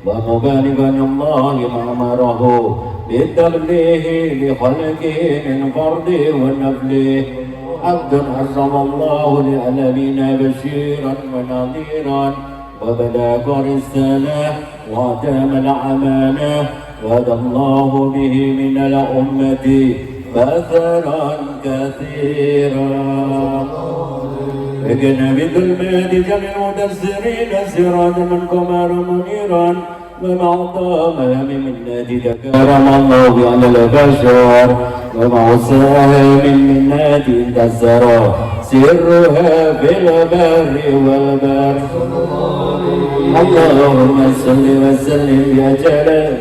ومبالغا الله ما أمره بالتبليغ لخلقه من فرض ونفله. عبد أرسل الله للعالمين بشيرا ونذيرا، وبلغ الرسالة وأتم الأمانة، وهدى الله به من الأمة كثيرا كثيرا. لكن بظلمات جميع المدثرين سراجا من قمر منيرا، ومع طامهم من نادي تكرم الله على البشر، ومع سهم من نادي انتصر سرها في البر والبر. اللهم صل وسلم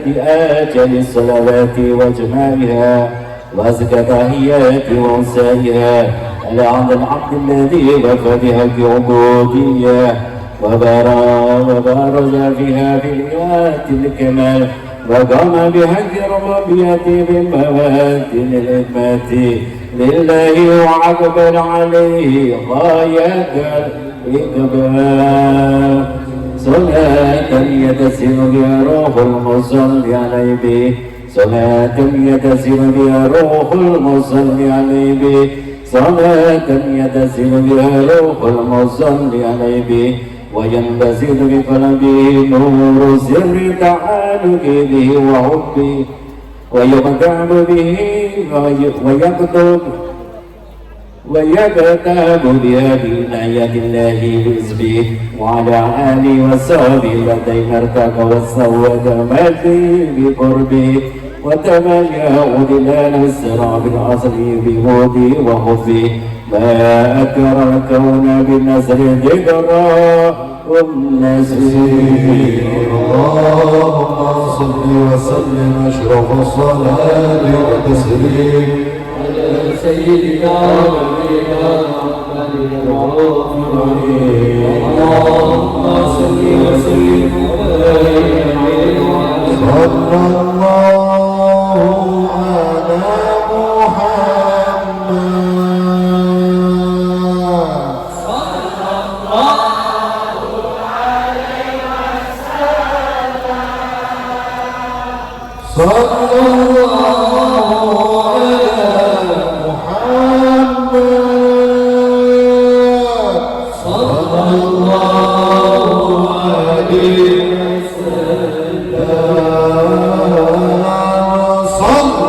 بأجل الصلوات واجمعها وأزكى تحيات وأنسائها على هذا العبد الذي وفى بحق عبودية وبارز فيها في الإيات الكمال، وقام بحق ربوبيته بالمواد الإثبات لله، وأقبل عليه غاية الإقبال. صلاة يتسر بها روح المصلي عليه به، صلاة يتسر بها روح المصلي عليه به، صلاة يتسر بها روح المصلي عليه به، وينبسط بقلبه نور سر تعالق به وحبه، ويقتاب به ويكتب بها بعناية الله بحزبه، وعلى آله وصحبه الذين ارتقى وسود مجده بقربه، وتمنى ظلال السراب الأصلي بهوده وحبه. ما أكرم الكون بالنصر ذكرى النسير. اللهم صل وسلم أشرف الصلاة والتسليم على سيدنا ونبينا محمد المبعوث. اللهم صل وسلم وبارك عليه. صلى الله على محمد. صلى الله عليه وسلم. صلى الله على محمد. صلى الله عليه وسلم. صلى الله على اللهم صل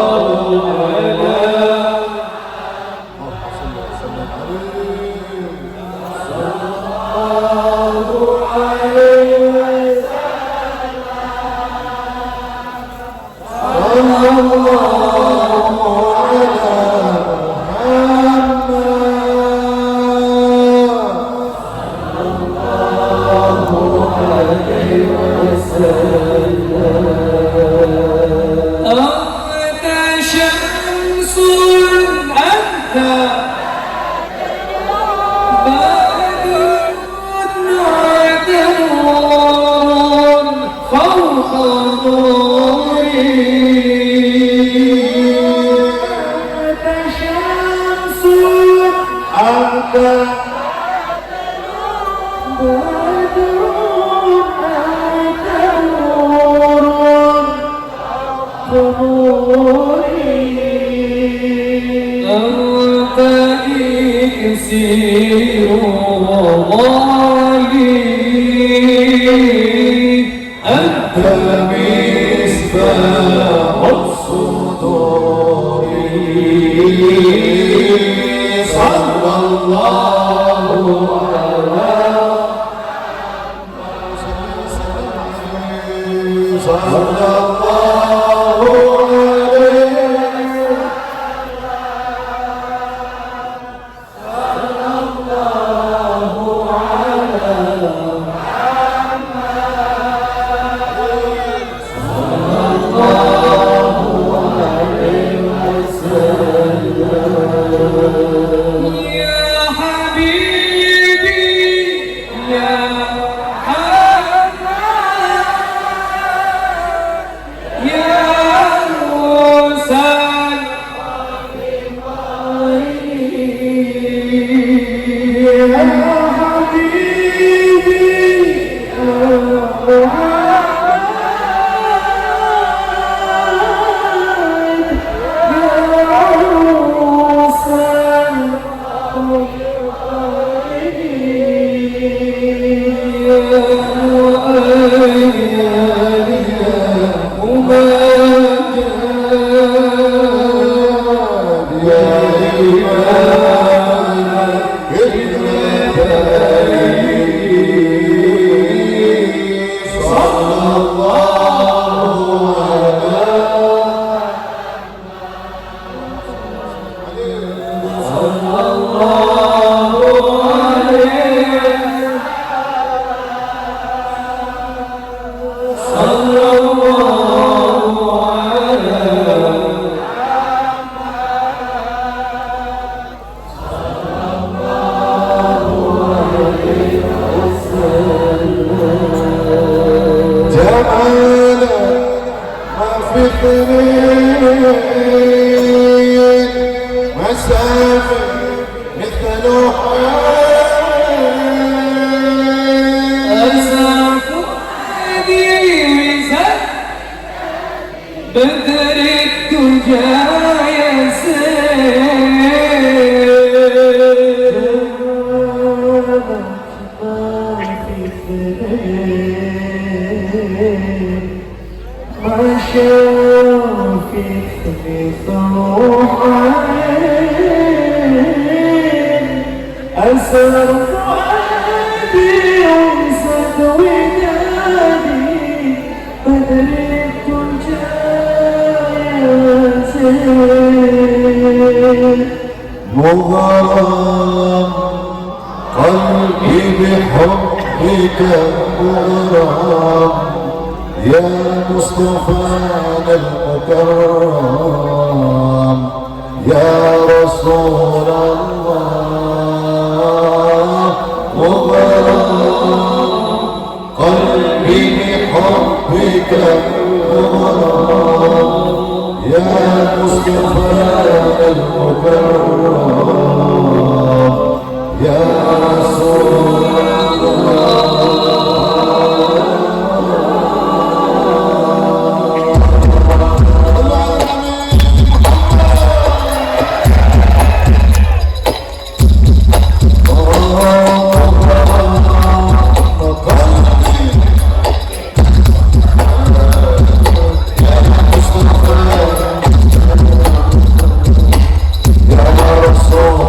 وسلم عليه. الله عليه وسلم. صلى الله على محمد. الله عليه وسلم. أنت شمس، أنت بدر، أنت نور فوق نوري. أنت شمس، أنت بدر، أنت نور فوق نوري. أنت إكسير وغالي، أنت مصباح الصدور. صلى الله على صلى الله عليه. صلى الله على محمد. صلى الله عليه وسلم. يا حبيبي يا محمد. محمد يا عروس بدر الدجى يا سيد ما شافت مثل عين أسر فؤادي وزاد ودادي بدر الدجى يا زين. مغرم قلبي بحبك مغرم يا مصطفانا المكرم يا رسول الله. مغرم قلبي بحبك مغرم يا مصطفانا المكرم يا رسول الله. يا رسول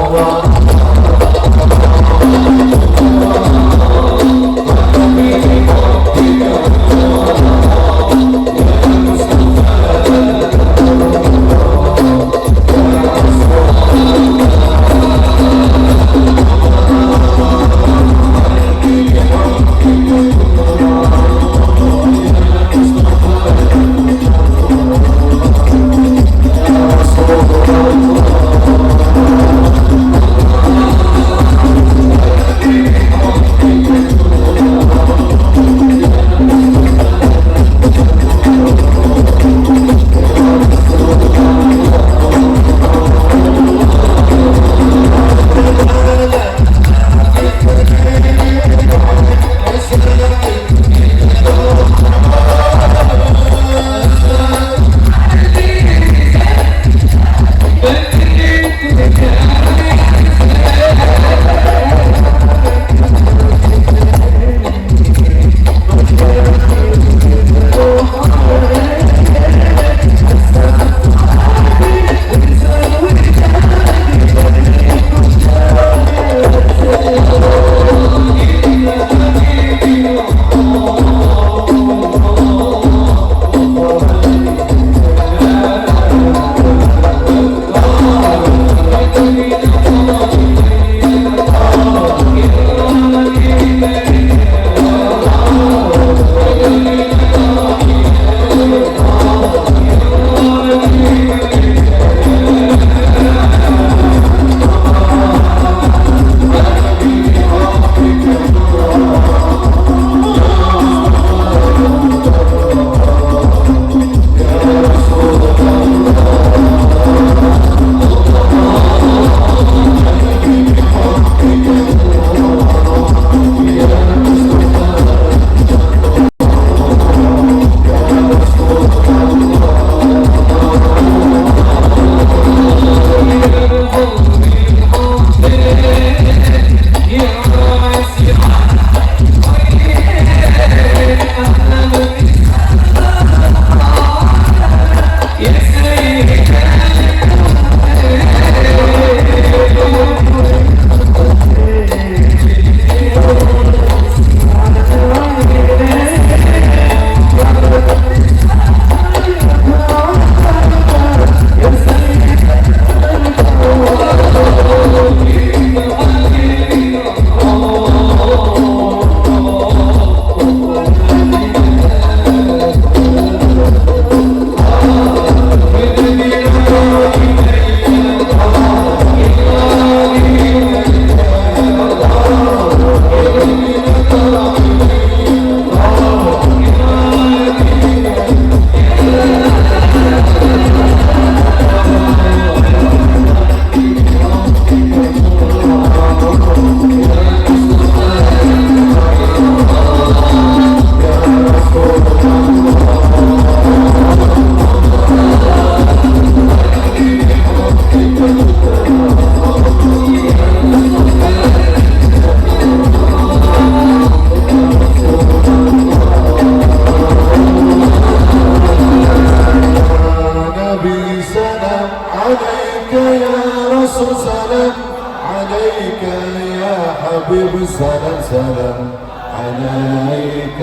سلام عليك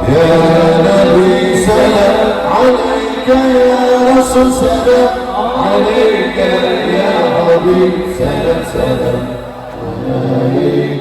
يا نبي سلام عليك يا رسول سلام عليك يا حبيب سلام سلام عليك.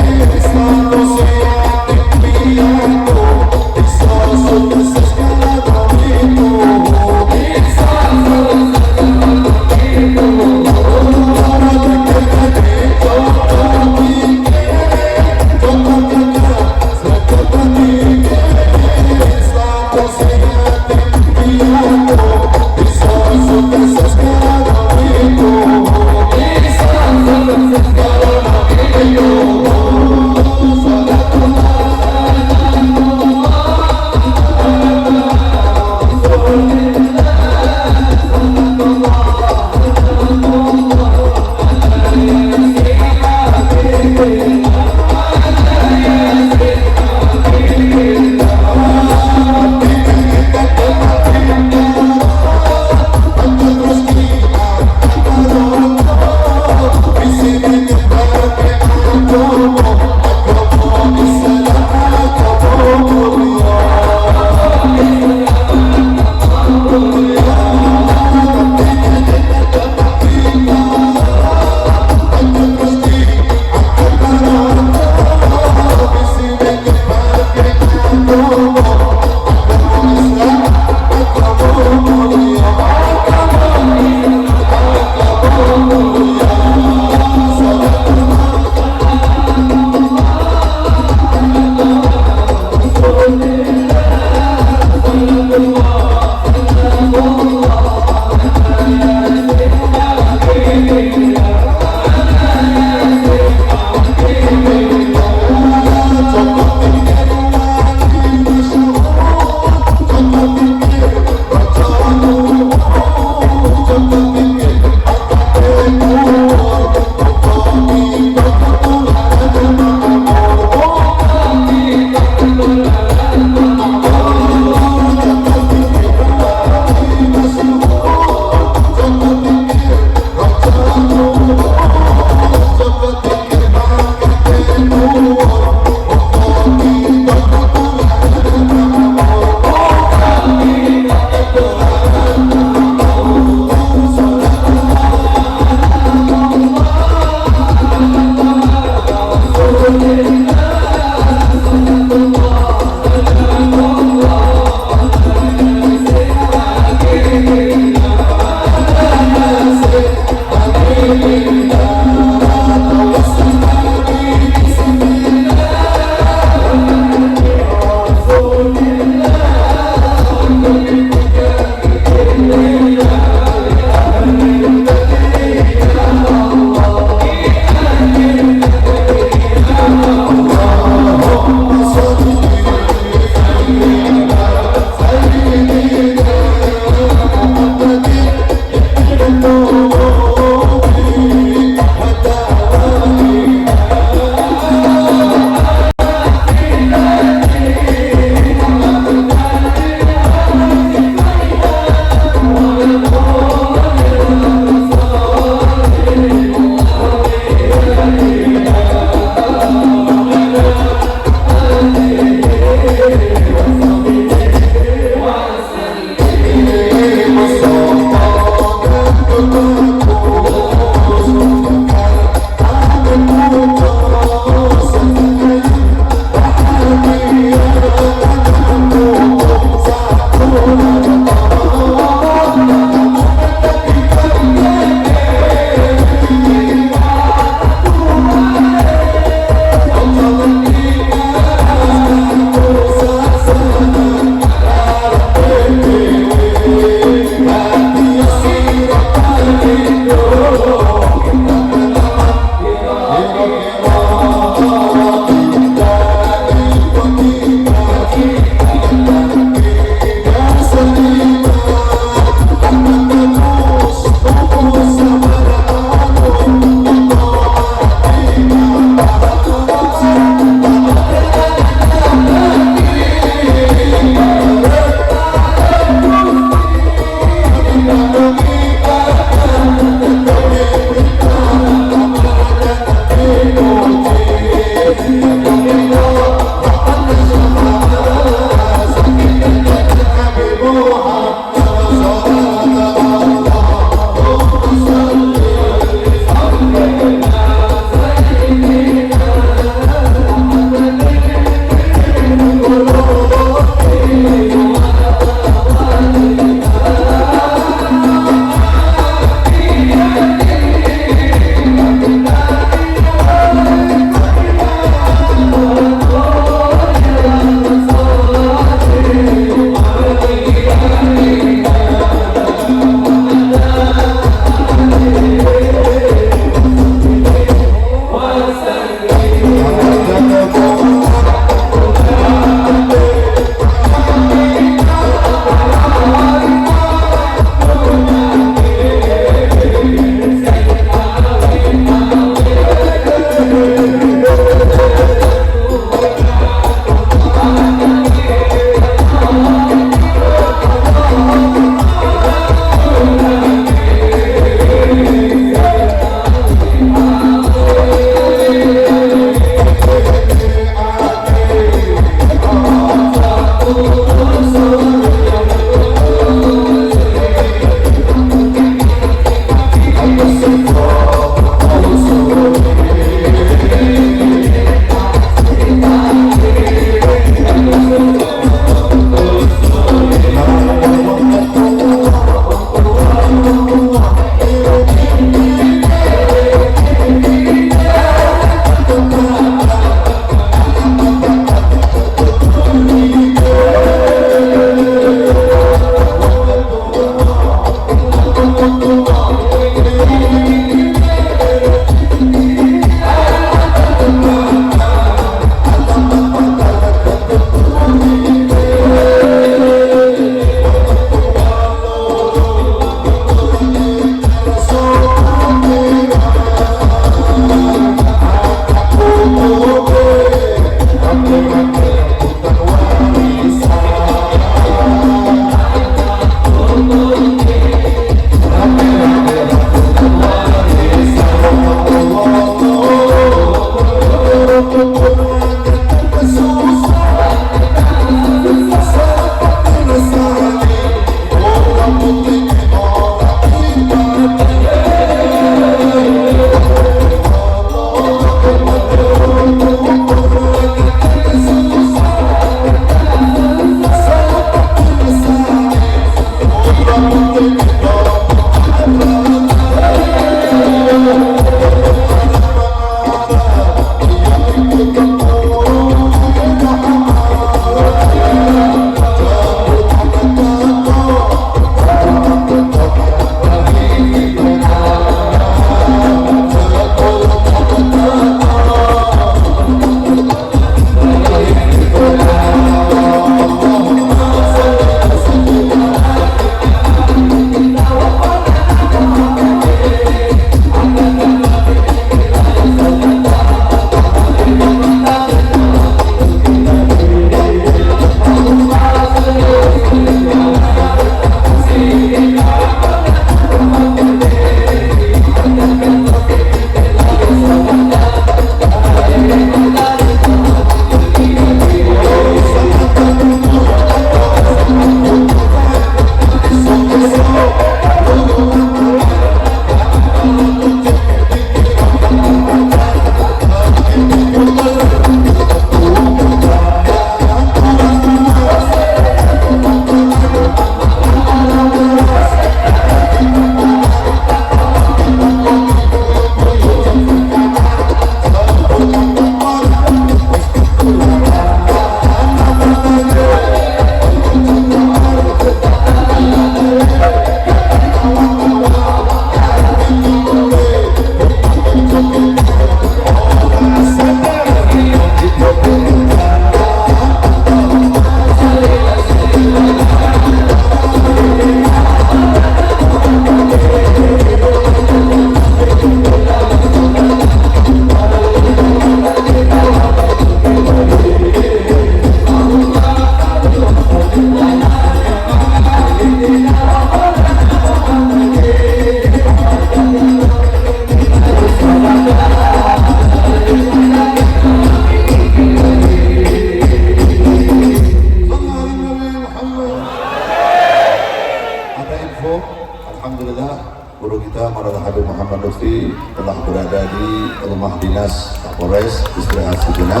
Polres, istirahat sejenak.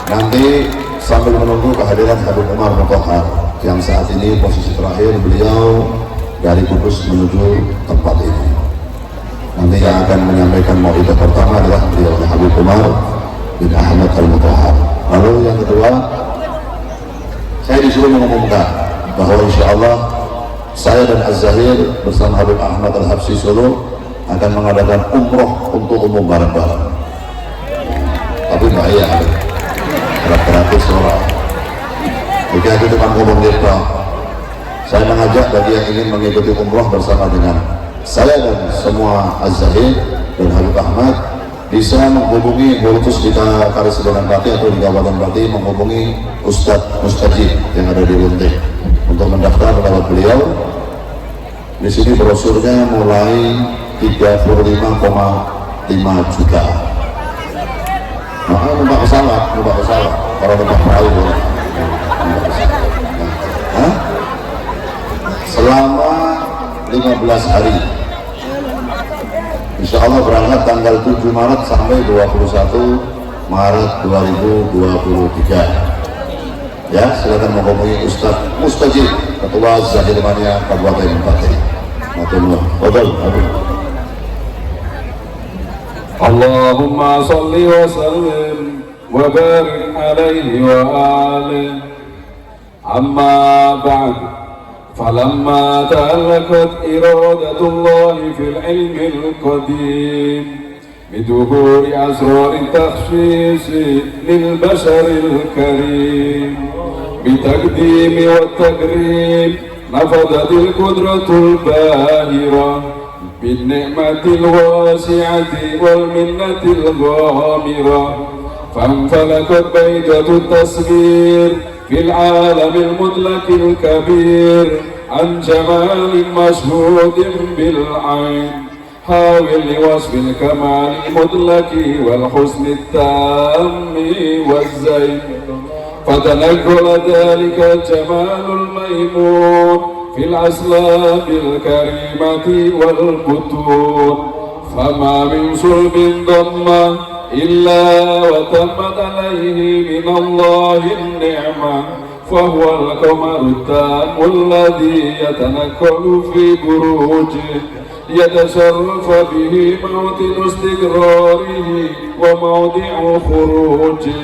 Nanti sambil menunggu kehadiran Habib Umar Muthohar yang saat ini posisi terakhir beliau dari Kudus menuju tempat ini. Nanti yang akan menyampaikan mauidhah pertama adalah beliau Habib Umar bin Ahmad Al-Muthohar. Lalu yang kedua, saya disuruh mengumumkan bahwa insya Allah saya dan Az-Zahir bersama Habib Ahmad Al-Habsyi Solo akan mengadakan umroh untuk umum bareng-bareng. Tapi bayar gratis orang. Jika aku cuma ngomong gitu, saya mengajak bagi yang ingin mengikuti umroh bersama dengan saya dan semua Az-Zahir dan Habib Ahmad bisa menghubungi khusus di Karesidenan Pati atau di Kabupaten Pati, menghubungi Ustadz Mustajib yang ada di Runting untuk mendaftar lewat beliau. Di sini brosurnya mulai 35,5 juta. Nah, numpak pesawat, numpak pesawat. Kalau numpak perahu boleh. Numpak pesawat. Nah, hah? Selama 15 hari. Insya Allah berangkat tanggal 7 Maret sampai 21 Maret 2023. Ya, silakan menghubungi Ustadz Mustajib, Ketua Zahir Mania Kabupaten Pati. Matur nuwun. Betul, Habib. اللهم صل وسلم وبارك عليه وآله. أما بعد، فلما تعلقت إرادة الله في العلم القديم بظهور أسرار التخصيص للبشر الكريم بتقديم والتكريم، نفذت القدرة الباهرة بالنعمة الواسعة والمنة الغامرة، فانفلقت بيضة التصوير في العالم المطلق الكبير عن جمال مشهود بالعين حاول لوصف الكمال المطلق والحسن التام والزين. فتنقل ذلك الجمال الميمون في الأصلاب الكريمة والبطون، فما من صلب ضم إلا وتمت عليه من الله النعمة، فهو القمر التام الذي يتنقل في بروجه يتشرف به موطن استقراره وموضع خروجه.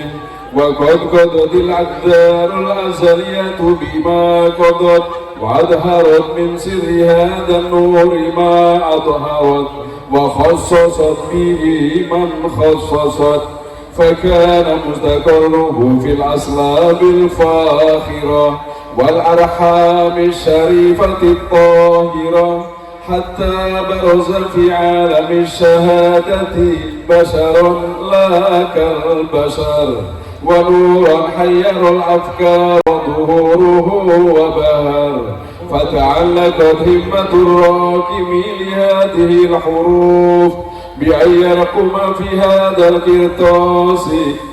وقد قضت الأقدار الأزلية بما قضت، وأظهرت من سر هذا النور ما أظهرت، وخصصت به من خصصت، فكان مستقره في الأصلاب الفاخرة والأرحام الشريفة الطاهرة، حتى برز في عالم الشهادة بشر لا كالبشر، ونورا حير الأفكار ظهوره وبهر. فتعلقت همة الراكم لهذه الحروف بأن يرقم في هذا القرطاس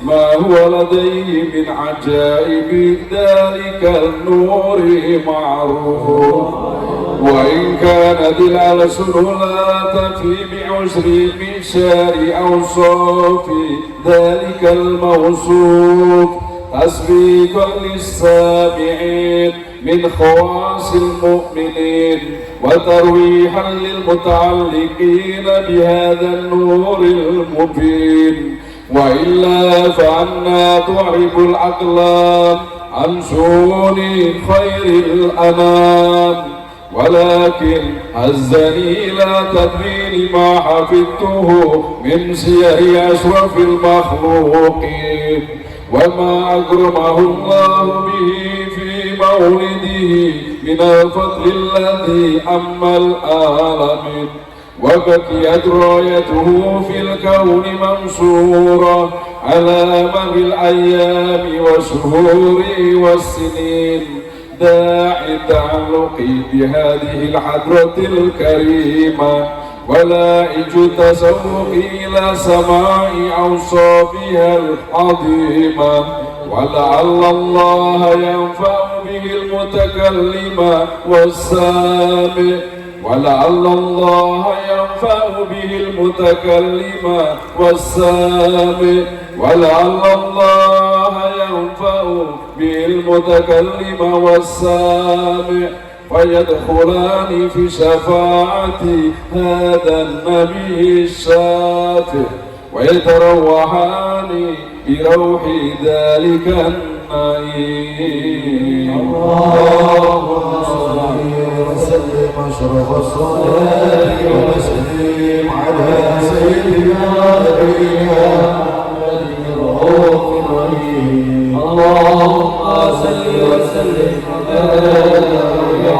ما هو لديه من عجائب ذلك النور معروف. وإن كانت الألسن لا تفي بعشر مشار أوصاف ذلك الموصوف، تسبيقا للسامعين من خواص المؤمنين، وترويحا للمتعلقين بهذا النور المبين. وإلا فأنى تعرب الأقلام عن شؤون خير الأنام، ولكن هزني إلى تدوين ما حفظته من سير أشرف المخلوقين، وما أكرمه الله به في مولده من الفضل الذي عم العالمين، وبقيت رايته في الكون منصورة على مر الأيام والشهور والسنين. داعي التعلق بهذه الحضرة الكريمة، ولائج التسوق إلى سماع أوصافها العظيمة، ولعل الله ينفع به المتكلم والسامع، ولعل الله ينفع ينفع به المتكلم والسامع، ولعل الله ينفع به المتكلم والسامع فيدخلان في شفاعة هذا النبي الشافع ويتروحان بروح ذلك النعيم. اللهم صل وسلم أشرف الصلاة وسلم على سيدنا نبينا محمد الرؤوف الرحيم. اللهم صل وسلم وبارك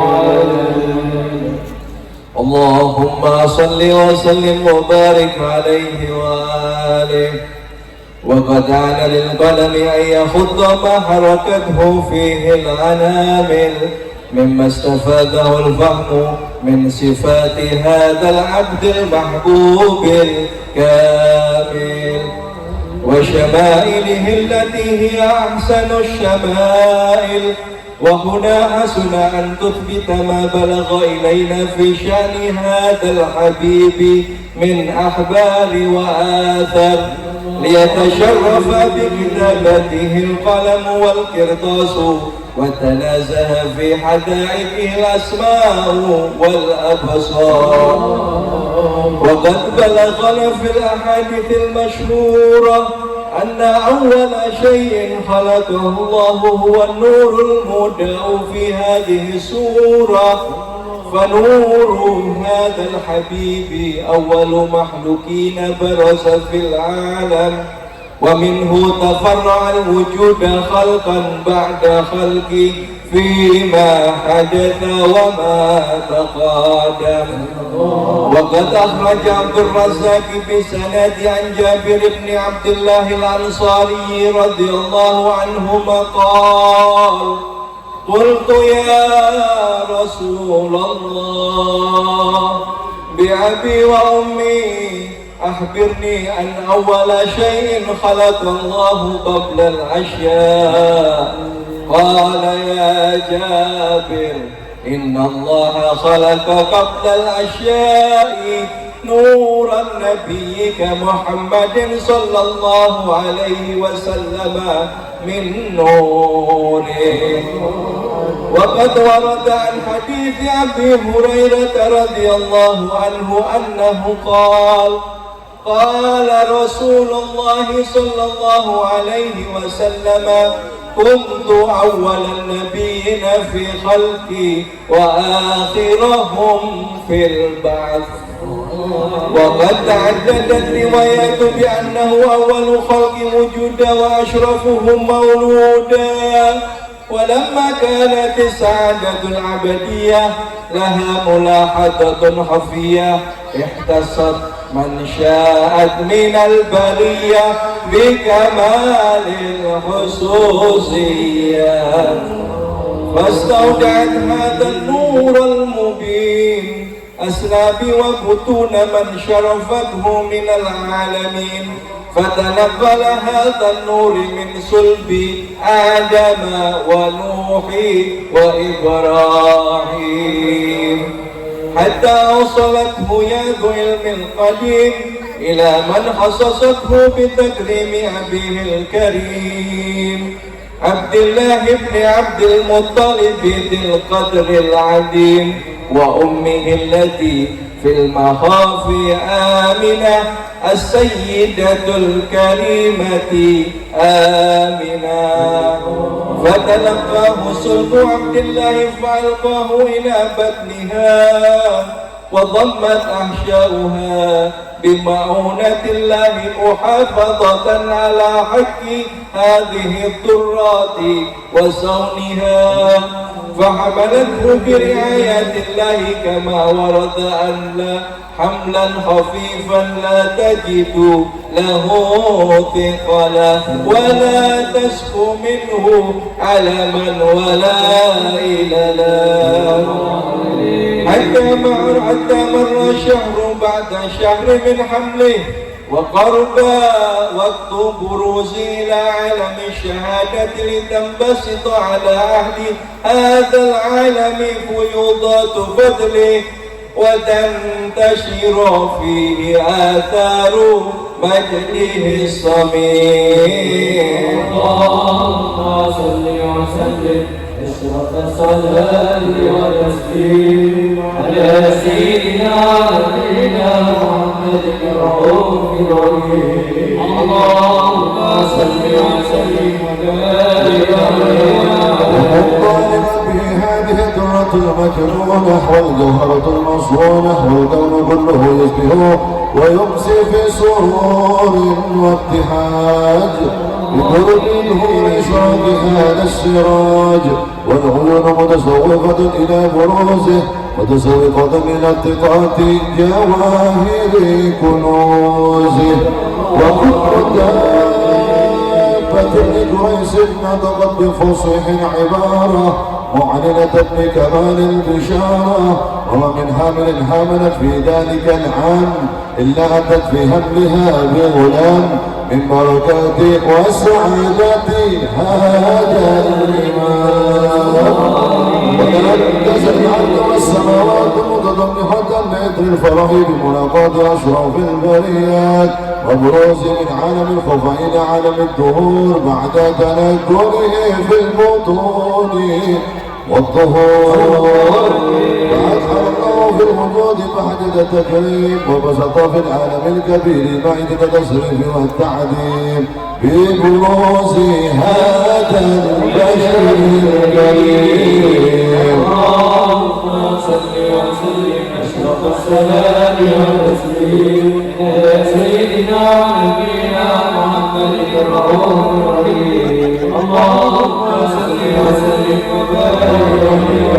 عليه. اللهم صل وسلم وبارك عليه وآله. وقد عان للقلم أن يخط ما حركته فيه الأنامل مما استفاده الفهم من صفات هذا العبد المحبوب الكامل وشمائله التي هي أحسن الشمائل. وهنا حسن أن تثبت ما بلغ إلينا في شأن هذا الحبيب من أحبال وآثر، ليتشرف بكتابته القلم والقرطاس، وتنازه في حدائقه الأسماء والأبصار. وقد بلغنا في الأحاديث المشهورة أن أول شيء خلقه الله هو النور المودع في هذه السورة، فنور هذا الحبيب أول مخلوقين برز في العالم، ومنه تفرع الوجود خلقا بعد خلق فيما حدث وما تقدم. وقد أخرج عبد الرزاق بسند عن جابر بن عبد الله الأنصاري رضي الله عنهما قال: قلت يا رسول الله بأبي وأمي أخبرني أن أول شيء خلق الله قبل الأشياء. قال: يا جابر، إن الله خلق قبل الأشياء نور نبيك محمد صلى الله عليه وسلم من نوره. وقد ورد عن حديث أبي هريرة رضي الله عنه أنه قال: قال رسول الله صلى الله عليه وسلم: كنت أول النبيين في خلقي وآخرهم في البعث. وقد تعددت روايات بأنه أول خلق وجودا وأشرفهم مولودا. ولما كانت السعادة العبدية لها ملاحظة خفية، اختصت من شاءت من البرية بكمال الخصوصية، فاستودعت هذا النور المبين أسلاب وبطون من شرفته من العالمين، فتنقل هذا النور من صلب آدم ونوح وإبراهيم حتى أوصلته يا ذو علم القديم إلى من خصصته بتكريم أبيه الكريم عبد الله بن عبد المطلب ذي القدر العظيم، وأمه التي في المخافي آمنة السيدة الكريمة آمنة. فتلقاه صلب عبد الله فألقاه إلى بطنها، وضمت أحشاؤها بمعونة الله محافظة على حق هذه الضرات وصونها، فحملته برعاية الله كما ورد أن لا حملا خفيفا لا تجد له ثقلا ولا تشكو منه ألما ولا إللا. حتى مر شهر بعد شهر من حمله، وقرب وقت بروزه إلى عالم الشهادة لتنبسط على أهل هذا العالم فيوضات فضله. وتنتشر فيه آثار مجده الصميم. اللهم صل وسلم أشرف الصلاة والتسليم على سيدنا نبينا محمد الرؤوف الرحيم. اللهم صل وسلم وبارك عليه. به هذه الدرة المكنونة والجوهرة المصونة، والكون كله يشبهه ويمسي في سرور وابتهاج بقرب ظهور إشراق هذا السراج، والعيون متشوقة إلى بروزه متشوقة إلى التقاط جواهر كنوزه. وكل دابة لقريش نطقت بفصيح عبارة معلنة بكمال البشارة، وما من حامل حملت في ذلك العام إلا أتت في حملها بغلام من بركات وسعادة هذا الإمام. ولم تزل الأرض والسماوات متضمحة لإثر الفرح بملاقاة أشراف البريات وبروز من عالم الخفا إلى عالم الدهور بعد تنكره في البطون والظهور. فأدخل الله في الوجود بهجة التكريم، وبسط في العالم الكبير مائدة التشريف والتعظيم ببروز هذا البشر الكريم. اللهم صل وسلم أشرف الصلاة والتسليم على سيدنا نبينا محمد الرؤوف الرحيم. اللهم صل وسلم وبارك عليه.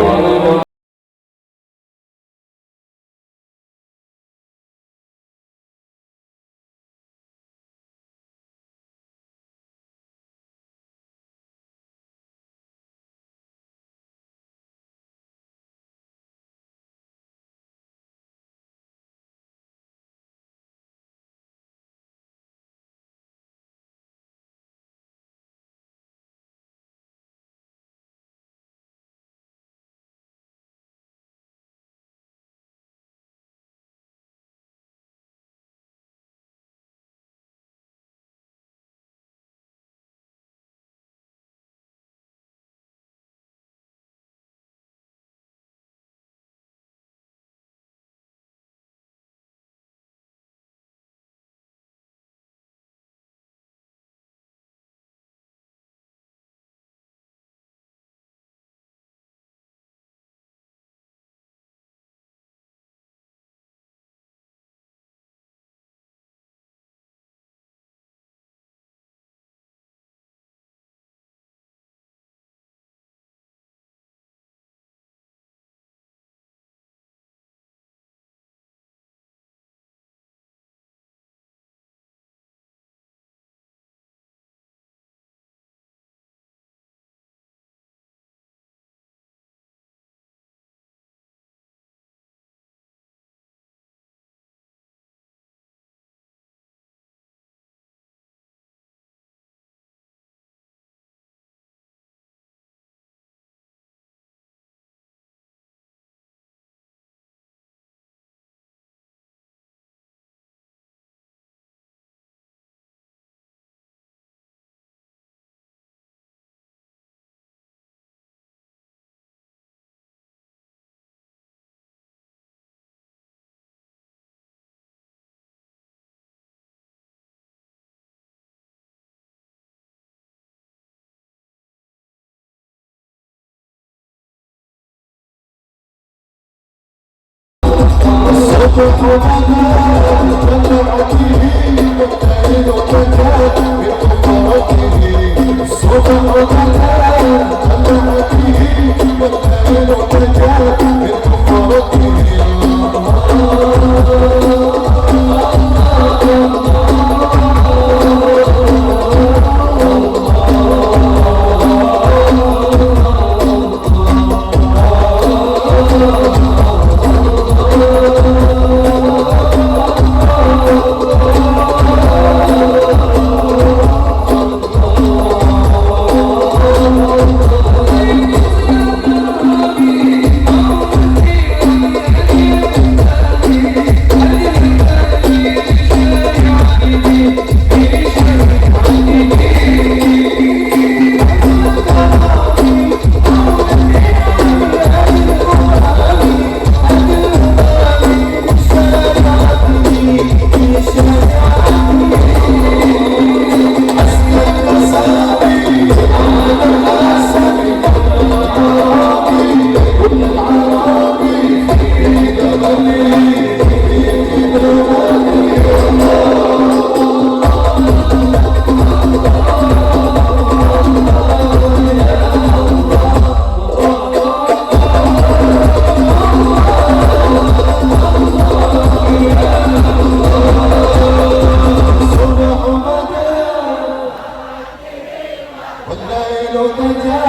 تجلى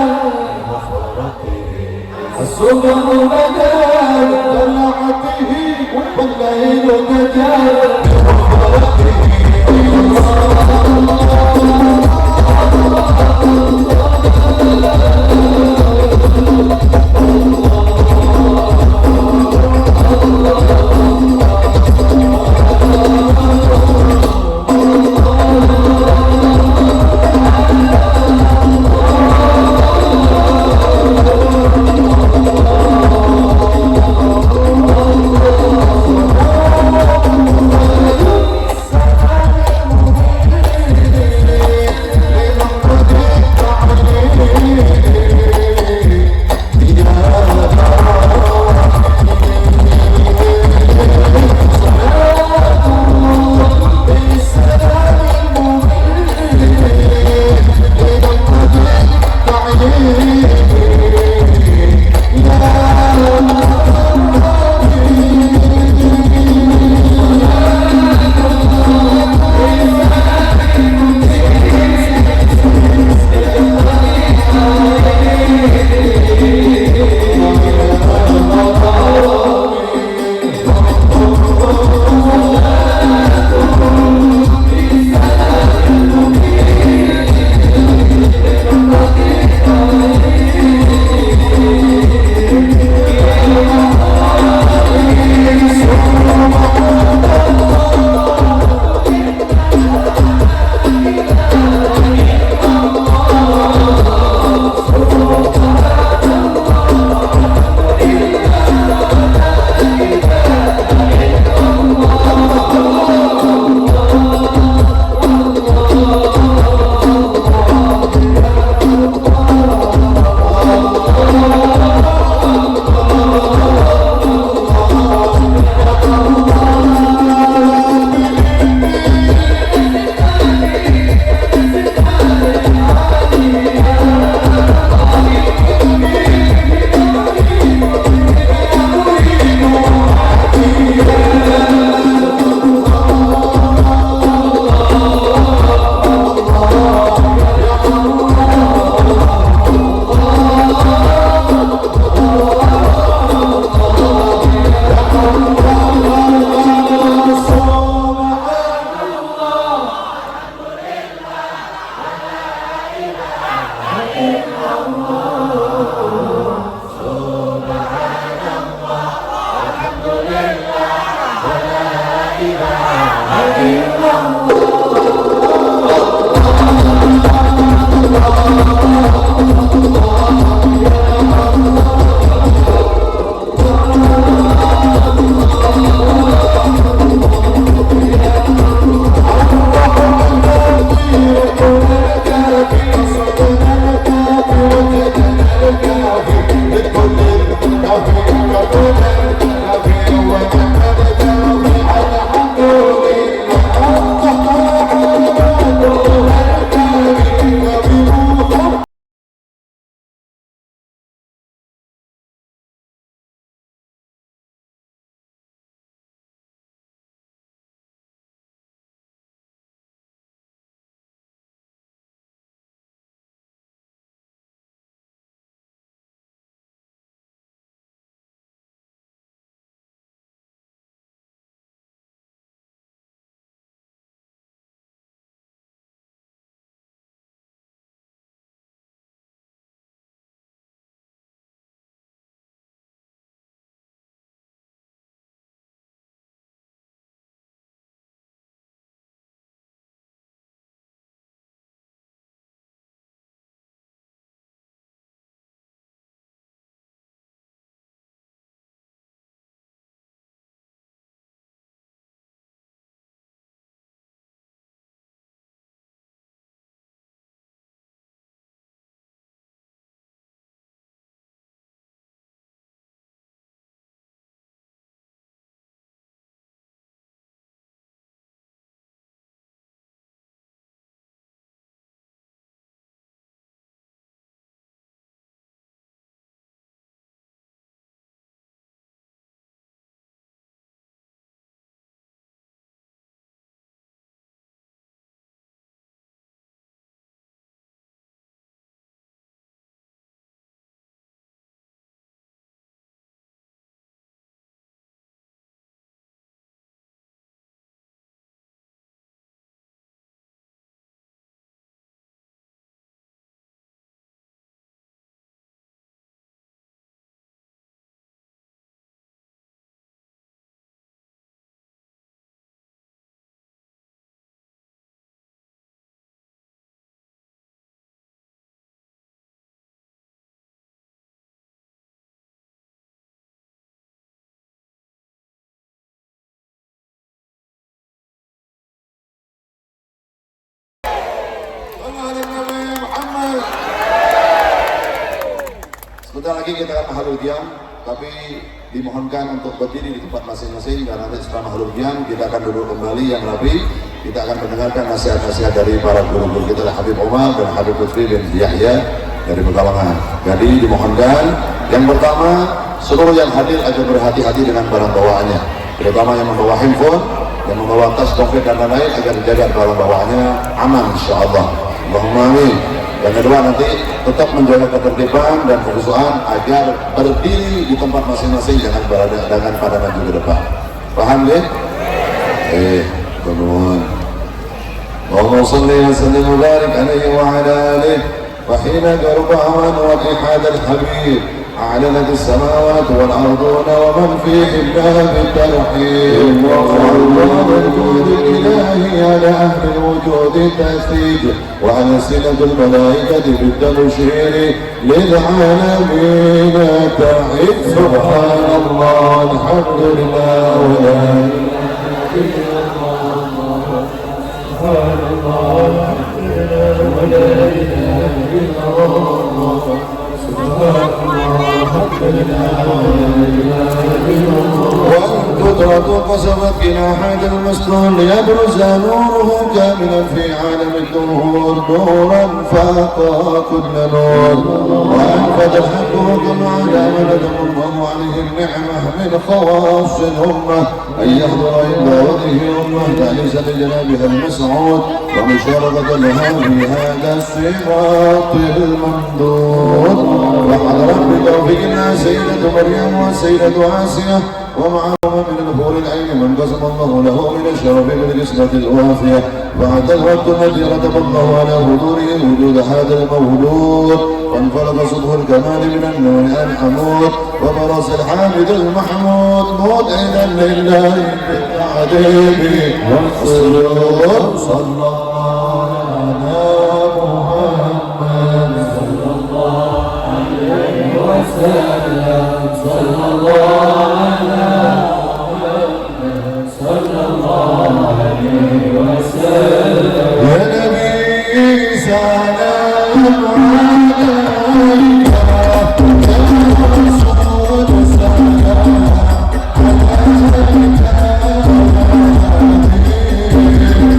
الصبح بدا بطلعته والليل تجلى الحمد لله. على النبي محمد. Sebentar lagi kita akan mahalul qiyam, tapi dimohonkan untuk berdiri di tempat masing-masing karena nanti setelah mahalul qiyam kita akan duduk kembali yang rapi. Kita akan mendengarkan nasihat-nasihat dari para guru-guru kita, Habib Umar dan Habib Lutfi bin Yahya dari Pekalongan. Jadi dimohonkan yang pertama, seluruh yang hadir agar berhati-hati dengan barang bawaannya, terutama yang membawa handphone, yang membawa tas, dompet dan lain-lain, agar dijaga barang bawaannya aman insyaallah. Allahumma amin. Yang kedua, nanti tetap menjaga ketertiban dan kekhusyuan agar berdiri di tempat masing-masing, jangan berada dengan pada maju ke depan. Paham ya? Teman. اللهم صل وسلم وبارك عليه وعلى آله. وحين قرب أوان واتحاد الحبيب أعلنت السماوات والأرضون ومن فيهن بالترحيب. وعلى الجود الإلهي على أهل الوجود التسديد وألسنة الملائكة بالتبشير للعالمين تعيد. سبحان الله الحمد لله ولا إله إلا الله سبحان الله الحمد لله ولا إله إلا الله سبحان الله الحمد لله ولا إله إلا الله. والقدرة قصبت جناحات المسطول ليبرز نوره كاملا في عالم الدهور، نورا فاق كل نور. وأنفذ الحق كما على من أدم الله عليه النعمة من خواص الأمة أن يحضر إلى وجه أمة تأنيسا لجنابها المسعود ومشاركة لها في هذا الصراط الممدود. وحضرت بتوفيقنا سيدة مريم وسيدة آسيا ومعهما من الحور العين من قسم الله له من الشرف بالقسمة الوافية. فأتى الوقت الذي رتب الله على حضوره وجود هذا المولود، وانفرد صدح الكمال من النور الحمود وبرز الحامد المحمود مدعنا لله بالتعذيب والسرور. صلى الله على محمد صلى الله عليه وسلم. صلى الله على محمد صلى الله عليه وسلم. يا نبي سلام عليك يا رسول سلام عليك سلام عليك يا رسول الله عليك.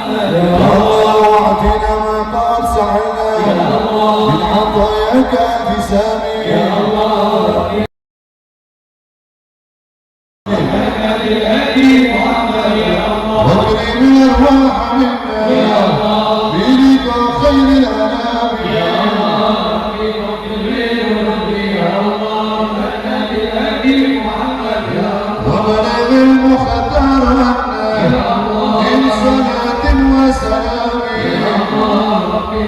يا الله واعطنا ما قد سعينا من عطاياك الجسام يا الله واكرم الأرواح منا برضا خير الأنام يا الله وبلغ المختار عنا من صلاة وسلام يا الله ربي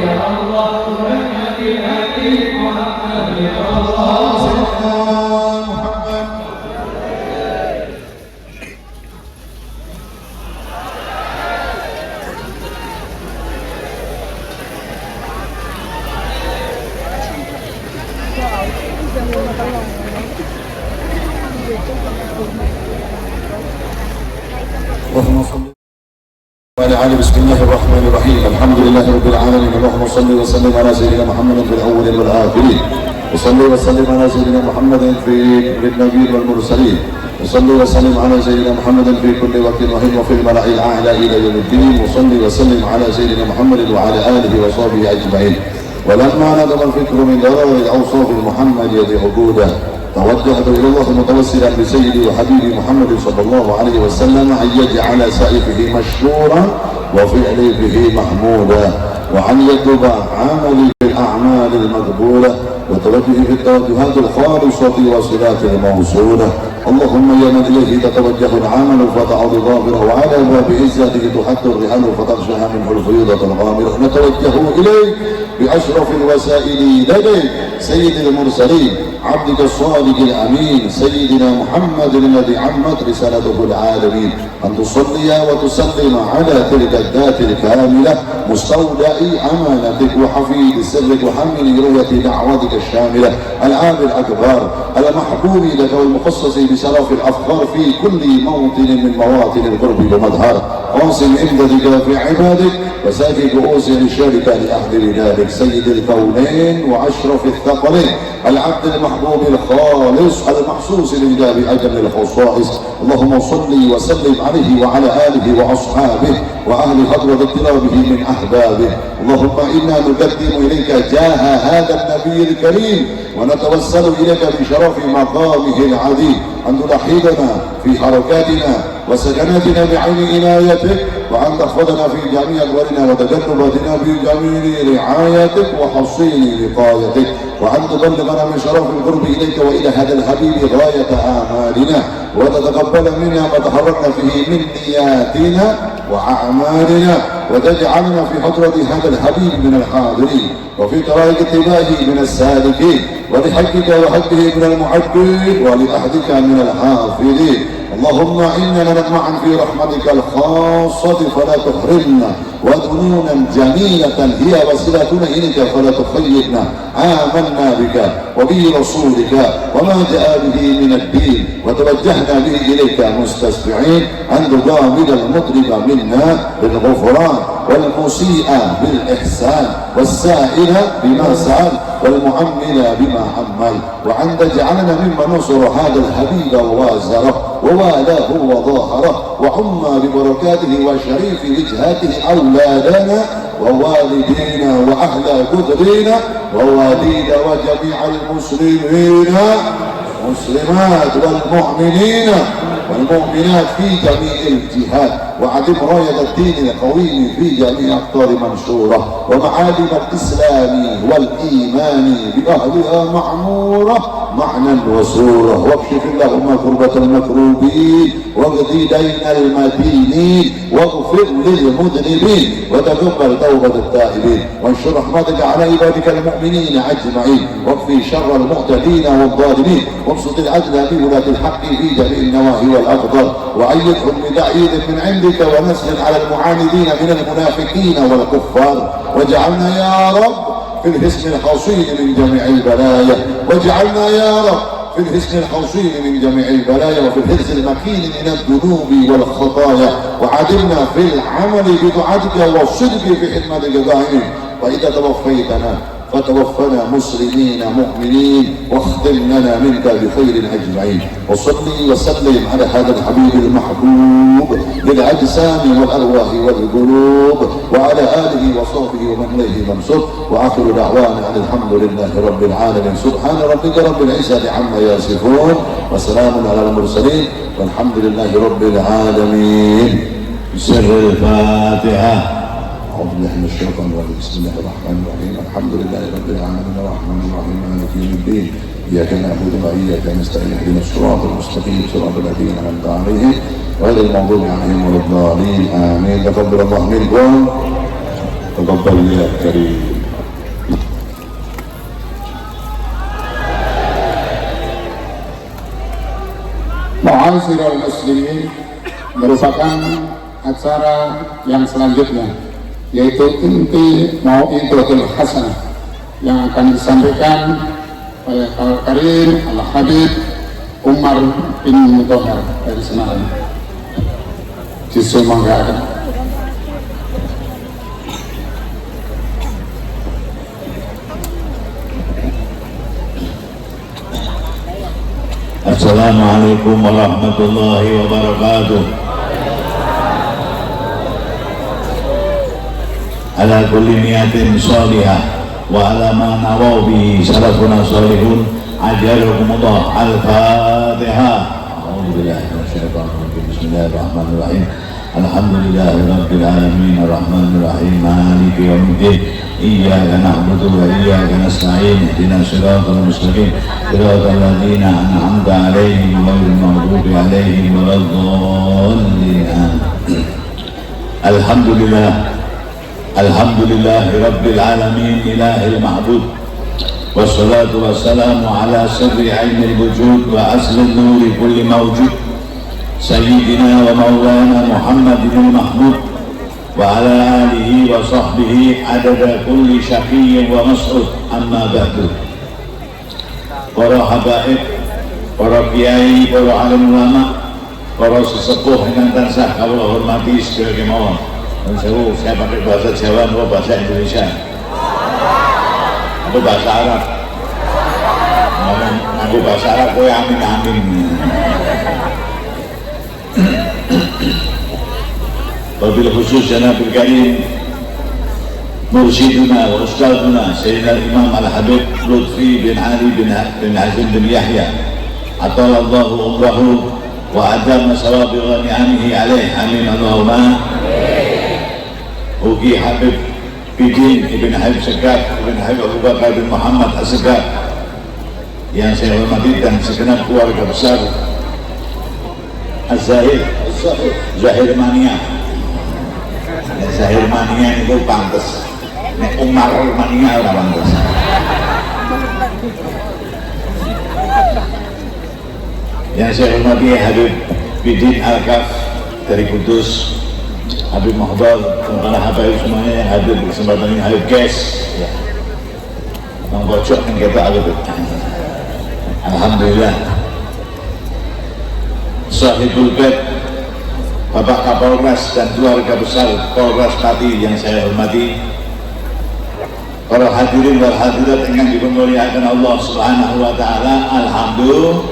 يا الله يا الله سيدنا محمد. اللهم صل وعلى آله. بسم الله الرحمن الرحيم. الحمد لله رب العالمين. اللهم صل وسلم على سيدنا محمد في الأول والآخرين، وصل وسلم على سيدنا محمد في النبيين والمرسلين، وصل وسلم على سيدنا محمد في كل وقت وحين وفي الملأ الأعلى إلى يوم الدين، وصل وسلم على سيدنا محمد وعلى آله وصحبه أجمعين. ولما ندم الفكر من ضرر الأوصاف المحمدية عقودا، توجهت إلى الله متوسلا بسيدي وحبيبي محمد صلى الله عليه وسلم أن يجعل سائفه مشهورا وفعلي به محمودا، وأن يتب عملي بالأعمال المقبولة، وتوجهي في التوجهات الخالصة وصلات الموصولة. اللهم يا من إليه تتوجه العمل فتعض ظافره، وعلى باب عزته تحط الرحال فتغشاها منه الفيوضة الغامرة. نتوجه إليك بأشرف الوسائل لديك، سيد المرسلين، عبدك الصادق الأمين، سيدنا محمد الذي عمت رسالته العالمين، أن تصلي وتسلم على تلك الذات الكاملة، مستودع أمانتك وحفيد سرك وحامل رؤية دعوتك الشاملة، العام الأكبر المحبوب لك والمخصص بشرف الأفكار في كل موطن من مواطن القرب ومظهر، قاسم إمدادك في عبادك وساكي كؤوس الشركة لأهل بلادك، سيد الكونين وأشرف الثقلين، العبد المحبوب الخالص المحسوس لله بأجمل الخصائص. اللهم صل وسلم عليه وعلى آله وأصحابه وأهل حضرة اقترابه من أحبابه. اللهم إنا نقدم إليك جاه هذا النبي الكريم، ونتوسل إليك بشرف مقامه العظيم، أن تلحقنا في حركاتنا وسكناتنا بعين عنايتك، وأن تحفظنا في جميع أدوارنا وتجنباتنا بجميل رعايتك وحصين وقايتك، وأن تبلغنا من شرف القرب إليك وإلى هذا الحبيب غاية آمالنا، وتتقبل منا ما تحركنا فيه من نياتنا وأعمالنا، وتجعلنا في حضرة هذا الحبيب من الحاضرين، وفي طريق اتباعه من السالكين، ولحقك وحقه من المعدين، ولأهلك من الحافظين. اللهم إننا نطمع في رحمتك الخاصة فلا تحرمنا، وذنونا جميلة هي وسيلتنا إليك فلا تخيبنا. آمنا بك وبرسولك وما جاء به من الدين، وتوجهنا به إليك مستشفعين أن تقابل المطلب منا بالغفران، والمسيء بالإحسان، والسائل بما سأل، والمؤمل بما أمل، وأن تجعلنا ممن نصر هذا الحبيب ووازره ووالاه وظاهره، وعم ببركاته وشريف وجهاته أولادنا ووالدينا وأهل قدرنا ووالدينا وجميع المسلمين والمسلمات والمؤمنين والمؤمنات في جميع الجهات، وعدم راية الدين القويم في جميع أقطار منشورة، ومعالم الإسلام والإيمان بأهلها معمورة معنى وصورة. واكشف اللهم كربة المكروبين، واقضي دين المدينين، واغفر للمذنبين، وتقبل توبة التائبين، وانشر رحمتك على عبادك المؤمنين أجمعين، واكفي شر المعتدين والظالمين، وابسط العدل بولاة الحق في جميع النواهي والأقدار، وأيدهم بتأييد من عندك ونصر على المعاندين من المنافقين والكفار، واجعلنا يا رب في الحسن الحصين من جميع البلايا، واجعلنا يا رب في الحسن الحصين من جميع البلايا، وفي الحرز المكين من الذنوب والخطايا، وعدمنا في العمل بدعتك والصدق في خدمتك دائما. وإذا توفيتنا فتوفنا مسلمين مؤمنين واختم لنا منك بخير أجمعين. وصلي وسلم على هذا الحبيب المحبوب للأجسام والأرواح والقلوب وعلى آله وصحبه ومن إليه منسوب. وآخر دعوانا أن الحمد لله رب العالمين. سبحان ربك رب العزة عما يصفون وسلام على المرسلين والحمد لله رب العالمين. سر الفاتحة. أعوذ بالله من الشيطان الرجيم. بسم الله الرحمن الرحيم. الحمد لله رب العالمين الرحمن الرحيم مالك يوم الدين. إياك نعبد وإياك نستعين اهدنا الصراط المستقيم صراط الذين أنعمت عليهم غير المغضوب عليهم ولا الضالين آمين. تقبل الله منكم تقبل يا كريم. Ma'asyiral muslimin, merupakan acara yang selanjutnya, yaitu inti mau'izatul hasanah yang akan disampaikan oleh Al-Karim Al-Habib Umar bin Muthohar dari Semarang. Disumanggakan. Assalamualaikum warahmatullahi wabarakatuh. Ala kulli niyatin sholihah wa ala ma nawaw bihi salafuna sholihun ajarakumullah. Al-Fatihah. A'udzu billahi minasyaitonir rajim. Bismillahirrahmanirrahim. Alhamdulillahi rabbil alamin arrahmanir rahim maliki yaumiddin. Iyyaka na'budu wa iyyaka nasta'in ihdinas siratal mustaqim siratal ladzina an'amta 'alaihim ghairil maghdubi 'alaihim waladdallin. Alhamdulillah. Alhamdulillahi rabbil alamin ilahil ma'bud wassalatu wassalamu ala sirri ainil wujud wa aslin nuri kulli mawjud sayyidina wa maulana Muhammadin mahmud wa ala alihi wa sahbihi adada kulli syaqiyyin wa mas'ud. Amma ba'du. Para habaib, para kiai, para alim ulama, para sesepuh ingkang tansah kawula hormati sedaya kemawon. Saya pakai bahasa Jawa atau bahasa Indonesia atau bahasa Arab. Ngomong aku bahasa Arab kowe amin amin. Wabil khusus Janabil Karim Mursyiduna wa Ustaduna Sayyidina Imam Al-Habib Lutfi bin Ali bin Hazim bin Yahya atalallahu umrahu wa adama sawabigha ni'amihi alaih amin Allahumma. Ugi Habib Bidin Ibn Habib Segaf Ibn Habib Abu Bakar bin Muhammad As-Segaf yang saya hormati dan segenap keluarga besar Az-Zahir, Zahir Mania. Zahir Mania itu pantes, nek Umar Mania ora pantes. Yang saya hormati Habib Bidin Al-Kaf dari Kudus, Habib Muhdar, dan para habaib semuanya yang hadir di kesempatan ini, Habib Ges, ya. Nang pojok yang kita Habib. Alhamdulillah. Sahibul Bait, Bapak Kapolres dan keluarga besar Polres Pati yang saya hormati, para hadirin wal hadirat yang dimuliakan Allah Subhanahu wa taala. Alhamdulillah.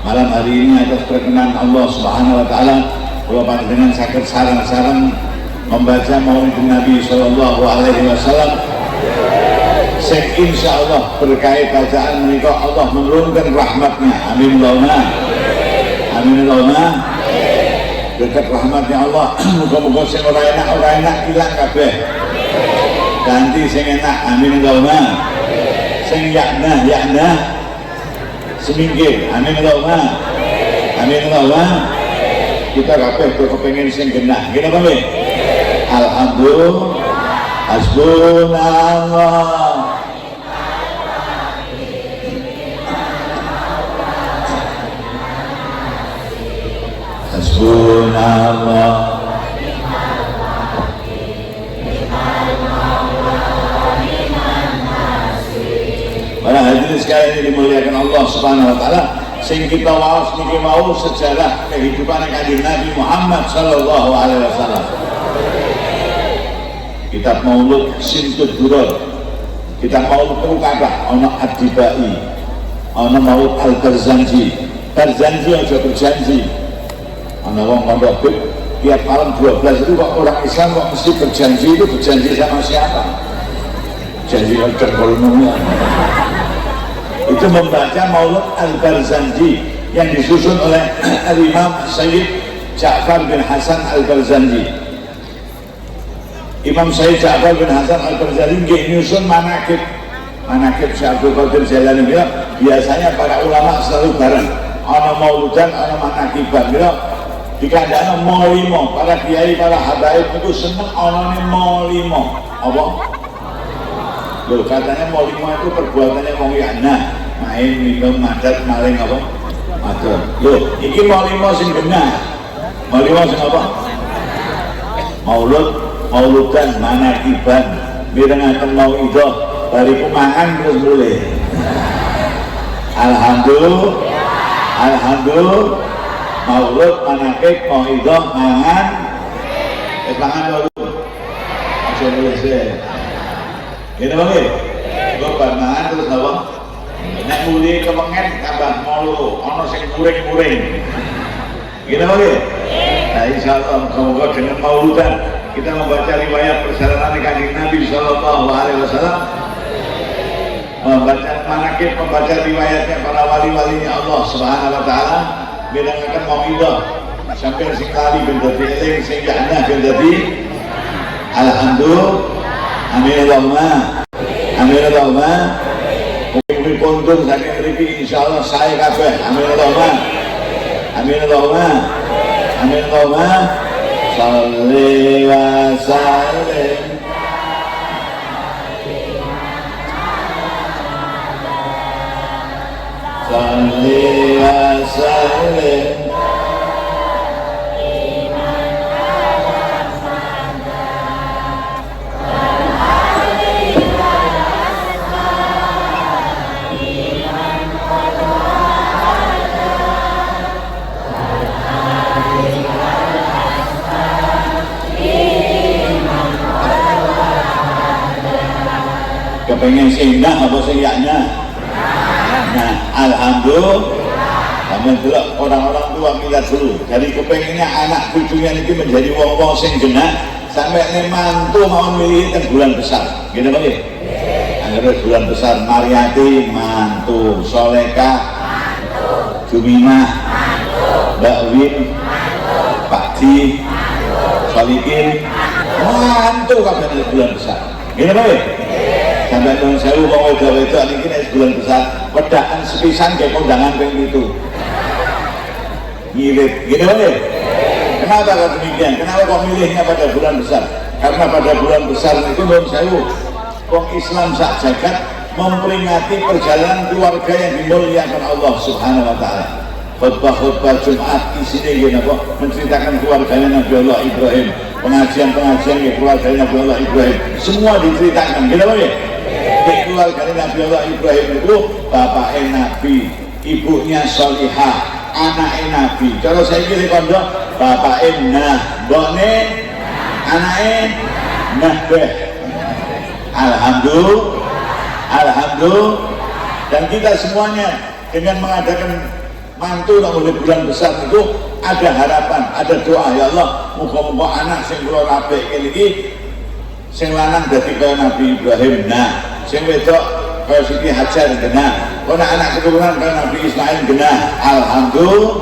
Malam hari ini atas perkenan Allah Subhanahu wa taala kula panjenengan saged sareng-sareng membaca Maulid Nabi sallallahu alaihi wasallam. Sing insyaallah berkait bacaan menika Allah menurunkan rahmatnya. Amin Allahumma. Amin Allahumma. Berkat rahmatnya Allah, muga-muga sing ora enak ilang kabeh. Ganti sing enak. Amin Allahumma. Sing yakna yakna semingkir. Amin Allahumma. Amin Allahumma. Kita kabeh do kepengin sing genah. Nggih napa nggih? Alhamdulillah. Hasbunallah. Hasbunallah. Para hadirin sekalian yang dimuliakan Allah Subhanahu wa taala, sing kita waos niki mau sejarah kehidupan Kanjeng Nabi Muhammad sallallahu alaihi wasallam. Kitab Maulud Simtud Duror Kita maulud itu kathah, ana Ad-Dibai, ana Maulud Al-Barzanji. Barzanji aja berjanji. Ana wong kandha bib tiap malam 12 itu kok orang Islam kok mesti berjanji, itu berjanji sama siapa? Janji kalau itu membaca Maulud Al-Barzanji yang disusun oleh Al-Imam Sayyid Ja'far bin Hasan Al-Barzanji. Imam Sayyid Ja'far bin Hasan Al-Barzanji nggih nyusun manakib. Manakib Syekh Abdul Qadir Jailani ya, biasanya para ulama selalu bareng. Ana mauludan, ana manakiban. Ya, dikandakno molimo, para kiai, para habaib itu seneng anane molimo. Apa? Loh, katanya molimo itu perbuatannya wong yana, main, minum, madat, maling apa? Madon. Loh, iki molimo sing genah. Molimo sing apa? Maulud, mauludan, manakiban, mirengaken mauidhah, bariku mangan terus mulih. Alhamdulillah. Alhamdulillah. Maulud, manakib, mauidhah, mangan. Wis mangan lho. Aja mulih sih. Ngene wae. Engko bar mangan terus napa? Nek mulih kewengen tambah molo, ana sing muring-muring. Ngene wae. Nah, insyaallah muga-muga dengan mauludan kita membaca riwayat perjalanan Kanjeng Nabi Shallallahu Alaihi Wasallam, membaca manakib, membaca riwayatnya para wali-walinya Allah Subhanahu Wa Taala, mirengaken mauidhah sampai sing lali ben dadi eling, sing yakna ben dadi alhamdulillah. Amin Allahumma, amin Allahumma. Mugi-mugi kondur saking mriki insyaallah sae kabeh. Amin Allahumma, amin Allahumma, amin Allahumma. Sholli wa sallim sholli wa sallim kepengen sing nah apa sing yaknya? Nah, alhamdulillah. Sampeyan delok orang-orang tua kita dulu. Jadi kepengennya anak cucunya ini menjadi wong-wong sing genah, sampai nek mantu mau milih teng bulan besar. Ngene apa nggih? Anggere bulan besar Mariati mantu, Soleka mantu, Juminah mantu, Mbak Win mantu, Pak Di mantu, Solikin mantu kabeh nek bulan besar. Ngene apa nggih? Sampai nuwun sewu wong wedok-wedok niki nek bulan besar wedakan sepisan kayak kondangan ping 7. Ngirit, gitu kan? Kenapa kok demikian? Kenapa kok milihnya pada bulan besar? Karena pada bulan besar itu nuwun sewu wong Islam sak jagat memperingati perjalanan keluarga yang dimuliakan Allah Subhanahu wa taala. Khutbah-khutbah Jumat isine nggih napa menceritakan keluarganya Nabi Allah Ibrahim, pengajian-pengajian nggih keluarganya Nabi Allah Ibrahim, semua diceritakan, gitu apa nggih? Keluarganya Nabi Allah Ibrahim itu bapaknya Nabi, ibunya Solihah, anaknya Nabi. Kalau saya kira kondo bapaknya nah, mbokne, anaknya nah beh. Alhamdulillah, alhamdulillah. Dan kita semuanya dengan mengadakan mantu oleh bulan besar itu ada harapan, ada doa, ya Allah, muga-muga anak sing kula rabekke iki sing lanang dadi kaya Nabi Ibrahim, nah, sing wedok kaya Siti Hajar, genah, kono anak keturunan kaya Nabi Ismail, genah. Alhamdulillah.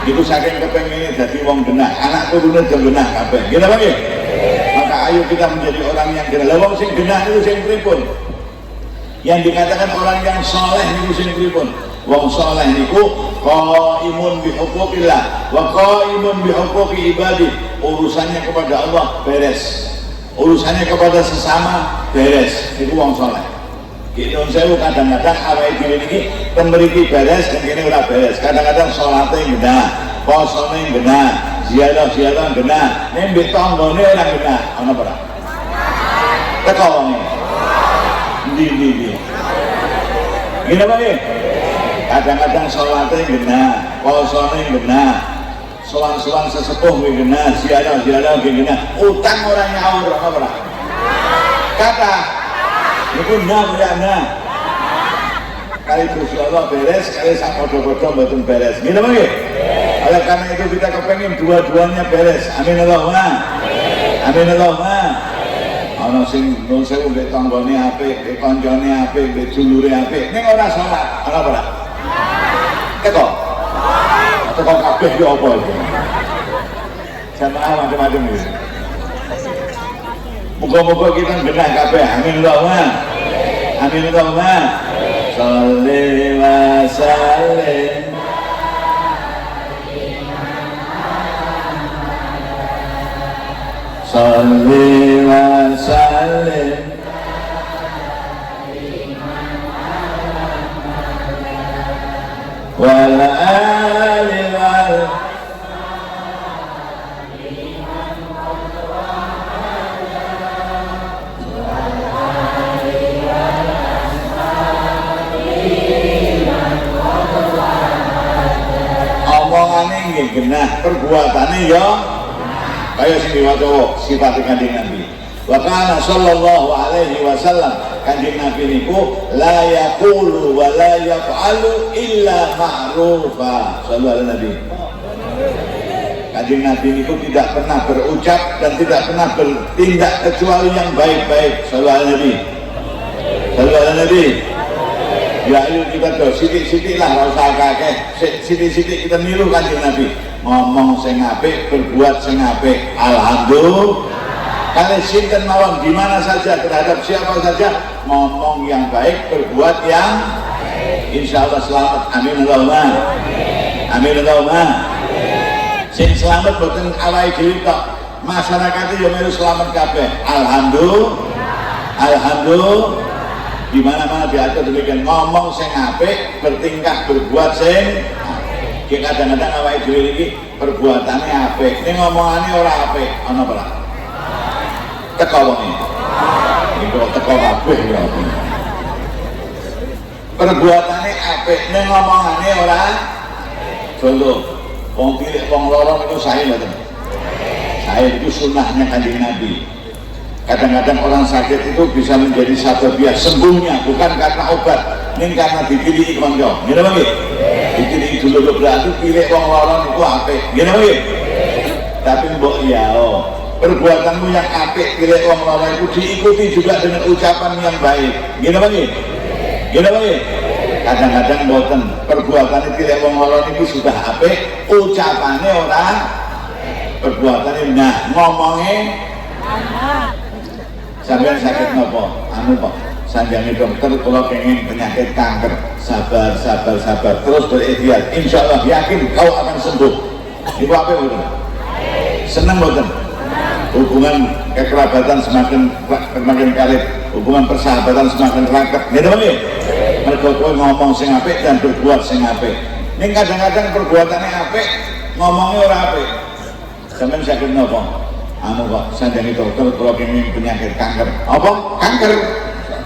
Iku saking kepengine dadi wong genah, anak turune genah kabeh. Nggih napa nggih? Maka ayo kita menjadi orang yang genah. Lah wong sing genah niku sing pripun? Yang dikatakan orang yang soleh niku sing pripun? Wong soleh niku qaimun bi huquqillah wa qaimun bi huquqi ibadi. Urusannya kepada Allah beres, urusannya kepada sesama beres. Niku wong soleh. Ki nuwun sewu kadang-kadang awake dhewe niki ten mriki beres, ten kene ora beres. Kadang-kadang salate genah, posone genah, ziarah-ziarah genah, nek mbek tanggane ora genah, ana apa ora? Teko wonge. Ndi-ndi. Ngene apa nggih? Kadang-kadang salate genah, posone genah, sowan-sowan sesepuh nggih genah, ziarah-ziarah nggih genah, utang ora nyaur, ana apa ora? Kata Niku nah ya nah. Kali Gusti Allah beres, kali sak padha-padha mboten beres. Nggih napa nggih? Oleh karena itu kita kepengen dua-duanya beres. Amin Allahumma. Amin Allahumma. Ana sing nuwun sewu mbek tanggane apik, mbek kancane apik, mbek dulure apik, ning ora salat, ana apa ora? Teko. Teko kabeh yo apa iki? Jamaah macam-macam iki. Muga-muga kita genah kabeh. Amin Allahumma. Amin Allahumma. Sholli wa sallim. Sholli wa sallim. Wal ali wal omongane nggih genah, perbuatane ya kaya sing diwaca sifat Kanjeng Nabi. Wa kana sallallahu alaihi wasallam, Kanjeng Nabi niku la yaqulu wa la yaf'alu illa ma'rufa. Sallu ala Nabi. Kanjeng Nabi niku tidak pernah berucap dan tidak pernah bertindak kecuali yang baik-baik. Sallu ala Nabi. Sallu ala Nabi. Ya ayo kita do sithik-sithik lah, ora usah akeh. Sithik-sithik kita niru Kanjeng Nabi. Ngomong sing apik, berbuat sing apik. Alhamdulillah. Kali sinten mawon di mana saja terhadap siapa saja ngomong yang baik, berbuat yang insya Allah selamat. Amin Allahumma. Amin Allahumma. Sing selamat boten awake dhewe tok, masyarakat yo melu selamat kabeh. Alhamdulillah. Alhamdulillah. Di mana-mana diatur demikian, ngomong sing apik, bertingkah berbuat sing apik. Kadang-kadang awake dhewe iki perbuatane apik, ning ngomongane ora apik, ana apa ora? Teko wong iki. Iki kok teko kabeh ya. Perbuatane apik, ning ngomongane ora. Contoh, wong tilik wong loro niku sae mboten? Sae itu sunahnya Kanjeng Nabi. Kadang-kadang orang sakit itu bisa menjadi sababiah sembuhnya bukan karena obat, ini karena ditiliki kanca. Ngene apa nggih? Ditiliki dulu berarti tilik wong loro niku apik. Ngene apa nggih? Tapi mbok ya oh, perbuatanmu yang apik tilik wong loro itu diikuti juga dengan ucapan yang baik. Ngene apa nggih? Ngene apa nggih? Kadang-kadang mboten, perbuatane tilik wong loro niku sudah apik, ucapane ora, perbuatane nah ngomongnya sampeyan sakit nopo? Anu Pak, sanjangi dokter kalau pengen penyakit kanker. Sabar, sabar, sabar, terus berikhtiar. Insya Allah yakin kau akan sembuh. Ibu apa mboten? Seneng mboten? Hubungan kekerabatan semakin karib, hubungan persahabatan semakin raket. Nggih to nggih? Mergo kowe ngomong sing apik dan berbuat sing apik. Ning kadang-kadang perbuatannya apik, ngomongnya ora apik. Sampeyan sakit nopo? Anu kok sanjangi dokter kalau pengen penyakit kanker. Apa? Kanker.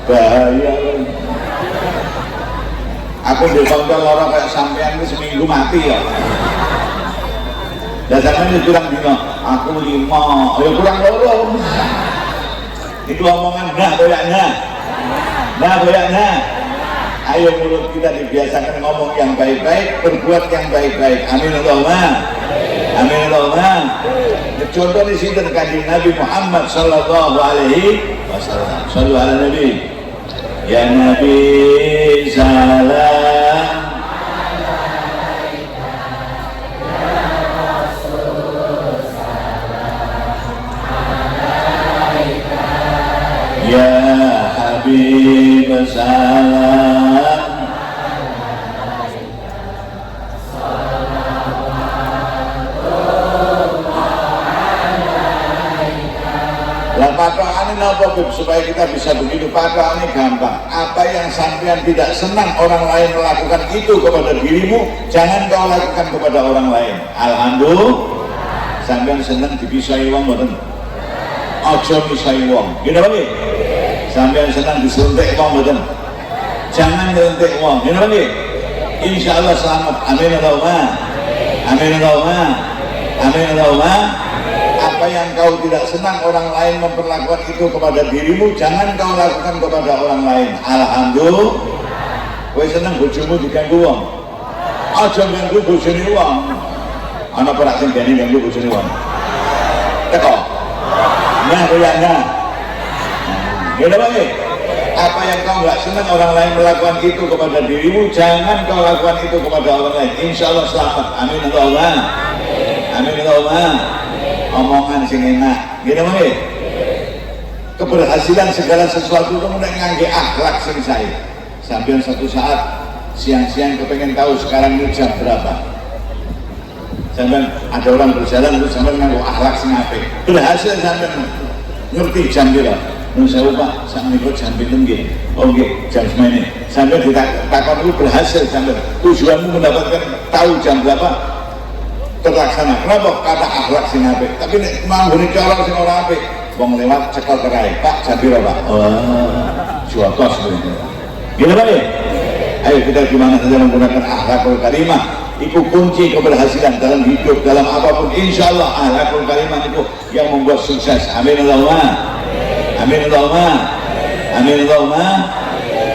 Bahaya. Aku di kanca lara kayak sampean ini seminggu mati ya. Lah sampean iki kurang dino, aku 5, ya kurang loro. Itu omongan nah koyaknya. Nah koyaknya. Ayo mulut kita dibiasakan ngomong yang baik-baik, berbuat yang baik-baik. Amin Allahumma. Amin Allahumma. Contoh di sini Kanjeng Nabi Muhammad sallallahu alaihi wasallam. Sallu ala Nabi. Ya Nabi salam. Ya Habib salam. Lah patokane napa Bib supaya kita bisa begitu? Patokane gampang. Apa yang sampean tidak senang orang lain melakukan itu kepada dirimu, jangan kau lakukan kepada orang lain. Alhamdulillah. Sampean seneng dipisai wong mboten? Aja misai wong. Nggih napa nggih? Sampean seneng disuntik wong mboten? Jangan nyuntik wong. Nggih napa nggih? Insyaallah selamat. Amin Allahumma. Amin Allahumma. Amin Allahumma. Apa yang kau tidak senang orang lain memperlakukan itu kepada dirimu, jangan kau lakukan kepada orang lain. Alhamdulillah. Kowe seneng bojomu diganggu wong? Aja ganggu bojone wong. Ana ora sing gani ganggu bojone wong? Teko. Nah, kowe nah. Ngene wae. Apa yang kau nggak senang orang lain melakukan itu kepada dirimu, jangan kau lakukan itu kepada orang lain. Insya Allah selamat. Amin Allahumma. Amin Allahumma. Omongan sing enak. Gini wae. Keberhasilan segala sesuatu itu nek ngangge akhlak sing sae. Sampeyan satu saat siang-siang kepengen tahu sekarang ini jam berapa. Sampeyan ada orang berjalan terus sampeyan nganggo akhlak sing apik. Berhasil sampeyan ngerti jam piro. Nun sewu Pak, sakmenika jam pinten nggih? Oh nggih, jam semene. Sampeyan ditakon itu berhasil sampeyan. Tujuanmu mendapatkan tahu jam berapa terlaksana. Kenapa? Kata akhlak sing apik. Tapi nek manggone cara sing ora apik, wong lewat cekel terai. Pak, jam piro, Pak? Oh, jotos kuwi. Gini Pak ya? Ayo kita gimana saja menggunakan akhlakul karimah. Itu kunci keberhasilan dalam hidup, dalam apapun. Insya Allah akhlakul karimah itu yang membuat sukses. Amin Allahumma. Amin Allahumma. Amin Allahumma.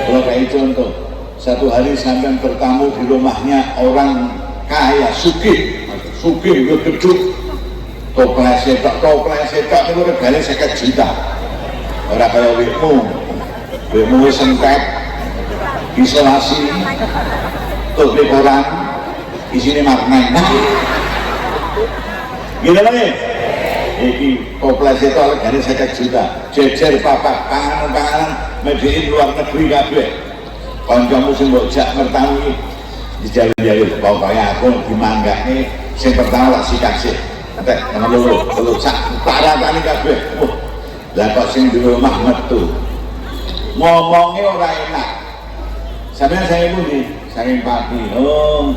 Kalau kayak contoh, satu hari sampai bertamu di rumahnya orang kaya, sugih, sugih yo geduk. Toples setok niku regane 50 juta. Ora kaya wekmu. Wekmu wis entek, isolasi, tutup koran, isine magnet. Gila lagi. Iki toples setok regane 50 juta. Jejer papat panganan-panganan made in luar negeri kabeh. Kancamu sing mbok jak mertamu iki dijaluk-jaluk, pokoke aku dimanggakne sing pertama tak sikat sik. Entek nomor loro, telu sak paratane kabeh. Wah, lah kok sing di rumah metu. Ngomongnya ora enak. Sampeyan saking pundi? Saking Pati. Oh.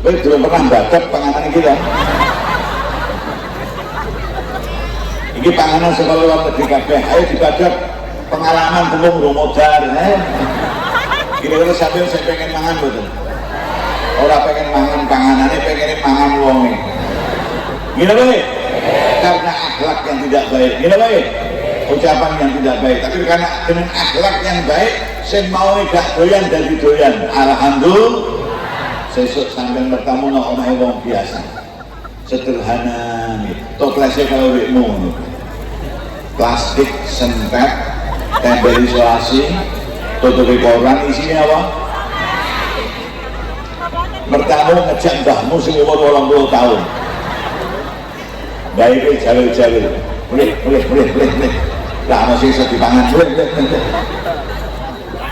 Kowe durung pernah mbadhek panganan iki ta? Iki panganan saka luar negeri kabeh. Ayo dibadhek pengalaman tembung urung modar, eh. Kira-kira sampeyan sing pengen mangan mboten? Ora pengen mangan panganane, pengen mangan wonge. Gila baik? Karena akhlak yang tidak baik. Gila baik? Ucapan yang tidak baik. Tapi karena dengan akhlak yang baik, sing mau gak doyan dadi doyan. Alhamdulillah. Sesuk sampeyan bertamu nang omahe wong biasa. Sederhana nih. Toplese kalau wekmu. Plastik sempet, tempel isolasi, tutupi koran, isinya apa? Bertamu ngejak mbahmu sing umur 80 tahun. Baik jawil-jawil. Boleh, boleh, boleh, boleh, boleh. Lah ana sing iso dipangan, boleh, boleh, boleh.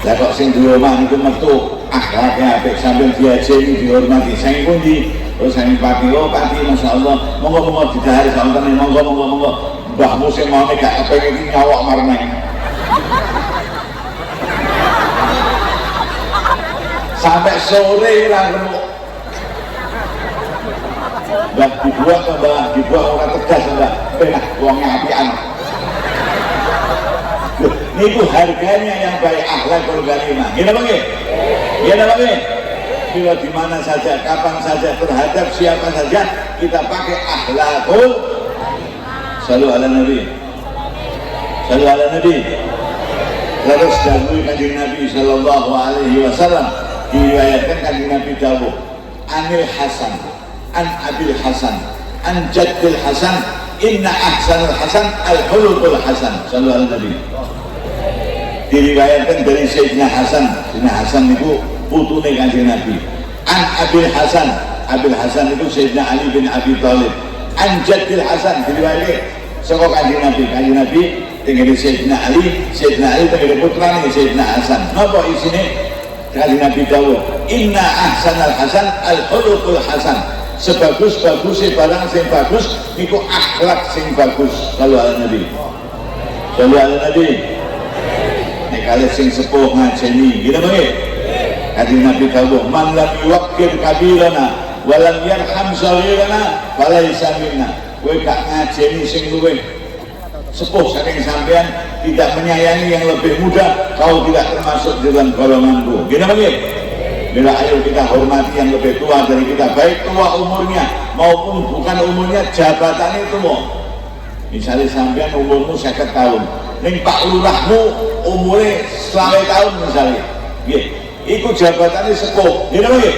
Lah kok sing duwe omah niku metu akhlake apik, sampeyan diajeni dihormati. Saking pundi? Oh saking Pati. Oh Pati masyaallah. Monggo-monggo didahar saontene, monggo monggo monggo. Mbahmu sing maune gak kepengin iki nyawok marneng. Sampai sore lah remuk. Mbah dibuat mbah, dibuat orang tegas mbah. Penak wong apian. Niku harganya yang baik akhlakul karimah. Ngene apa nggih? Ngene apa nggih? Bila di mana saja, kapan saja, terhadap siapa saja kita pakai akhlakul. Sallu ala Nabi. Sallu ala Nabi. Terus dawuh Kanjeng Nabi sallallahu alaihi wasallam, diriwayatkan Kanjeng Nabi dawuh, Anil Hasan, an Abil Hasan, an Jaddil Hasan, inna ahsanul hasan al-khuluqul hasan. Sallu ala Nabi. Diriwayatkan dari Sayyidina Hasan. Sayyidina Hasan itu putune Kanjeng Nabi. An Abil Hasan, Abil Hasan itu Sayyidina Ali bin Abi Thalib. An Jaddil Hasan diriwayatkan saka Kanjeng Nabi. Kanjeng Nabi tenggene Sayyidina Ali, Sayyidina Ali tenggene putrane Sayyidina Hasan. Napa isine? Kanjeng Nabi dawuh, inna ahsanal hasan al-khuluqul hasan. Sebagus-bagusnya barang sing bagus niku akhlak sing bagus. Sallu ala Nabi. Sallu ala Nabi. Nek kalih sing sepuh ngajeni, ngene apa nggih? Kanjeng Nabi dawuh, man lam yuwaqqir kabirana wa lam yarham saghirana falaisa minna. Kowe gak ngajeni sing luwih sepuh saking sampean, tidak menyayangi yang lebih muda, kau tidak termasuk dalam golonganku. Gini apa nggih? Bila ayo kita hormati yang lebih tua dari kita, baik tua umurnya maupun bukan umurnya, jabatannya itu mau. Misalnya sampean umurmu 50 tahun, ning Pak Lurahmu umure 20 tahun misalnya. Nggih. Iku jabatannya sepuh. Nggih napa nggih?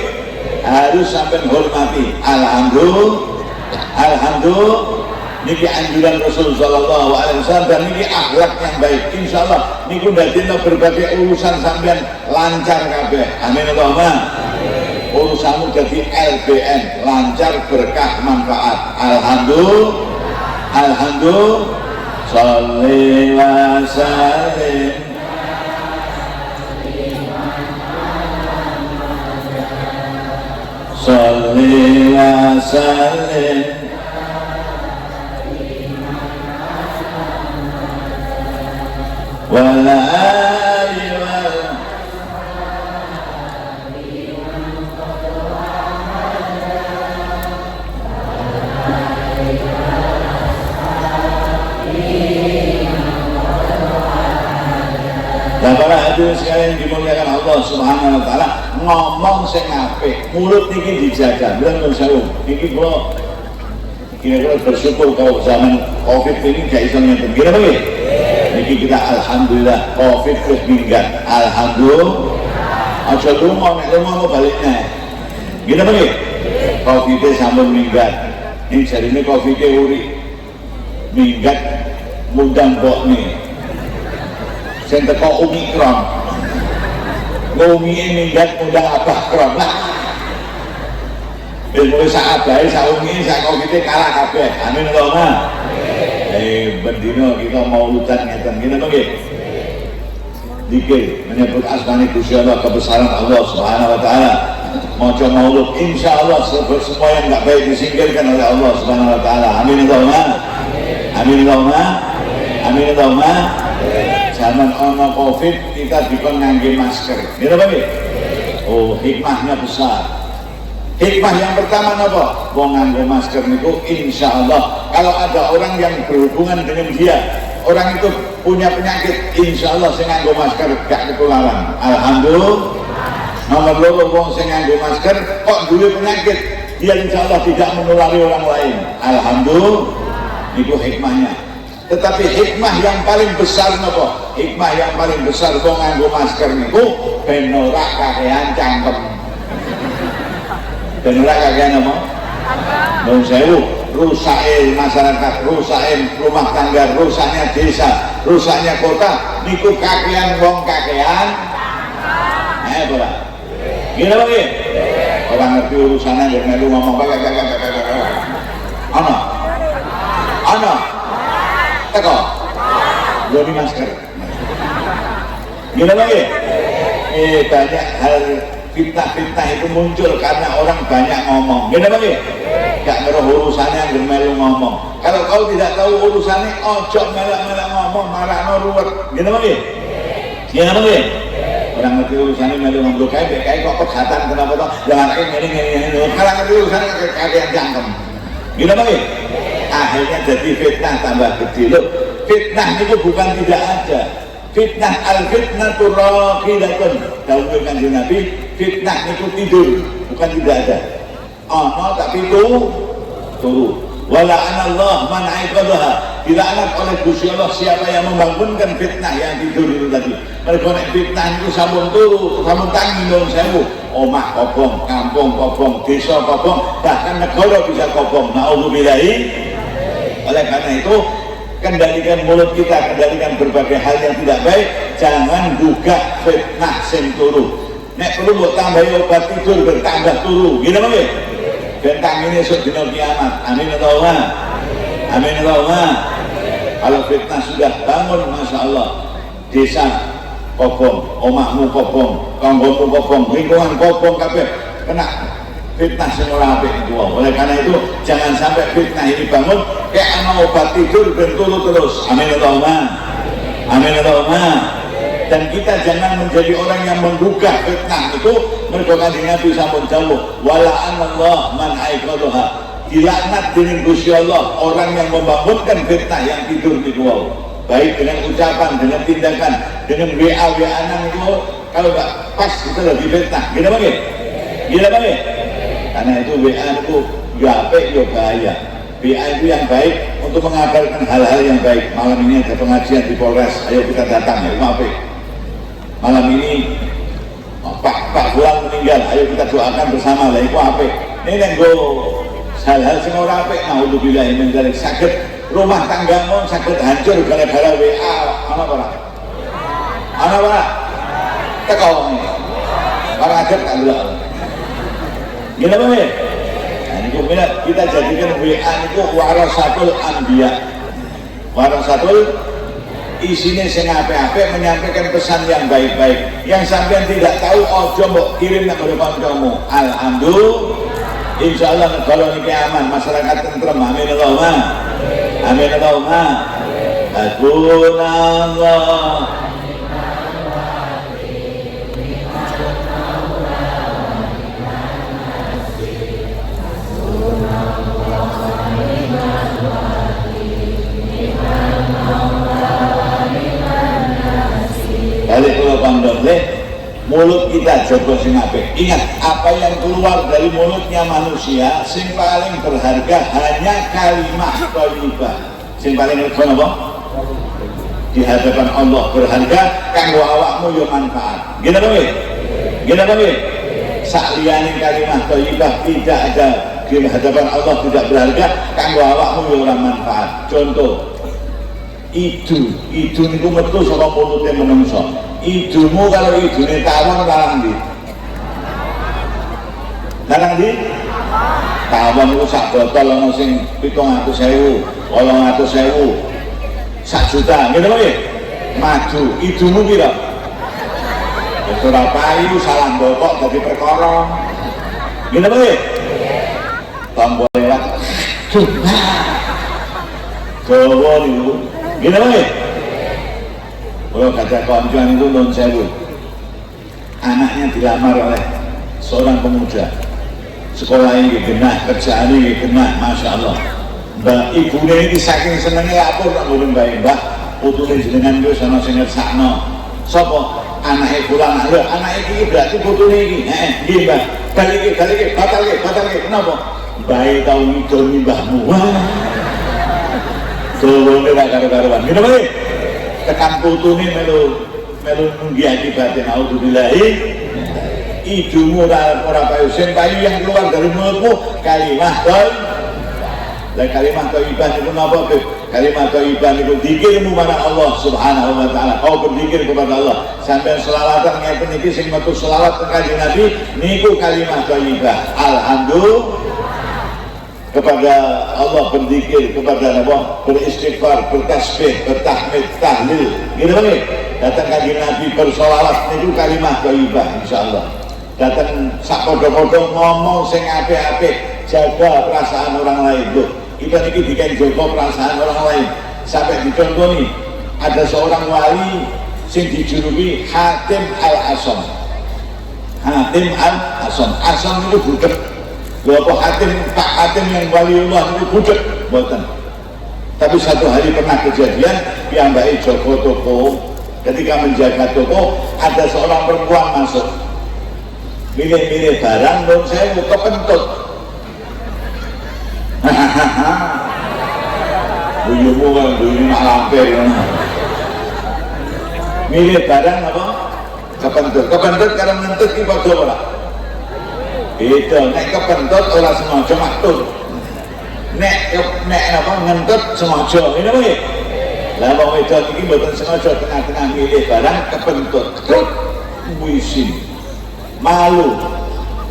Harus sampean hormati. Alhamdulillah. Alhamdulillah. Niki anjuran Rasul sallallahu alaihi wasallam dan niki akhlak yang baik. Insyaallah niku ndadekno berbagai urusan sampean lancar kabeh. Amin Allahumma. Urusanmu jadi LBM, lancar berkah manfaat. Alhamdulillah. Alhamdulillah. Sholli wa sallim. Sholli wa sallim. Wala ali wal. Nah, para hadirin sekalian dimuliakan Allah Subhanahu wa taala, ngomong sing apik, mulut niki dijaga. Bilang nuwun sewu, niki kula kira-kira bersyukur kalau zaman Covid ini gak iso ngenten. Kira nggih? Niki kita alhamdulillah Covid wis minggat. Alhamdulillah. Aja lunga, nek lunga mau balik neh. Nggih napa nggih? Covid sampun minggat. Ini jarine Covid uri minggat ngundang mbokne. Sing teko Omikron. Ngomike minggat ngundang abah kron. Lah. Wis mulai sak abahe sak umike sak Covid kalah kabeh. Amin Allahumma. Bendino kita mau lutan ngeten ngene napa nggih? Dikir menyebut asmane Gusti Allah, kebesaran Allah Subhanahu wa taala. Maca maulud insyaallah semua yang enggak baik disingkirkan oleh Allah Subhanahu wa taala. Amin Allahumma. Amin Allahumma. Amin Allahumma. Zaman ono Covid kita dikon ngangge masker. Nggih napa nggih? Oh, hikmahnya besar. Hikmah yang pertama napa? Wong nganggo masker niku insyaallah kalau ada orang yang berhubungan dengan dia, orang itu punya penyakit, insyaallah sing nganggo masker gak ketularan. Alhamdulillah. Nomor loro, wong sing nganggo masker kok duwe penyakit, dia insyaallah tidak menulari orang lain. Alhamdulillah. Niku hikmahnya. Tetapi hikmah yang paling besar napa? Hikmah yang paling besar wong nganggo masker niku ben ora kakean cangkem. Ben ora kakean apa? Nuwun sewu, rusake masyarakat, rusake rumah tangga, rusaknya desa, rusaknya kota niku kakean wong kakean. Ora. Ngene apa nggih? Ora ngerti urusane yo melu ngomong ana. Ana. Teko. Lho ini masker. Ngene apa nggih? Banyak hal fitnah-fitnah itu muncul karena orang banyak ngomong. Ngene apa nggih? Gak ngeroh urusannya yang melu ngomong. Kalau kau tidak tahu urusannya, ojo melak-melak ngomong, marahno ruwet. Ngene apa nggih? Ngene apa nggih? Orang ngerti urusannya melu ngomong kae kae kok pegatan kenapa toh? Lah anake ngene ngene ngene. Kalau ngerti urusannya kakean cangkem. Ngene apa nggih? Akhirnya jadi fitnah tambah gede. Loh, fitnah itu bukan tidak ada. Fitnah al-fitnatu raqidatun. Dawuh Kanjeng Nabi, fitnah itu tidur, bukan tidak ada. Ana tapi itu turu. Wala anallah man aiqadha. Dilaknat oleh Gusti Allah siapa yang membangunkan fitnah yang tidur itu tadi. Mergo nek fitnah itu sampun turu, sampun tangi nuwun sewu, omah kobong, kampung kobong, desa kobong, bahkan negara bisa kobong. Nauzubillahi. Oleh karena itu, kendalikan mulut kita, kendalikan berbagai hal yang tidak baik, jangan buka fitnah sing turu. Nek perlu mbok tambahi obat tidur bertambah turu. Ngene apa nggih? Ben tangine esuk dina kiamat. Amin Allahumma. Amin Allahumma. Kalau fitnah sudah bangun, masya Allah, desa kobong, omahmu kobong, tanggomu kobong, lingkungan kobong kabeh kena fitnah sing ora apik iku. Oleh karena itu jangan sampai fitnah ini bangun kayak ana obat tidur ben turu terus. Amin Allahumma. Amin Allahumma. Dan kita jangan menjadi orang yang menggugah fitnah itu. Mergo Kanjeng Nabi sampun dawuh, wala anallah man aiqadha. Dilaknat dening Gusti Allah orang yang membangunkan fitnah yang tidur niku wau. Baik dengan ucapan, dengan tindakan, dengan WA-WA-an itu kalau nggak pas itu lagi fitnah. Gini apa nggih? Gini apa nggih? Karena itu WA itu ya apik ya bahaya. WA itu yang baik untuk mengabarkan hal-hal yang baik. Malam ini ada pengajian di Polres, ayo kita datang ya, maaf. Malam ini Pak Pak Fulan meninggal, ayo kita doakan bersama lah, iku apik. Ini nek nggo hal-hal sing ora apik, naudzubillah min dzalik, saged rumah tanggamu saged hancur gara-gara WA, ana apa ora? Ana apa ora? Teko wong. Ora ajeg tak delok. Gini apa nih? Nah, niku kita jadikan WA niku warasatul anbiya. Warasatul isinya sing apik-apik, menyampaikan pesan yang baik-baik. Yang sampean tidak tahu ojo mbok kirim nang ngene kancamu. Alhamdulillah, insyaallah negara niki aman, masyarakat tentrem. Amin Allahumma. Amin Allahumma. Hasbunallah. Balik kula pondok, mulut kita jaga sing apik. Ingat, apa yang keluar dari mulutnya manusia sing paling berharga hanya kalimat thayyibah. Sing paling rego napa? Di hadapan Allah berharga kanggo awakmu yo manfaat. Nggih napa nggih? Nggih napa nggih? Sak liyane kalimat thayyibah tidak ada di hadapan Allah, tidak berharga kanggo awakmu yo ora manfaat. Contoh, idu, idu niku metu saka mulute menungso. Idumu kalau idune tawon larang ndi? Larang ndi? Tawon niku sak botol ana sing 700.000, 800.000, sak juta, ngene lho nggih. Madu, idumu pira? Wis ora payu salah mbokok dadi perkara. Ngene lho nggih. Tombo lewat. Dawa niku. Ngene lho nggih. Kalau gadah kanca niku nuwun sewu. Anaknya dilamar oleh seorang pemuda. Sekolahnya nggih genah, kerjaane nggih genah, Masya Allah. Mbak ibune iki saking senenge lapor nang ngene mbae, Mbah, putune jenengan wis ana sing ngersakno. Sapa? Anake fulan. Lho, anake iki berarti putune iki. Heeh, nggih, Mbah. Balike, balike, batalke, batalke. Kenapa? Mbae tau ngidoni mbahmu. Wah. Dawane ra karo-karuan. Ngene wae. Tekan putune melu melu nunggu akibatnya. Naudzubillahi. Idumu ora payu, sing payu yang keluar dari mulutmu kalimah thayyibah. Lah kalimah thayyibah niku napa, Beb? Kalimah thayyibah niku zikirmu marang Allah Subhanahu wa taala. Kau berzikir kepada Allah. Sampeyan selawatan ngeten iki sing metu selawat teng Kanjeng Nabi niku kalimah thayyibah. Alhamdulillah kepada Allah berzikir, kepada Allah beristighfar, bertasbih, bertahmid, tahlil. Gitu kan? Datang Kanjeng Nabi bersolawat niku kalimah thayyibah insyaallah. Datang sak padha-padha ngomong sing apik-apik, jaga perasaan orang lain. Loh, kita niki diken jaga perasaan orang lain. Sampai dicontoni ada seorang wali sing dijuluki Hatim Al-Asom. Hatim Al-Asom. Asom itu budek. Lho apa Hatim, Pak Hatim yang waliullah itu budek? Mboten. Tapi satu hari pernah kejadian piyambake jaga toko. Ketika menjaga toko ada seorang perempuan masuk. Milih-milih barang, nun sewu kepentut. Hahaha. Buyumu kan buyu mak lampir. Milih barang apa? Kepentut. Kepentut karo ngentut ki padha ora? Beda. Nek kepentut ora sengaja maktut. Nek nek apa ngentut sengaja. Ngene apa nggih? Lah wong wedok iki mboten sengaja tengah-tengah milih barang kepentut. Tut wisin. Malu.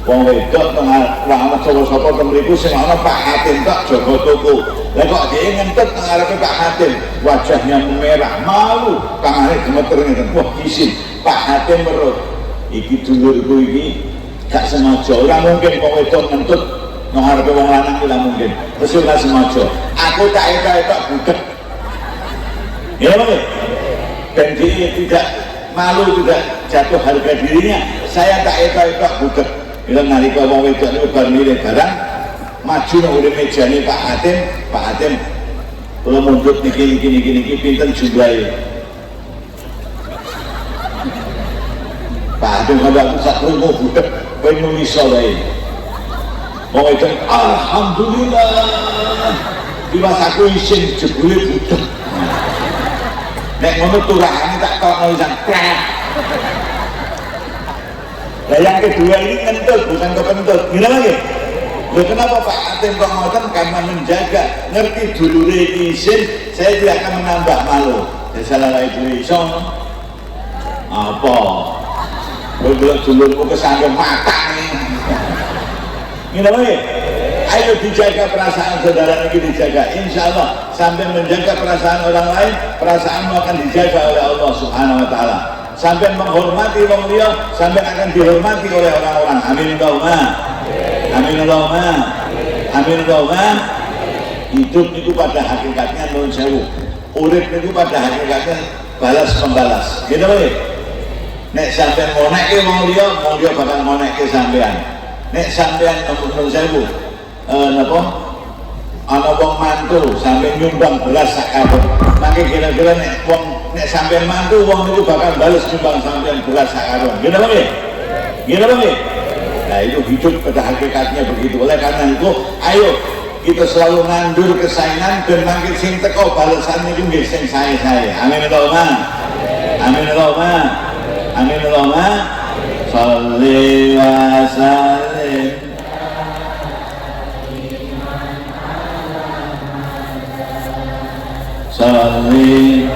Wong wedok tengah ora ana sapa-sapa teng mriku sing ana Pak Hatim tok jaga toko. Lah kok dhek ngentut teng ngarepe Pak Hatim, wajahnya merah, malu, tangane gemeter ngeten. Wah, isin. Pak Hatim weruh. Iki dulurku iki gak sengaja. Ora mungkin wong wedok ngentut nang ngarepe wong lanang ora mungkin. Wis ora sengaja. Aku tak etok-etok budek. Ya apa? Dan dia tidak malu, tidak jatuh harga dirinya. Saya tak etok-etok budek. Bila nalika wong wedok niku bar milih barang, maju nang ngene mejane Pak Hatim, Pak Hatim kula mundhut niki niki niki niki pinten jumlahe? Pak Hatim kandha aku sak krungu budek kowe nulis wae. Wong wedok alhamdulillah. Tiwas aku isin jebule budek. Nek ngono turahane tak tokno isan. Nah, yang kedua ini ngentut bukan kepentut. Gimana lagi? Loh, kenapa Pak Atim kok ngoten? Karena menjaga, ngerti dulure iki isin, saya tidak akan menambah malu. Ya salah lagi dulu iso. Apa? Kowe delok dulurmu kesandung mata nih. Gimana lagi? Ayo dijaga perasaan saudara ini, dijaga. Insya Allah sampai menjaga perasaan orang lain, perasaanmu akan dijaga oleh Allah Subhanahu Wa Taala. Sampai menghormati wong liya, sampai akan dihormati oleh orang-orang. Amin Allahumma. Amin Allahumma. Amin Allahumma. Hidup itu pada hakikatnya nun sewu. Urip itu pada hakikatnya balas membalas. Gitu lho. Nek sampean ngonekke wong liya, wong liya bakal ngonekke sampean. Nek sampean nun sewu, napa? Ana wong mantu sampe nyumbang beras sak karung. Mangke kira-kira nek wong nek sampean mantu wong niku bakal bales nyumbang sampean beras sak karung. Nggih napa nggih? Nggih napa nggih? Nah, itu hidup pada hakikatnya begitu. Oleh karena itu, ayo kita selalu nandur kesayangan dan mangke sing teko balesan niku nggih sing sae-sae. Amin Allahumma. Amin Allahumma. Amin Allahumma. Sholli wa sallim. Sholli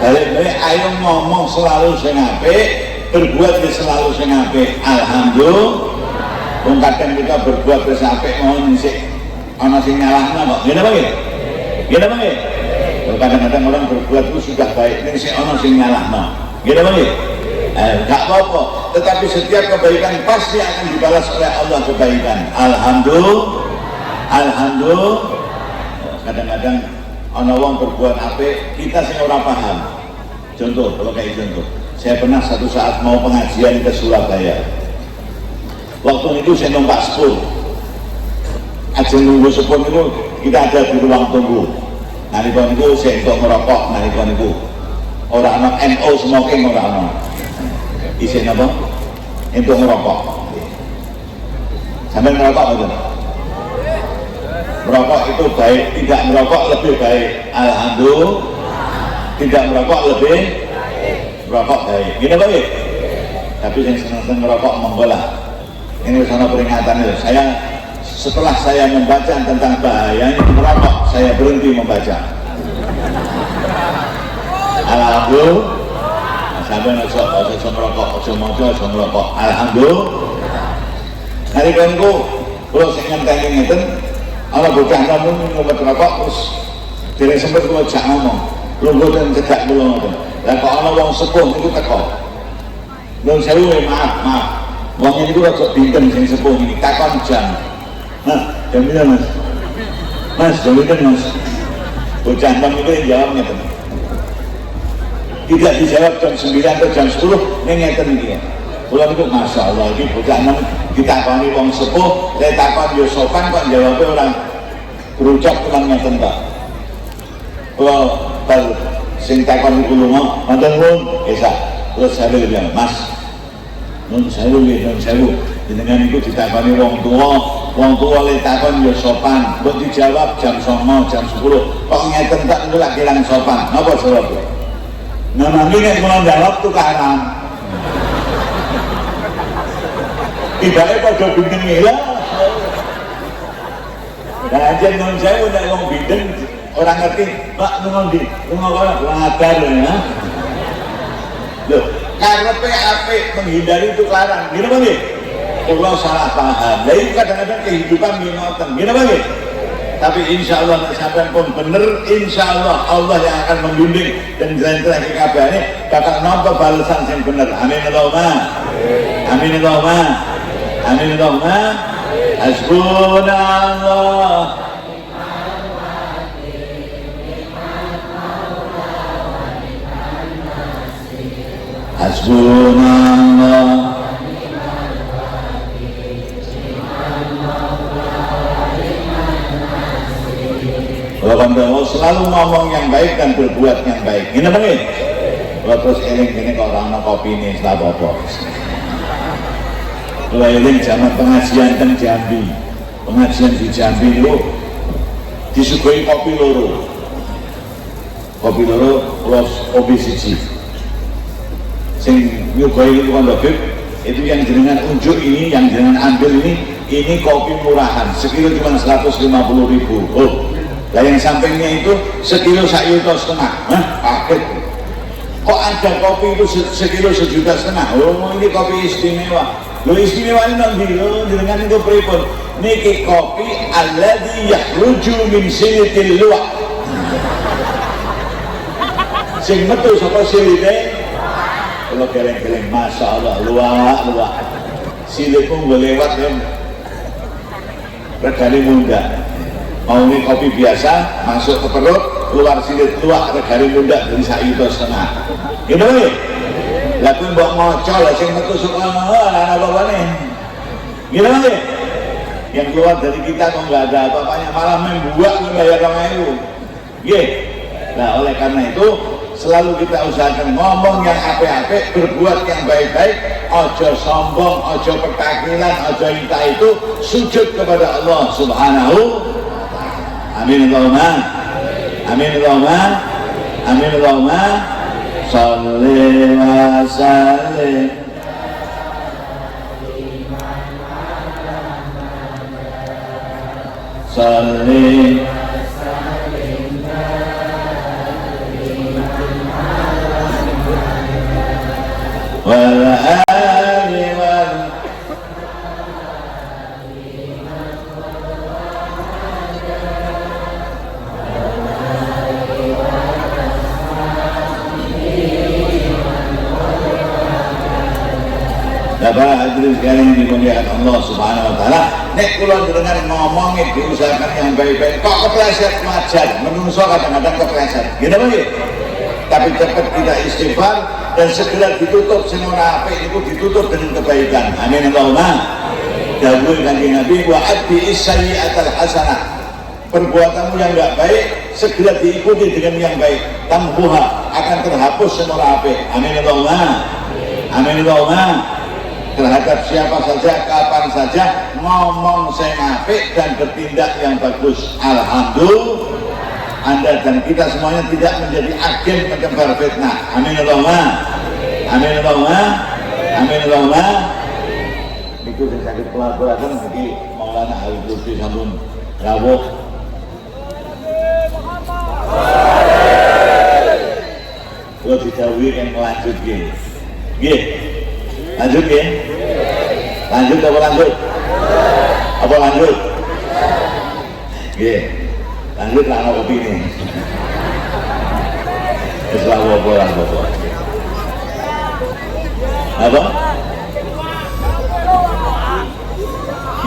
balik-balik, ayo ngomong selalu sing apik, berbuat selalu sing apik. Alhamdulillah. Wong kadang kita berbuat wis apik ngono sik ana sing nyalahno kok. Ngene apa nggih? Ngene apa nggih? Kadang-kadang orang berbuat itu sudah baik ning sik ana sing nyalahno. Ngene apa nggih? Gak apa-apa, tetapi setiap kebaikan pasti akan dibalas oleh Allah kebaikan. Alhamdulillah. Alhamdulillah. Kadang-kadang ana wong berbuat apik, kita sing ora paham. Contoh, kalau kayak contoh, saya pernah satu saat mau pengajian ke Surabaya. Waktu itu saya numpak sepur. Ajeng nunggu sepur itu kita ada di ruang tunggu. Nalika niku saya entuk ngerokok nalika niku. Ora ana NO smoking ora ana. Isih napa? Entuk ngerokok. Sampai ngerokok mboten? Merokok itu baik, tidak merokok lebih baik. Alhamdulillah. Tidak merokok lebih merokok baik. Gini baik. Tapi yang senang-senang merokok monggo lah. Ini sana peringatan itu. Saya setelah saya membaca tentang bahayanya merokok, saya berhenti membaca. Alhamdulillah. Sampai ojo merokok, ojo maca, ojo merokok. Alhamdulillah. Nalika niku kula sing ngenteni ngeten, ana bocah nom ngumet rokok terus dereng sempet kula jak ngomong. Lungguh ten cedhak kula ngoten. Lah kok ana wong sepuh niku teko. Nuwun sewu, maaf, maaf. Wong niku rada binten sing sepuh niki takon jam. Nah, jam pira, Mas? Mas, jam pira, Mas? Bocah nom niku jawab ngeten. Tidak dijawab jam 9 atau jam 10, ning ngeten iki. Kula niku masyaallah iki bocah nom ditakoni wong sepuh, lek takon yo sopan kok jawabe ora berucap tenan ngeten ta. Kula bar sing takon niku lunga, wonten nuwun, esa. Kula sampe bilang, Mas, nuwun sewu nggih, nuwun sewu. Jenengan niku ditakoni wong tuwa lek takon yo sopan, mbok dijawab jam 09, jam 10. Kok ngeten tak niku lak kirang sopan. Napa jawabe? Nah, mangke nek kula jawab tukaran. Tibake padha bindenge lah. Lah anjen nuwun sewu nek wong bindeng ora ngerti, Pak lunga ndi? Lunga kono ngabar ya. Loh, karepe apik menghindari tukaran. Ngene apa nggih? Kula salah paham. Lah iki kadang-kadang kehidupan nggih ngoten. Ngene apa nggih? Tapi insya Allah nek sampean pun bener, insya Allah Allah yang akan membimbing dan njlentrehke kabehane bakal nampa balesan sing bener. Amin Allahumma. Amin Allahumma. Amin Allahumma. Hasbunallah. Hasbunallah. Kalau selalu ngomong yang baik dan berbuat yang baik. Gini apa nih? Kalau terus eling gini kok orang ana kopi ini setelah apa-apa. Kalau eling zaman pengajian teng Jambi, pengajian di Jambi itu disuguhi kopi loro. Kopi loro plus kopi siji. Sing nyuguhi itu kan Bib, itu yang jenengan unjuk ini, yang jenengan ambil ini kopi murahan, sekilo cuma 150.000. Oh, lah yang sampingnya itu sekilo 1,5 juta. Hah, kaget. Kok ada kopi itu sekilo 1,5 juta? Oh, ini kopi istimewa. Lho istimewa ini nanti, lho jenengan itu pripun? Niki kopi alladzi yakhruju min silitil luwak. Sing metu saka silite kalau geleng-geleng, masya Allah, luwak-luwak. Silitku nggo lewat ya regane munda. Mau ini kopi biasa masuk ke perut, keluar silit luwak regane munda dari 1,5 juta. Gitu nih. Lah kuwi mbok ngocol lah sing metu saka ana apa-apane. Gitu nih. Yang keluar dari kita kok nggak ada apa-apanya, malah membuat membayar 2.000. Nggih. Nah, oleh karena itu selalu kita usahakan ngomong yang apik-apik, berbuat yang baik-baik, ojo sombong, ojo petakilan, ojo minta itu, sujud kepada Allah Subhanahu. Amin Allahumma. Amin Allahumma. Amin Allahumma. Sholli wa sallim. Sholli wal ali wal Bapak hadirin sekalian yang dimuliakan Allah Subhanahu wa taala, nek kula jenengan ngomongin diusahakan yang baik-baik, kok kepleset wajar, menungso kadang-kadang kepleset. Gitu nggih? Tapi cepat kita istighfar dan segera ditutup sing ora apik itu ditutup dengan kebaikan. Amin Allahumma. Dawuh Kanjeng Nabi wa adbi sayyi'atal hasanah. Perbuatanmu yang enggak baik segera diikuti dengan yang baik. Tamhuha, akan terhapus semua ora apik. Amin Allahumma. Amin Allahumma. Terhadap siapa saja, kapan saja, ngomong sing apik dan bertindak yang bagus. Alhamdulillah, Anda dan kita semuanya tidak menjadi agen penyebar fitnah. Amin Allahumma. Amin Allahumma. Amin Allahumma. Niku sing saged kula aturaken niki Maulana Habib Lutfi sampun rawuh. Kula didhawuhi kan lanjut nggih. Nggih. Lanjut ya? Lanjut apa lanjut? Apa lanjut? Nggih. Lanjut lah ana kopi ini. Wis lah apa lah apa. Apa?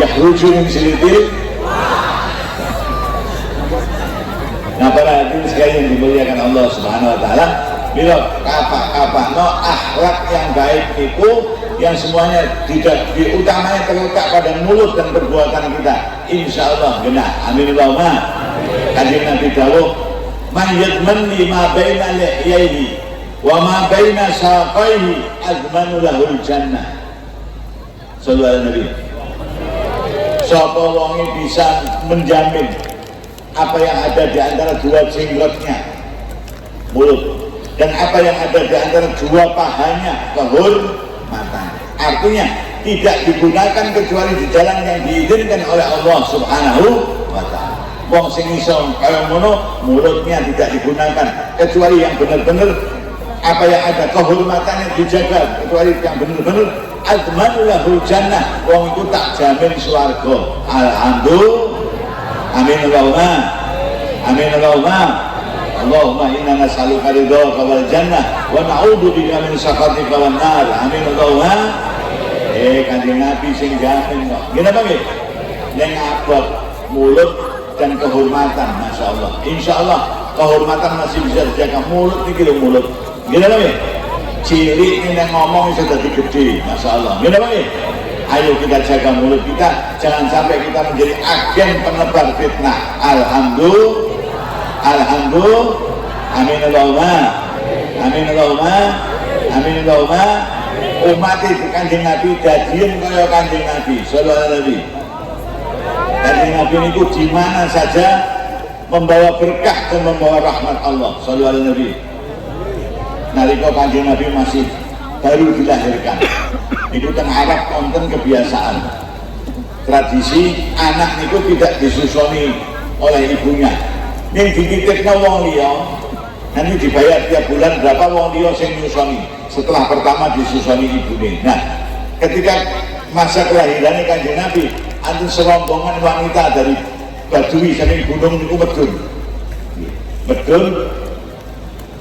Yakhruju min silitil. Nah, para hadirin sekalian yang dimuliakan Allah Subhanahu wa taala, bila kapak-kapakno akhlak yang baik itu yang semuanya tidak diutamanya terletak pada mulut dan perbuatan kita, insya Allah genah. Amin Allahumma. Kanjeng Nabi dawuh, man yadman lima baina lihyaihi wa ma baina saqaihi azmanu lahul jannah. Sallu ala Nabi. Sapa wonge bisa menjamin apa yang ada di antara dua jenggotnya mulut dan apa yang ada di antara dua pahanya kehormatan. Artinya tidak digunakan kecuali di jalan yang diizinkan oleh Allah Subhanahu wa taala. Wong sing iso kaya ngono mulutnya tidak digunakan kecuali yang benar-benar apa yang ada kehormatannya dijaga, kecuali yang benar-benar azmanu lahul jannah. Wong iku tak jamin swarga. Alhamdulillah. Amin Allahumma. Amin Allahumma. Allahumma inna nas'aluka ridhaka wal jannah wa na'udzu bika min sakhatika wan nar. Amin Allahumma. Kanjeng Nabi sing jamin kok. Ngene apa nggih? Ning abot mulut dan kehormatan, Masya Allah. Insya Allah kehormatan masih bisa dijaga. Mulut niki lho mulut. Ngene apa nggih? Cilik ini ngomong iso dadi gede, Masya Allah. Ngene apa nggih? Ayo kita jaga mulut kita, jangan sampai kita menjadi agen penebar fitnah. Alhamdulillah, alhamdulillah, amin Allahumma, amin Allahumma, amin Allahumma. Umat Kanjeng Nabi dadian kaya Kanjeng Nabi, sallallahu alaihi Nabi. Kanjeng Nabi niku di mana saja membawa berkah dan membawa rahmat Allah, sallallahu alaihi Nabi. Nalika Kanjeng Nabi masih baru dilahirkan, niku teng Arab wonten kebiasaan tradisi anak niku tidak disusoni oleh ibunya, ning dititipno wong liya, nanti dibayar tiap bulan berapa wong liya sing nyusoni setelah pertama disusoni ibune. Nah, ketika masa kelahirannya Kanjeng Nabi, enten serombongan wanita dari Badui saking gunung niku medun. Medun,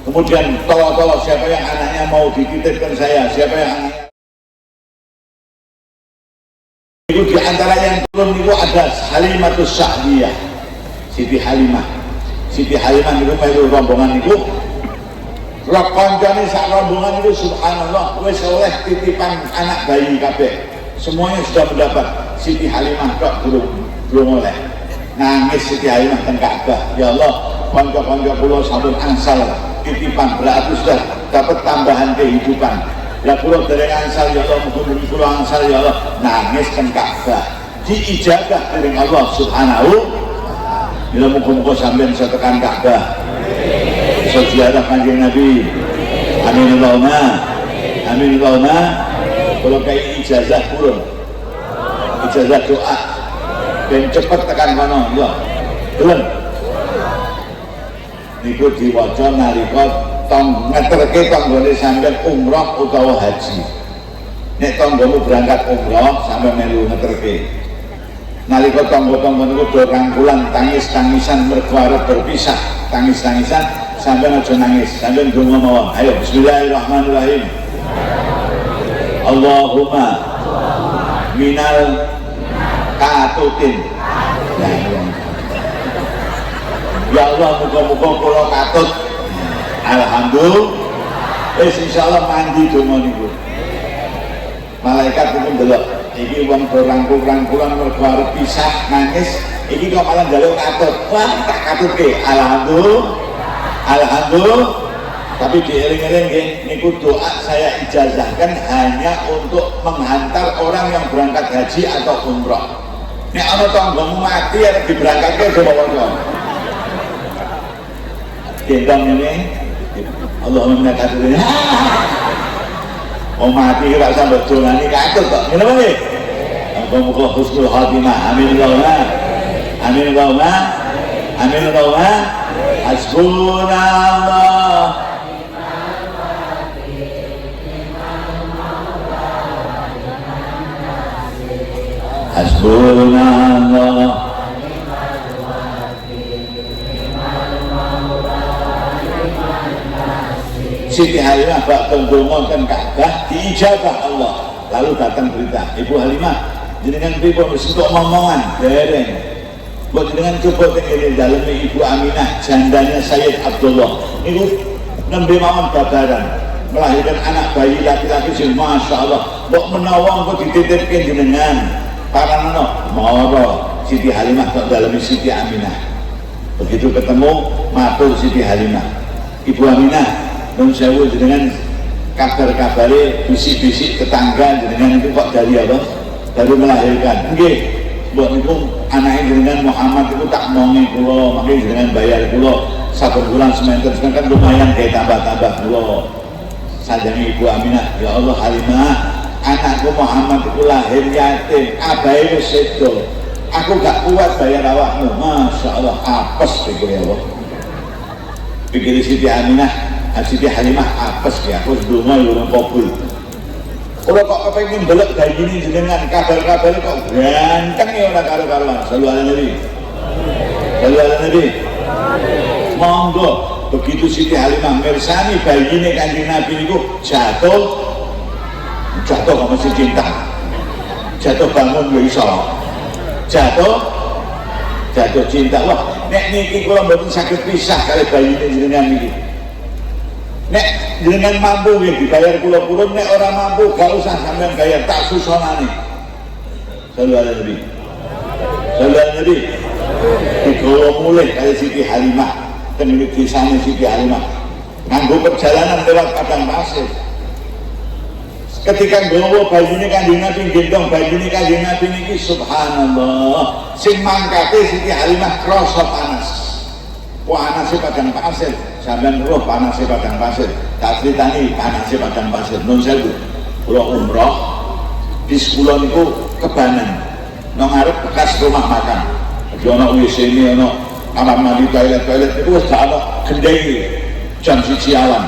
kemudian tawa-tawa, siapa yang anaknya mau dititipkan saya, siapa yang anaknya. Itu di antara yang turun itu ada Halimatus Sa'diyah, Siti Halimah. Siti Halimah itu melu rombongan itu. Kancane sak rombongan itu subhanallah wis oleh titipan anak bayi kabeh. Semuanya sudah mendapat. Siti Halimah kok belum oleh. Nangis Siti Halimah teng Ka'bah. Ya Allah, kanca-kanca kula sampun angsal titipan, berarti sudah dapat tambahan kehidupan. Ya kula dereng angsal ya Allah, mugi-mugi kula angsal ya Allah. Nangis teng Ka'bah. Diijabah dening Allah Subhanahu. Bila muga-muga sampeyan bisa tekan Ka'bah. Bisa ziarah Kanjeng Nabi. Amin Allahumma. Amin Allahumma. Kalau kayak ijazah purun, ijazah doa, ben cepet tekan kono, ya. Belum. Niku diwaca nalika tong ngeterke tanggane sampeyan umroh utawa haji. Nek tanggamu berangkat umroh sampeyan melu ngeterke. Nalika tangga-tangga niku do rangkulan tangis-tangisan mergo arep berpisah, tangis-tangisan, sampeyan aja nangis, sampeyan donga mawon. Ayo bismillahirrahmanirrahim. Allahumma minal katutin. Ya Allah, muga-muga kula katut. Alhamdulillah. Wis insyaallah mandi donga niku. Malaikat niku ndelok iki wong do rangkul-rangkulan mergo arep pisah nangis, iki kok malah njaluk katut. Wah, tak katutke. Alhamdulillah. Alhamdulillah. Tapi dieling-eling nggih, niku doa saya ijazahkan hanya untuk menghantar orang yang berangkat haji atau umroh. Nek ana tanggamu mati arep diberangkatke aja waca. Gendong ini Allahumma minna katutin. Mau mati ora usah mbok dongani katut kok. Ngene apa nggih? Muga-muga husnul khatimah. Amin Allahumma. Amin Allahumma. Amin Allahumma. Hasbunallah. Hasbunallah. Siti Halimah bak ndonga ten Ka'bah diijabah Allah. Lalu datang berita, Ibu Halimah jenengan pripun wis entuk momongan dereng. Mbok jenengan coba teng ngene daleme Ibu Aminah, jandanya Sayyid Abdullah. Niku nembe mawon babaran melahirkan anak bayi laki-laki sing Masya Allah. Mbok menawa engko dititipke jenengan. Paranono moro Siti Halimah kok daleme Siti Aminah. Begitu ketemu matur Siti Halimah, Ibu Aminah, nun sewu jenengan kabar-kabare bisik-bisik tetangga jenengan itu kok dari apa? Baru melahirkan. Nggih, mbok niku anake jenengan Muhammad itu tak mongi kula, mangke jenengan bayar kula saben bulan sementen kan lumayan kayak tambah-tambah kula. Sanjange Ibu Aminah, ya Allah Halimah, anakku Muhammad itu lahir yatim, abahe wis sedo. Aku gak kuat bayar awakmu. Masya Allah, apes pikir ya Allah. Pikir Siti Aminah, Siti Halimah apes ya, aku ndonga ya urung kabul. Ora kok kepengin ndelok bayine jenengan, kabar-kabare kok ganteng ya ora karo-karuan. Sallu ala Nabi. Sallu ala Nabi. Monggo, begitu Siti Halimah mirsani bayine Kanjeng Nabi niku jatuh, jatuh kok mesti cinta. Jatuh bangun ya iso. Jatuh, jatuh cinta. Wah, nek niki kula mboten saged pisah kali bayine jenengan niki. Nek jenengan mampu nggih dibayar kula purun, nek ora mampu gak usah sampean bayar, tak susonane. Sallu ala Nabi. Sallu ala Nabi. Digawa mulih kali Siti Halimah ten desane Siti Halimah. Nganggo perjalanan lewat padang pasir. Ketika nggawa bayine Kanjeng Nabi, gendong bayine Kanjeng Nabi niki subhanallah, sing mangkate Siti Halimah krasa panas. Panase padang pasir, sampean roh panase padang pasir. Tak critani panase padang pasir. Nun sewu. Kula umroh bis kula niku kebanan. Nang ngarep bekas rumah makan. Jadi ana WC-ne, ana kamar mandi, toilet-toilet niku wis gak ana gendenge. Jam 1 awan.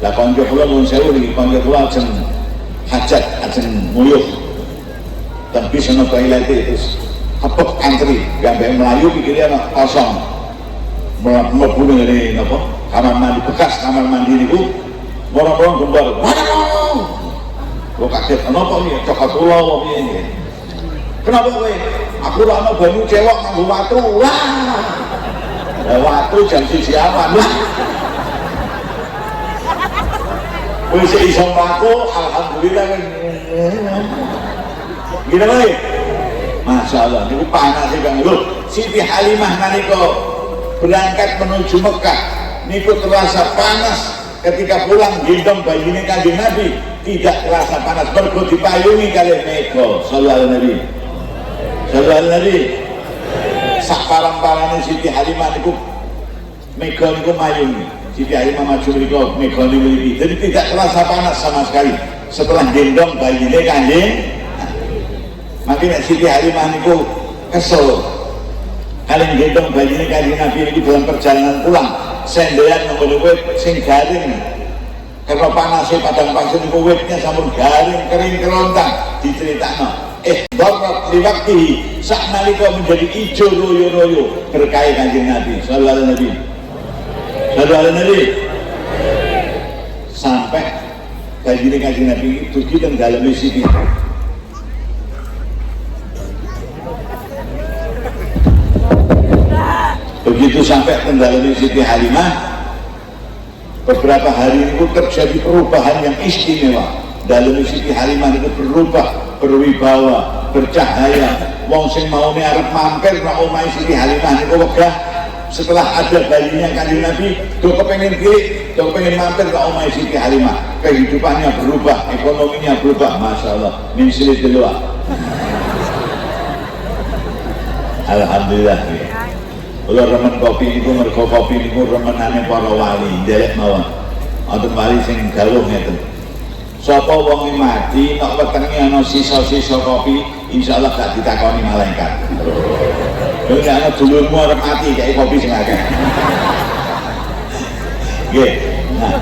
Lah kanca kula nun sewu niki, kanca kula ajeng hajat, ajeng nguyuh. Dan bis ana toilete terus kepek antri, gambe mlayu pikire ana kosong. Mlebu ngene napa? Kamar mandi bekas kamar mandi niku moro-moro gembor. Kok kaget kenapa iki cokot ula apa piye iki? Kenapa kowe? Aku ora ana banyu cewek nganggo watu. Wah. Lah watu jam 1 awan. Wis iso mlaku alhamdulillah. Gini wae. Masyaallah niku panas e Kang. Lho, Siti Halimah nalika berangkat menuju Mekah niku terasa panas, ketika pulang gendong bayine Kanjeng Nabi tidak terasa panas mergo dipayungi kalih mega. Sallallahu alaihi Nabi. Sallallahu alaihi Nabi. Sak parang-parane Siti Halimah niku mega niku mayungi. Siti Halimah maju mriku mega niku mriki. Jadi tidak terasa panas sama sekali setelah gendong bayine Kanjeng. Mangke nek Siti Halimah niku kesel kalian gendong bayine Kanjeng Nabi niku dalam perjalanan pulang sendean nang wit sing garing karena panasnya padang pasir niku witnya sampun garing kering kerontang diceritakno darat liwaktihi sak nalika menjadi ijo royo-royo berkah Kanjeng Nabi sallallahu alaihi wasallam. Sallallahu alaihi wasallam. Sampai bayine Kanjeng Nabi dugi teng daleme Siti. Begitu sampai kendalanya Siti Halimah, beberapa hari itu terjadi perubahan yang istimewa. Dalam Siti Halimah itu berubah, berwibawa, bercahaya. Wong sing maune arep mampir nang omahe Siti Halimah niku wegah. Setelah ada bayinya Kanjeng Nabi, do kepengin cilik, do kepengin mampir ke omahe Siti Halimah. Kehidupannya berubah, ekonominya berubah, masya Allah. Min silit delua. Alhamdulillah. Kula remen kopi niku mergo kopi niku remenane para wali, nderek mawon. Wonten wali sing dawuh ngeten. Sapa wonge mati nek wetenge ana sisa-sisa kopi, insyaallah gak ditakoni malaikat. Lha nek ana dulurmu arep mati kaya kopi sing akeh. Nggih. Nah,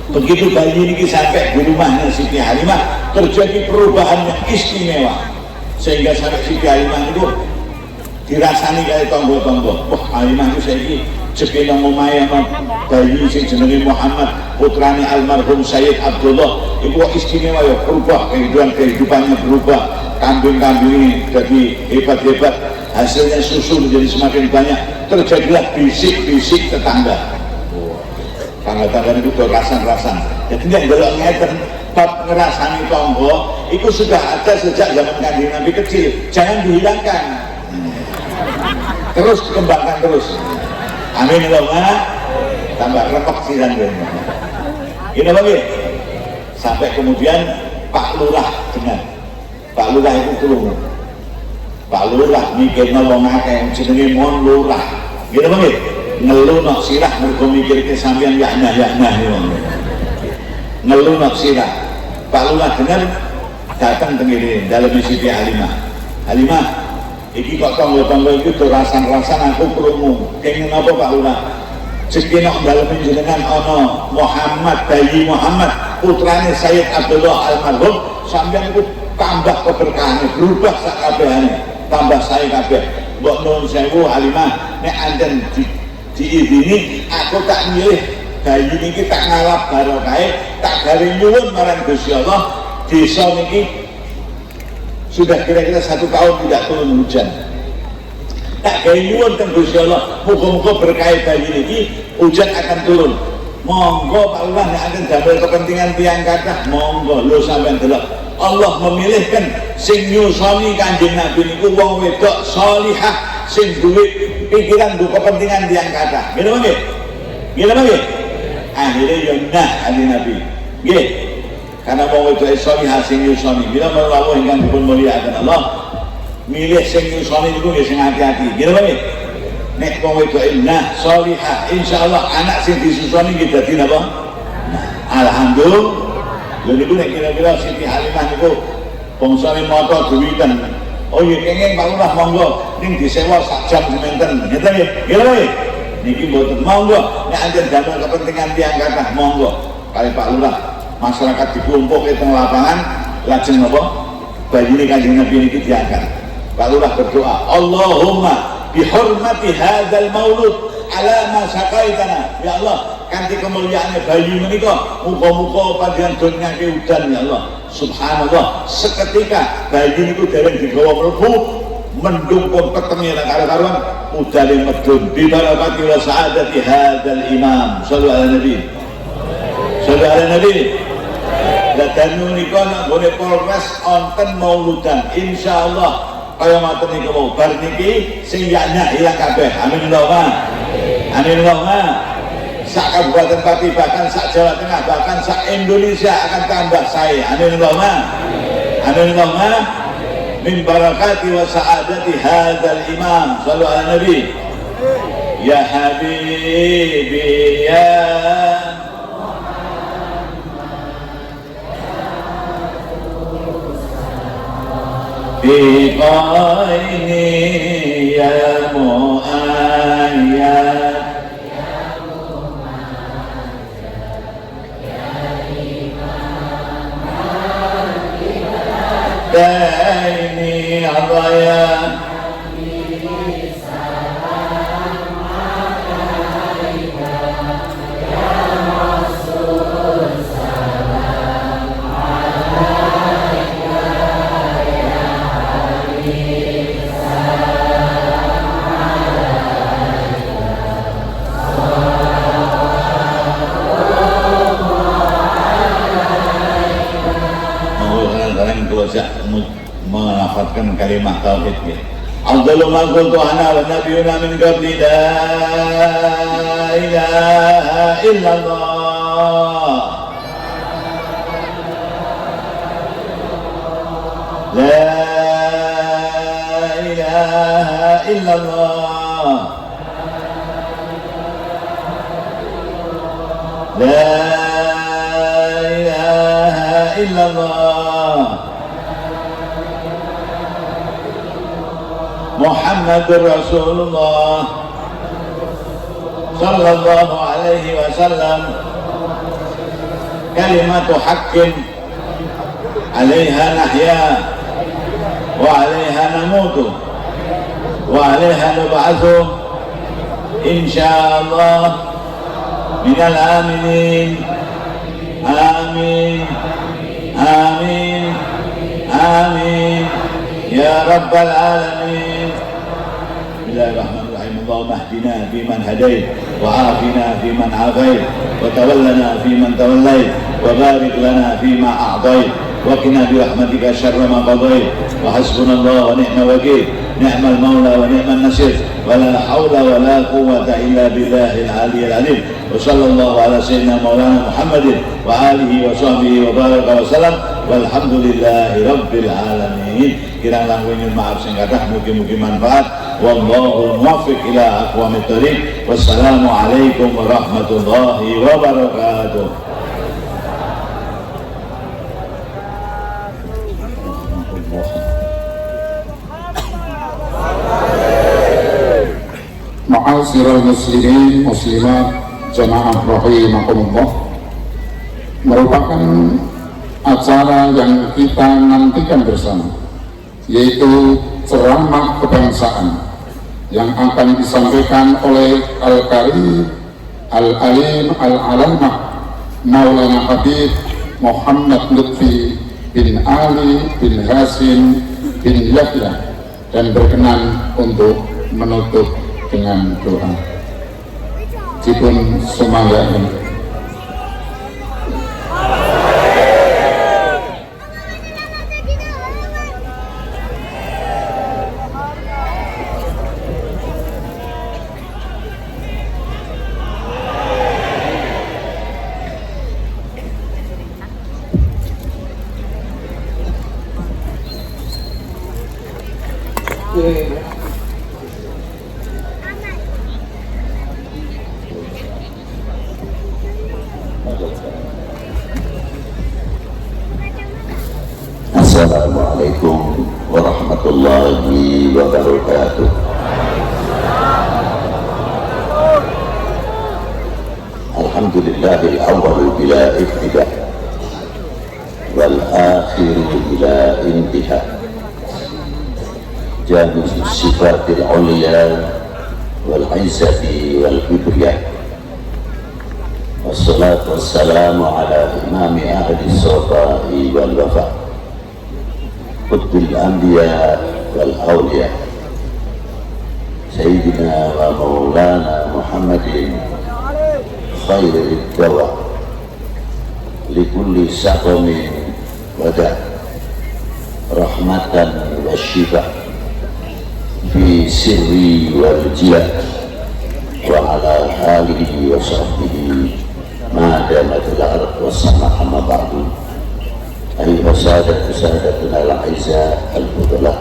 begitu bayi niki sampai di rumahnya Siti Halimah, terjadi perubahan yang istimewa. Sehingga sampai Siti Halimah niku dirasani kaya tangga-tangga. Wah, Halimah itu saiki jeke nang omahe ana bayi sing jenenge Muhammad, putrane almarhum Sayyid Abdullah. Iku istimewa ya, berubah kehidupannya berubah, kambing-kambing ini jadi hebat-hebat, hasilnya susu menjadi semakin banyak. Terjadilah bisik-bisik tetangga. Tangga-tangga itu rasan-rasan. Jadi nek ndelok ngeten bab ngrasani tangga itu sudah ada sejak zaman Kanjeng Nabi kecil. Jangan dihilangkan. Terus dikembangkan terus. Amin Allahumma. Tambah repek sisan kowe. Gini lagi. Sampai kemudian Pak Lurah dengar. Pak Lurah itu krungu. Pak Lurah mikirno wong akeh jenenge mon lurah. Gini lagi. Ngelu nok sirah mergo mikirke sampean yaknah-yaknah niku. Ngelu nok sirah. Pak Lurah dengar datang teng ngene dalem Siti Halimah. Halimah, iki kok tangga-tangga iki do rasan-rasan aku krungu. Kenging napa Pak Lurah? Jeke nok dalem jenengan ana Muhammad, bayi Muhammad, putrane Sayyid Abdullah almarhum, sampeyan iku tambah keberkahane, berubah sak kabehane, tambah sae kabeh. Mbok nuwun sewu Halimah, nek anten diizini aku tak milih bayi niki tak ngalap barokahe, tak gawe nyuwun marang Gusti Allah, desa niki sudah kira-kira 1 tahun tidak turun hujan. Tak gawe nyuwun teng Gusti Allah, muga-muga berkah bayi niki hujan akan turun. Monggo Pak Lurah nek akan damel kepentingan tiyang kathah monggo lho sampean delok. Allah memilihkan sing nyusoni Kanjeng Nabi niku wong wedok salihah sing duwe pikiran nggo kepentingan tiyang kathah. Nggih napa nggih? Nggih napa nggih? Akhire ya nah Kanjeng Nabi. Nggih. Karena wong wedok salihah sing nyusoni. Mila menawa ingkang dipun mulyakaken Allah, milih sing nyusoni niku nggih sing ati-ati. Nggih napa nggih? Nek wong wedok nah salihah, insyaallah anak sing disusoni nggih dadi napa? Nah, alhamdulillah. Lha niku nek kira-kira Siti Halimah niku bangsane mata duwitan. Oh iya kenging Pak Lurah monggo ning disewa sak jam seminten. Ngeten nggih. Nggih lho nggih. Niki mboten monggo nek anjen damel kepentingan tiyang kathah monggo. Kali Pak Lurah masyarakat diklumpukke teng lapangan lajeng napa? Bayine Kanjeng Nabi niki diangkat. Pak Lurah berdoa, Allahumma bihurmati hadzal maulud ala ma saqaitana. Ya Allah, kanthi kemuliaane bayi menika muga-muga panjenengan donyake udan ya Allah. Subhanallah, seketika bayi niku dereng digawa mlebu mendung pun petenge nang karo-karuan udane medun bi barakati wa sa'adati hadzal imam. Sallu ala nabi. Sallu ala nabi. Lah danu nika nang gone Polres wonten mauludan insyaallah kaya ngoten niku mau bar niki sing yaknya ilang kabeh. Amin Allahumma. Amin Allahumma. Sak Kabupaten Pati bahkan sak Jawa Tengah bahkan sak Indonesia akan tambah sae. Amin Allahumma. Amin Allahumma. Min barakati wa sa'adati hadzal imam. Sallu ala nabi. Ya habibi ya biqaini ya muayyad daini Allah ya melafadzkan kalimat tauhid. Afdalu ma qultu ana wa nabiyuna min qabli la ilaha illallah. La ilaha illallah. La ilaha illallah. Muhammadur Rasulullah sallallahu alaihi wasallam. Kalimatu haqqin 'alaiha nahya wa 'alaiha namutu wa 'alaiha nub'atsu insyaallah minal aminin. Amin amin amin ya rabbal alamin. Bismillahirrahmanirrahim. Allahumma ihdina fiman hadait wa afina fiman afait wa tawallana fiman tawallait wa barik lana fima a'tait wa qina bi rahmatika syarra ma qadait wa hasbunallahu wa ni'mal wakil ni'mal maula wa ni'man nasir wa la haula wa la quwwata illa billahil aliyyil azim. Wa sallallahu ala sayyidina maulana Muhammadin wa alihi wa sahbihi wa baraka wa salam. Walhamdulillahi rabbil alamin. Kirang langkung nyuwun maaf sing kathah, mugi-mugi manfaat. Wallahul muwaffiq ila aqwamit thariq. Wassalamualaikum warahmatullahi wabarakatuh. Ma'asyiral muslimin muslimat jamaah rahimakumullah, merupakan acara yang kita nantikan bersama, yaitu ceramah kebangsaan yang akan disampaikan oleh Al-Qari Al-Alim Al-Alamah Maulana Habib Muhammad Lutfi bin Ali bin Hasim bin Yahya, dan berkenan untuk menutup dengan doa. Dipun sumanggaken. Assalamualaikum warahmatullahi wabarakatuh. Alhamdulillahil awwal bila ibtida wal akhiru bila intiha. Jami'us sifatil ulya wal izzati wal kibriya. Wassalatu wassalamu ala imami ahli safai wal wafa, qutbil anbiya wal awliya, sayyidina wa maulana Muhammadin khairid dawa likulli saqamin wada rahmatan wa shifa fi sirri wal jila wa ala alihi wa sahbihi ma damatil ard was sama. Amma ba'du. Ayyuha sadatu sadatuna al-aizza al-fudala,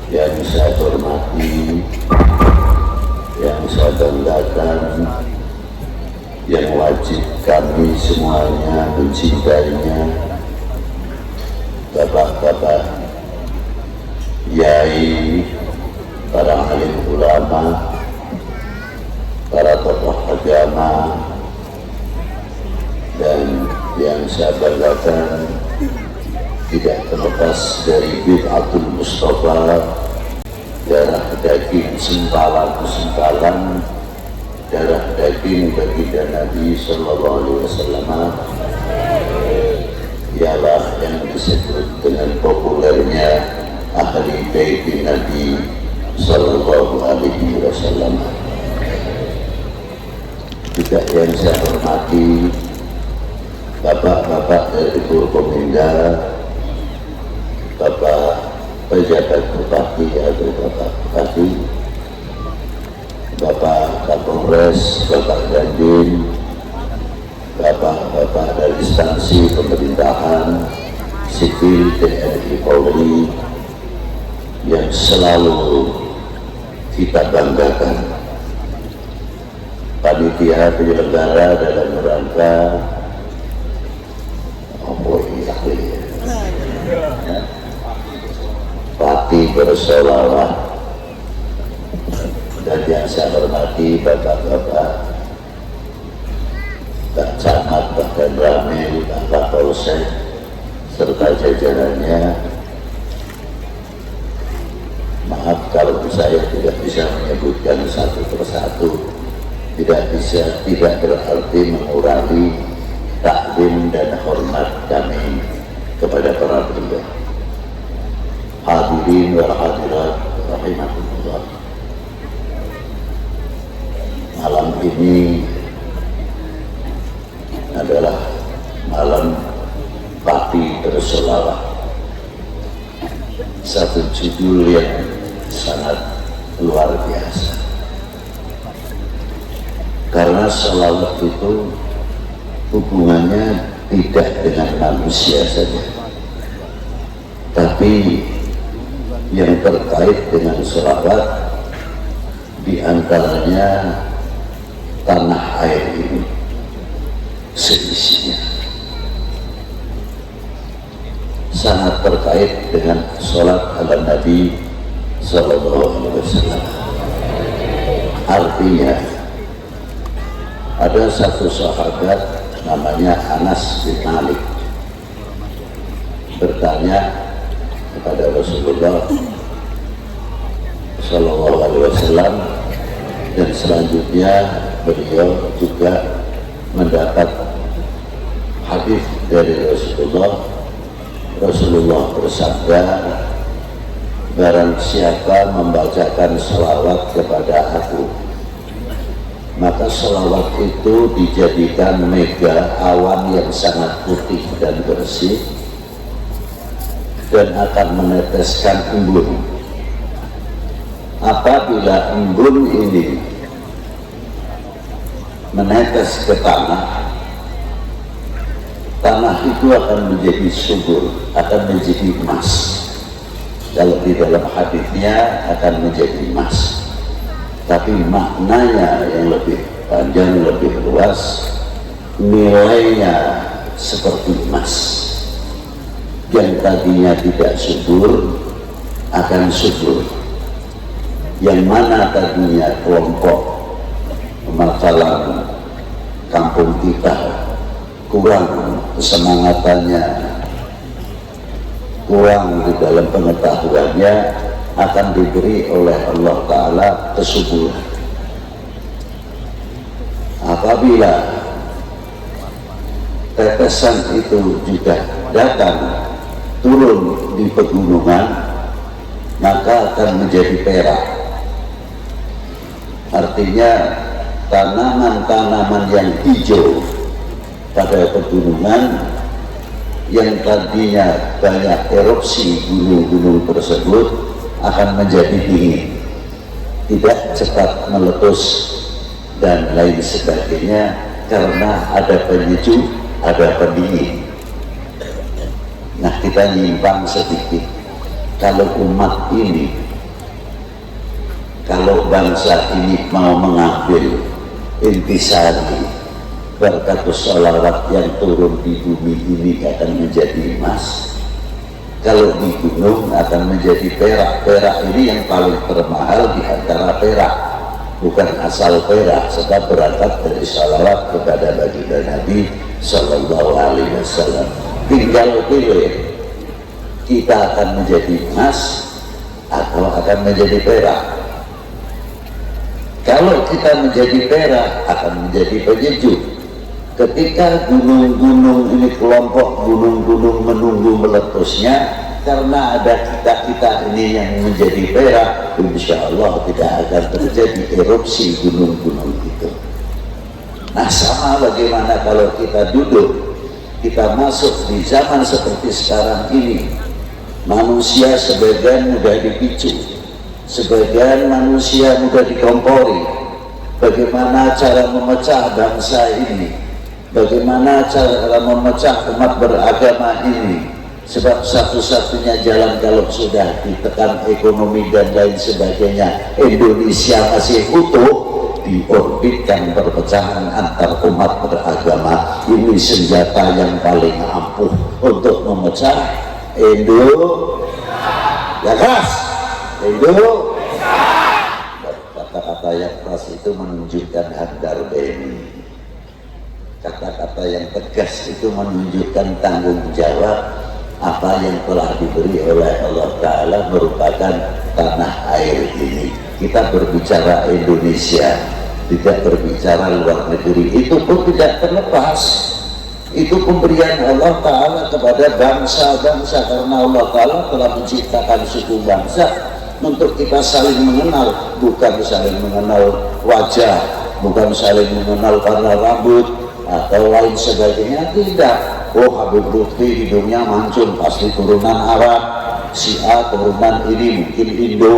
yang saya hormati, yang saya banggakan, yang wajib kami semuanya mencintainya, bapak-bapak, yai, para alim ulama, para tokoh agama, dan yang saya banggakan tidak terlepas dari bid'atul Mustafa, darah daging sempalan-sempalan darah daging baginda Nabi Sallallahu Alaihi Wasallam, ialah yang disebut dengan populernya ahli bait Nabi Sallallahu Alaihi Wasallam. Juga yang saya hormati bapak-bapak dari Forkopimda, bapak pejabat bupati atau bapak bupati, bapak Kapolres, bapak Dandim, bapak-bapak dari instansi pemerintahan, sipil, TNI, Polri, yang selalu kita banggakan. Panitia penyelenggara dalam rangka Pati bersolawat, dan yang saya hormati bapak-bapak, Pak Camat, Pak Danramil, Pak Kapolsek, serta jajarannya. Maaf kalau saya tidak bisa menyebutkan satu persatu, tidak bisa, tidak berarti mengurangi takdim dan hormat kami kepada para beliau. Hadirin wal hadirat rahimakumullah. Malam ini adalah malam Pati bersolawat, satu judul yang sangat luar biasa. Karena sholawat itu hubungannya tidak dengan manusia saja, tapi yang terkait dengan sholawat diantaranya tanah air ini seisinya sangat terkait dengan sholat ala Nabi Sallallahu Alaihi Wasallam. Artinya ada satu sahabat namanya Anas bin Malik bertanya kepada Rasulullah Sallallahu Alaihi Wasallam, dan selanjutnya beliau juga mendapat hadis dari Rasulullah. Rasulullah bersabda, barang siapa membacakan sholawat kepada aku, maka sholawat itu dijadikan mega awan yang sangat putih dan bersih, dan akan meneteskan embun. Apabila embun ini menetes ke tanah, tanah itu akan menjadi subur, akan menjadi emas. Kalau di dalam hadisnya akan menjadi emas, tapi maknanya yang lebih panjang, lebih luas, nilainya seperti emas. Yang tadinya tidak subur akan subur. Yang mana tadinya kelompok masalah kampung kita kurang kesemangatannya, kurang di dalam pengetahuannya, akan diberi oleh Allah Ta'ala kesuburan. Apabila tetesan itu juga datang turun di pegunungan, maka akan menjadi perak. Artinya tanaman-tanaman yang hijau pada pegunungan yang tadinya banyak erupsi gunung-gunung tersebut akan menjadi dingin, tidak cepat meletus dan lain sebagainya, karena ada penyejuk, ada pendingin. Nah, kita nyimpang sedikit. Kalau umat ini, kalau bangsa ini mau mengambil intisari berkatus sholawat yang turun di bumi ini akan menjadi emas, kalau di gunung akan menjadi perak. Perak ini yang paling termahal di antara perak, bukan asal perak, sebab berangkat dari sholawat kepada baginda Nabi Shallallahu Alaihi Wasallam. Tinggal pilih, kita akan menjadi emas atau akan menjadi perak. Kalau kita menjadi perak, akan menjadi penyejuk. Ketika gunung-gunung ini, kelompok gunung-gunung menunggu meletusnya, karena ada kita-kita ini yang menjadi perak, insya Allah tidak akan terjadi erupsi gunung-gunung itu. Nah, sama bagaimana kalau kita duduk, kita masuk di zaman seperti sekarang ini, manusia sebagian mudah dipicu, sebagian manusia mudah dikompori. Bagaimana cara memecah bangsa ini? Bagaimana cara memecah umat beragama ini? Sebab satu-satunya jalan kalau sudah ditekan ekonomi dan lain sebagainya, Indonesia masih utuh, diorbitkan perpecahan antar umat beragama. Ini senjata yang paling ampuh untuk memecah Indonesia. Ya keras Indonesia. Kata-kata yang keras itu menunjukkan handar beni. Kata-kata yang tegas itu menunjukkan tanggung jawab apa yang telah diberi oleh Allah Ta'ala merupakan tanah air ini. Kita berbicara Indonesia, tidak berbicara luar negeri. Itu pun tidak terlepas. Itu pemberian Allah Ta'ala kepada bangsa-bangsa, karena Allah Ta'ala telah menciptakan suku bangsa untuk kita saling mengenal, bukan saling mengenal wajah, bukan saling mengenal karena rambut atau lain sebagainya, tidak. Oh, Habib Lutfi hidungnya mancung, pasti turunan Arab. Si A turunan ini mungkin Indo,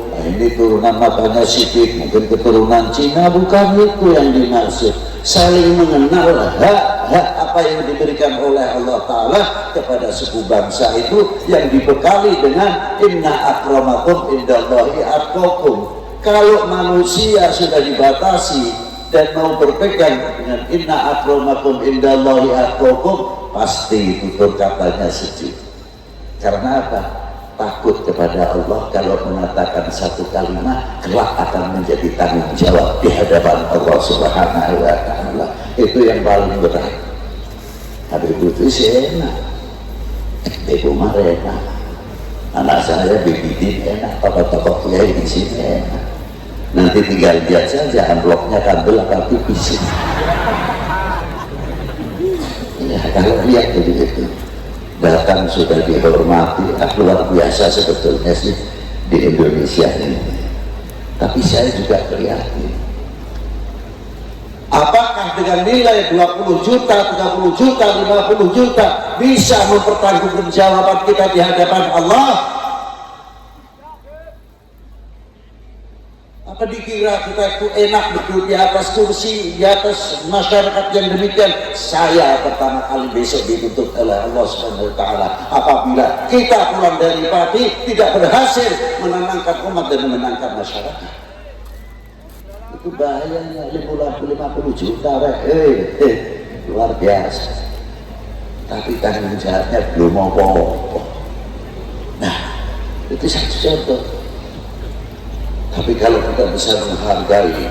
nah ini turunan matanya sipit, mungkin keturunan Cina. Bukan itu yang dimaksud. Saling mengenal hak-hak apa yang diberikan oleh Allah Ta'ala kepada suku bangsa itu, yang dibekali dengan inna akramakum indallahi atqakum. Kalau manusia sudah dibatasi dan mau berpegang dengan inna akramakum indallahi atqakum, pasti tutur katanya sejuk. Karena apa? Takut kepada Allah kalau mengatakan satu kalimat kelak akan menjadi tanggung jawab di hadapan Allah Subhanahu wa Ta'ala. Itu yang paling berat. Habib Lutfi sih enak, Ibu Umar enak, anak saya Bibidin enak, tokoh-tokoh kiai di sini enak. Nanti tinggal lihat saja amplopnya kandel apa tipis. Ya, kalau lihat jadi itu datang sudah dihormati, luar biasa sebetulnya sih di Indonesia ini. Tapi saya juga prihatin. Apakah dengan nilai 20 juta, 30 juta, 50 juta bisa mempertanggungjawabkan kita di hadapan Allah? Apa dikira kita itu enak duduk di atas kursi, di atas masyarakat yang demikian? Saya pertama kali besok dituntut oleh Allah Subhanahu wa Ta'ala apabila kita pulang dari Pati tidak berhasil menenangkan umat dan menenangkan masyarakat. Itu bahayanya 50 juta, luar biasa. Tapi tanggung jawabnya belum apa-apa. Nah, itu satu contoh. Tapi kalau kita bisa menghargai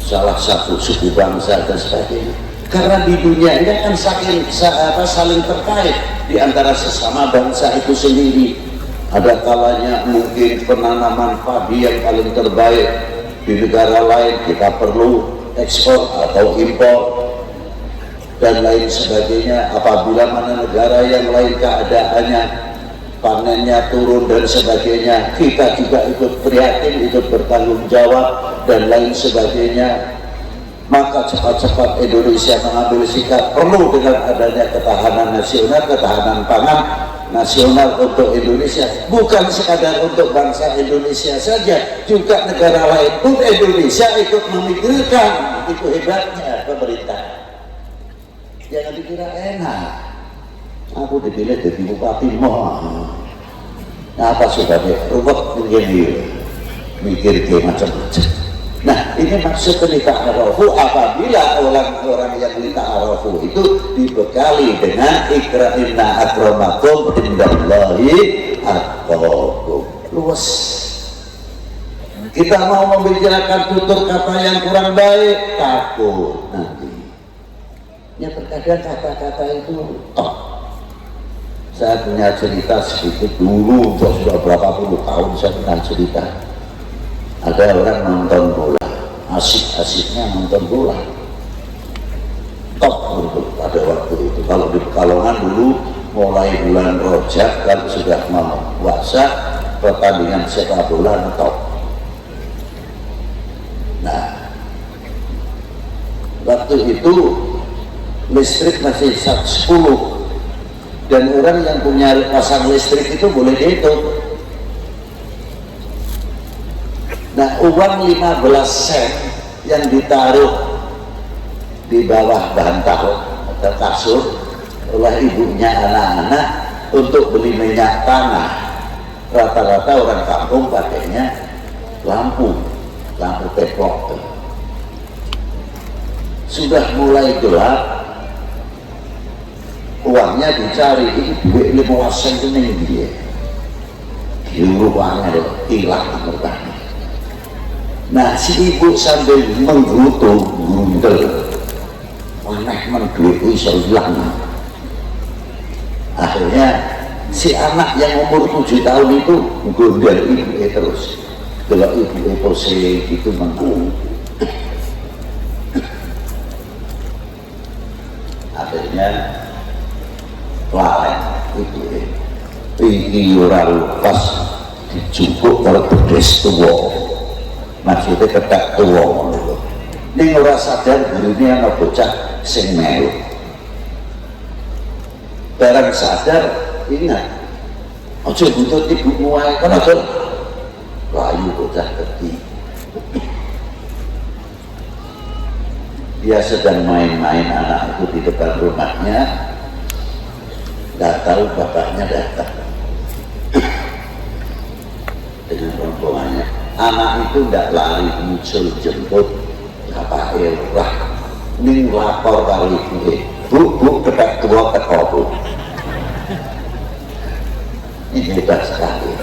salah satu suku bangsa dan sebagainya, karena di dunia ini kan saling terkait di antara sesama bangsa itu sendiri. Ada kalanya mungkin penanaman padi yang paling terbaik di negara lain, kita perlu ekspor atau impor dan lain sebagainya. Apabila mana negara yang lain keadaannya panennya turun dan sebagainya, kita juga ikut prihatin, ikut bertanggung jawab dan lain sebagainya. Maka cepat-cepat Indonesia mengambil sikap perlu dengan adanya ketahanan nasional, ketahanan pangan nasional untuk Indonesia. Bukan sekadar untuk bangsa Indonesia saja, juga negara lain pun Indonesia ikut memikirkan. Itu hebatnya pemerintah. Jangan dikira enak, aku dipilih jadi bupati mau apa sudah deh, ruwet begini, mikir ke macam-macam. Nah, ini maksud lita'arafu. Apabila orang-orang yang lita'arafu itu dibekali dengan ikra inna akramakum indallahi atqakum. Luas. Kita mau membicarakan tutur kata yang kurang baik, takut nanti. Ya terkadang kata-kata itu top. Saya punya cerita sedikit dulu, sudah berapa puluh tahun saya pernah cerita. Ada orang nonton bola, asik-asiknya nonton bola, top untuk pada waktu itu. Kalau di Pekalongan dulu mulai bulan Rojab kalau sudah mau puasa, pertandingan sepak bola top. Nah, waktu itu listrik masih 10 dan orang yang punya pasang listrik itu boleh dihitung. Nah, uang 15 sen yang ditaruh di bawah bantal atau kasur oleh ibunya anak-anak untuk beli minyak tanah. Rata-rata orang kampung pakainya lampu, lampu teplok. Sudah mulai gelap, uangnya dicari, ini duit 15 sen ini dia. Uangnya hilang mereka. Nah, si ibu sambil menggerutu, grundel, aneh men duit iso hilang. Akhirnya si anak yang umur 7 tahun itu gondel ibu terus. Kalau ibu pose gitu menggerutu. Akhirnya lalen ibu iki ora lepas dijupuk karo bedes tuwa. Maksudnya ketak tuwa ngono lho. Ning ora sadar gurune ana bocah sing melu. Barang sadar ingat, aja buntut ibumu wae kono aja. Layu bocah gede. Dia sedang main-main anak itu di depan rumahnya. Nggak tahu bapaknya datang dengan rombongannya. Anak itu tidak lari muncul jemput bapak lurah, ning lapor kali ibu, bu bu ketek tua teko bu. Ini hebat sekali.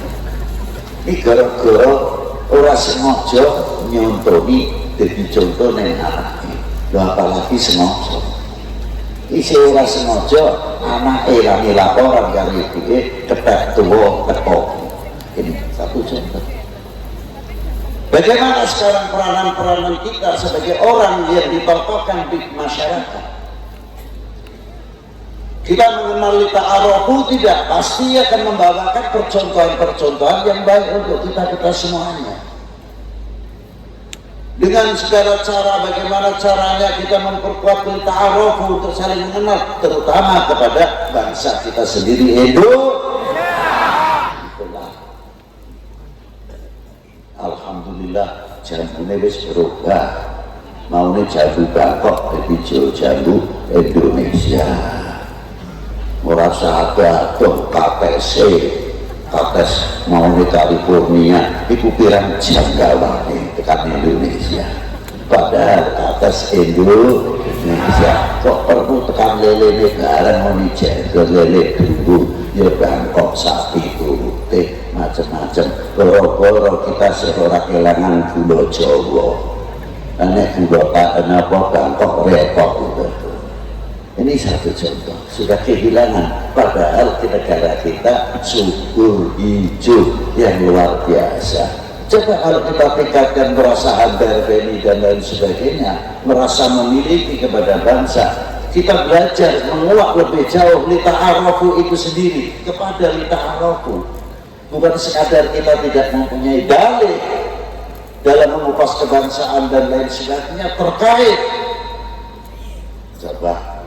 Ini gara-gara ora sengaja nyontoni dadi contoh ning anake. Lho apalagi sengaja. Isi ora sengaja anake lani laporan karo ibuke ketek tuwa teko. Ini satu contoh. Bagaimana sekarang peranan-peranan kita sebagai orang yang ditokohkan di masyarakat? Kita mengenal lita'arafu tidak, pasti akan membawakan percontohan-percontohan yang baik untuk kita-kita semuanya. Dengan segala cara, bagaimana caranya kita memperkuat lita'arafu untuk saling mengenal, terutama kepada bangsa kita sendiri, Indonesia. Itulah. Alhamdulillah jambune wis berubah. Maune jambu Bangkok dadi jambu Indonesia. Ora usah adoh KTC, KTS maune California iku pirang jam gawane tekan Indonesia. Padahal KTS Indonesia. Indonesia. Kok perlu tekan lele ini bareng muni jenggot lele dulu ya Bangkok sapi putih macam-macam. Boro-boro kita ora kelangan gula Jawa. Nek gula tak napa Bangkok repot gitu. Ini satu contoh, sudah kehilangan. Padahal di negara kita subur hijau yang luar biasa. Coba kalau kita tingkatkan merasa handarbeni dan lain sebagainya, merasa memiliki kepada bangsa, kita belajar menguak lebih jauh lita'arafu itu sendiri, kepada lita'arafu. Bukan sekadar kita tidak mempunyai dalih dalam mengupas kebangsaan dan lain sebagainya terkait. Coba